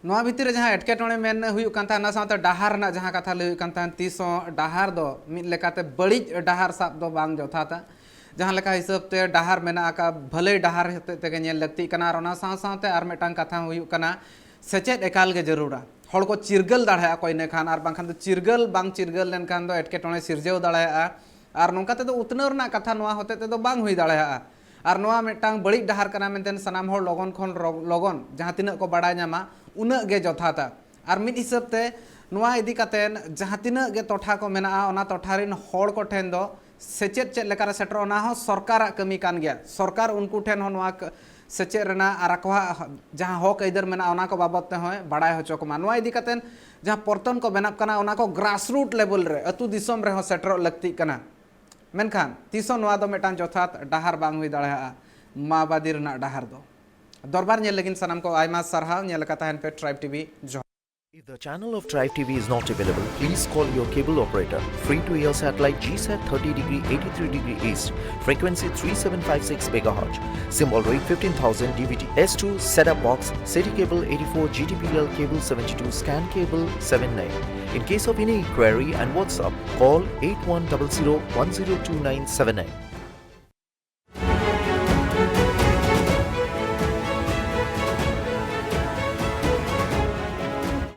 ᱱᱚᱣᱟ ᱵᱷᱤᱛᱤᱨ ᱨᱮ ᱡᱟᱦᱟᱸ ᱮᱴᱠᱮᱴᱚᱬᱮ ᱢᱮᱱ ᱦᱩᱭᱩᱜ ᱠᱟᱱ ᱛᱟᱦᱮᱸᱫ, ᱚᱱᱟ ᱥᱟᱶᱛᱮ ᱰᱟᱦᱟᱨ ᱨᱮᱱᱟᱜ ᱡᱟᱦᱟᱸ ᱠᱟᱛᱷᱟ ᱞᱟᱹᱭ ᱦᱩᱭᱩᱜ ᱠᱟᱱ ᱛᱟᱦᱮᱸᱫ, ᱛᱤᱥ ᱦᱚᱸ ᱰᱟᱦᱟᱨ ᱫᱚ ᱢᱤᱫ ᱞᱮᱠᱟᱛᱮ ᱵᱟᱹᱲᱤᱡ ᱰᱟᱦᱟᱨ ᱥᱟᱵ ᱫᱚ ᱵᱟᱝ ᱡᱚᱛᱷᱟᱛᱟ᱾ ᱡᱟᱦᱟᱸ ᱞᱮᱠᱟ ᱦᱤᱥᱟᱹᱵ ᱛᱮ ᱰᱟᱦᱟᱨ ᱢᱮᱱᱟᱜ ᱟᱠᱟᱫ, ᱵᱷᱟᱹᱞᱟᱹᱭ ᱰᱟᱦᱟᱨ ᱦᱚᱛᱮᱡ ᱛᱮᱜᱮ ᱧᱮᱞ ᱞᱟᱹᱠᱛᱤᱜ ᱠᱟᱱᱟ᱾ ᱟᱨ ᱚᱱᱟ ᱥᱟᱶ ᱥᱟᱶᱛᱮ ᱟᱨ ᱢᱤᱫᱴᱟᱝ ᱠᱟᱛᱷᱟ ᱦᱩᱭᱩᱜ ᱠᱟᱱᱟ, ᱥᱮᱪᱮᱫ ᱮᱠᱟᱞ ᱜᱮ ᱡᱟᱹᱨᱩᱲᱟ᱾ ᱦᱚᱲ ᱠᱚ ᱪᱤᱨᱜᱟᱹᱞ ᱫᱟᱲᱮᱭᱟᱜᱼᱟ ᱠᱚ ᱤᱱᱟᱹ ᱠᱷᱟᱱ, ᱟᱨ ᱵᱟᱝᱠᱷᱟᱱ ᱫᱚ ᱪᱤᱨᱜᱟᱹᱞ ᱵᱟᱝ ᱪᱤᱨᱜᱟᱹᱞ ᱞᱮᱱᱠᱷᱟᱱ ᱫᱚ ᱮᱴᱠᱮᱴᱚᱬᱮ ᱥᱤᱨᱡᱟᱹᱣ ᱫᱟᱲᱮᱭᱟᱜᱼᱟ᱾ ᱟᱨ ᱱᱚᱝᱠᱟ ᱛᱮᱫᱚ ᱩᱛᱱᱟᱹᱣ ᱨᱮᱱᱟᱜ ᱠᱟᱛᱷᱟ ᱱᱚᱣᱟ ᱦᱚᱛᱮᱡ ᱛᱮᱫᱚ ᱵᱟᱝ ᱦᱩᱭ ᱫᱟᱲᱮᱭᱟᱜᱼᱟ᱾ ᱟᱨ ᱱᱚᱣᱟ ᱢᱤᱫᱴᱟᱝ ᱵᱟᱹᱲᱤᱡ ᱰᱟᱦᱟᱨ ᱠᱟᱱᱟ ᱢᱮᱱᱛᱮ ᱥᱟᱱᱟᱢ ᱦᱚᱲ ᱞᱚᱜᱚᱱ ᱠᱷᱚᱱ ᱨᱚ-, ᱞᱚᱜᱚᱱ ᱡᱟᱦᱟᱸ ᱛᱤᱱᱟᱹᱜ ᱠᱚ ᱵᱟᱲᱟᱭ ᱧᱟᱢᱟ, ᱩᱱᱟᱹᱜ ᱜᱮ ᱡᱚᱛᱷᱟᱛᱟ᱾ ᱟᱨ ᱢᱤᱫ ᱦᱤᱥᱟᱹᱵ ᱛᱮ ᱱᱚᱣᱟ ᱤᱫᱤ ᱠᱟᱛᱮ ᱡᱟᱦᱟᱸ ᱛᱤᱱᱟᱹᱜ ᱜᱮ ᱴᱚᱴᱷᱟ ᱠᱚ ᱢᱮᱱᱟᱜᱼᱟ, ᱚᱱᱟ ᱴᱚᱴᱷᱟ ᱨᱮᱱ ᱦᱚᱲ ᱠᱚ ᱴᱷᱮᱱ ᱫᱚ ᱥᱮᱪᱮᱫ ᱪᱮᱫ ᱞᱮᱠᱟᱨᱮ ᱥᱮᱴᱮᱨᱚᱜᱼᱟ, ᱚᱱᱟ ᱦᱚᱸ ᱥᱚᱨᱠᱟᱨᱟᱜ ᱠᱟᱹᱢᱤ ᱠᱟᱱ ᱜᱮᱭᱟ᱾ ᱥᱚᱨᱠᱟᱨ ᱩᱱᱠᱩ ᱴᱷᱮᱱ ᱦᱚᱸ ᱱᱚᱣᱟ ᱠ-, ᱥᱮᱪᱮᱫ ᱨᱮᱱᱟᱜ ᱟᱨ ᱟᱠᱚᱣᱟᱜ ᱡᱟᱦᱟᱸ ᱦᱚᱠ ᱟᱹᱭᱫᱟᱹᱨ ᱢᱮᱱᱟᱜᱼᱟ, ᱚᱱᱟ ᱠᱚ ᱵᱟᱵᱚᱫ ᱛᱮᱦᱚᱸᱭ ᱵᱟᱲᱟᱭ ᱦᱚᱪᱚ ᱠᱚᱢᱟ᱾ ᱱᱚᱣᱟ ᱤᱫᱤ ᱠᱟᱛᱮ ᱡᱟᱦᱟᱸ ᱯᱚᱨᱛᱚᱱ ᱠᱚ ᱵᱮᱱᱟᱜ ᱠᱟᱱᱟ, ᱚᱱᱟ ᱠᱚ grassroot level ᱨᱮ, ᱟᱹᱛᱩ ᱫᱤᱥᱚᱢ ᱨᱮᱦᱚᱸ ᱥᱮᱴᱮᱨᱚᱜ ᱞᱟᱹᱠᱛᱤᱜ ᱠᱟᱱᱟ᱾ ᱢᱮᱱᱠᱷᱟᱱ ᱛᱤᱥ ᱦᱚᱸ ᱱᱚᱣᱟ ᱫᱚ ᱢᱤᱫᱴᱟᱝ ᱡᱚᱛᱷᱟᱛ ᱰᱟᱦᱟᱨ ᱵᱟᱝ ᱦᱩᱭ ᱫᱟᱲᱮᱭᱟᱜᱼᱟ, ᱢᱟᱣᱵᱟᱫᱤ ᱨᱮᱱᱟᱜ ᱰᱟᱦᱟᱨ ᱫᱚ᱾ ᱫᱚᱨᱵᱟᱨ ᱧᱮᱞ ᱞᱟᱹᱜᱤᱫ ᱥᱟᱱᱟᱢ ᱠᱚ ᱟᱭᱢᱟ ᱥᱟᱨᱦᱟᱣ᱾ ᱧᱮᱞ ᱟᱠᱟᱫ ᱛᱟᱦᱮᱱ ᱯᱮ Tribe T V᱾ ᱡᱚᱦᱟᱨ᱾ If the channel of Tribe T V is not available, please call your cable operator. Free to air satellite G sat thirty degree eighty-three degree east, frequency three seven five six megahertz, symbol rate fifteen thousand D V D, S two setup box, city cable eighty-four, G T P L cable seventy-two, scan cable seven nine. In case of any inquiry and WhatsApp, call eight one double zero one zero two nine seven nine.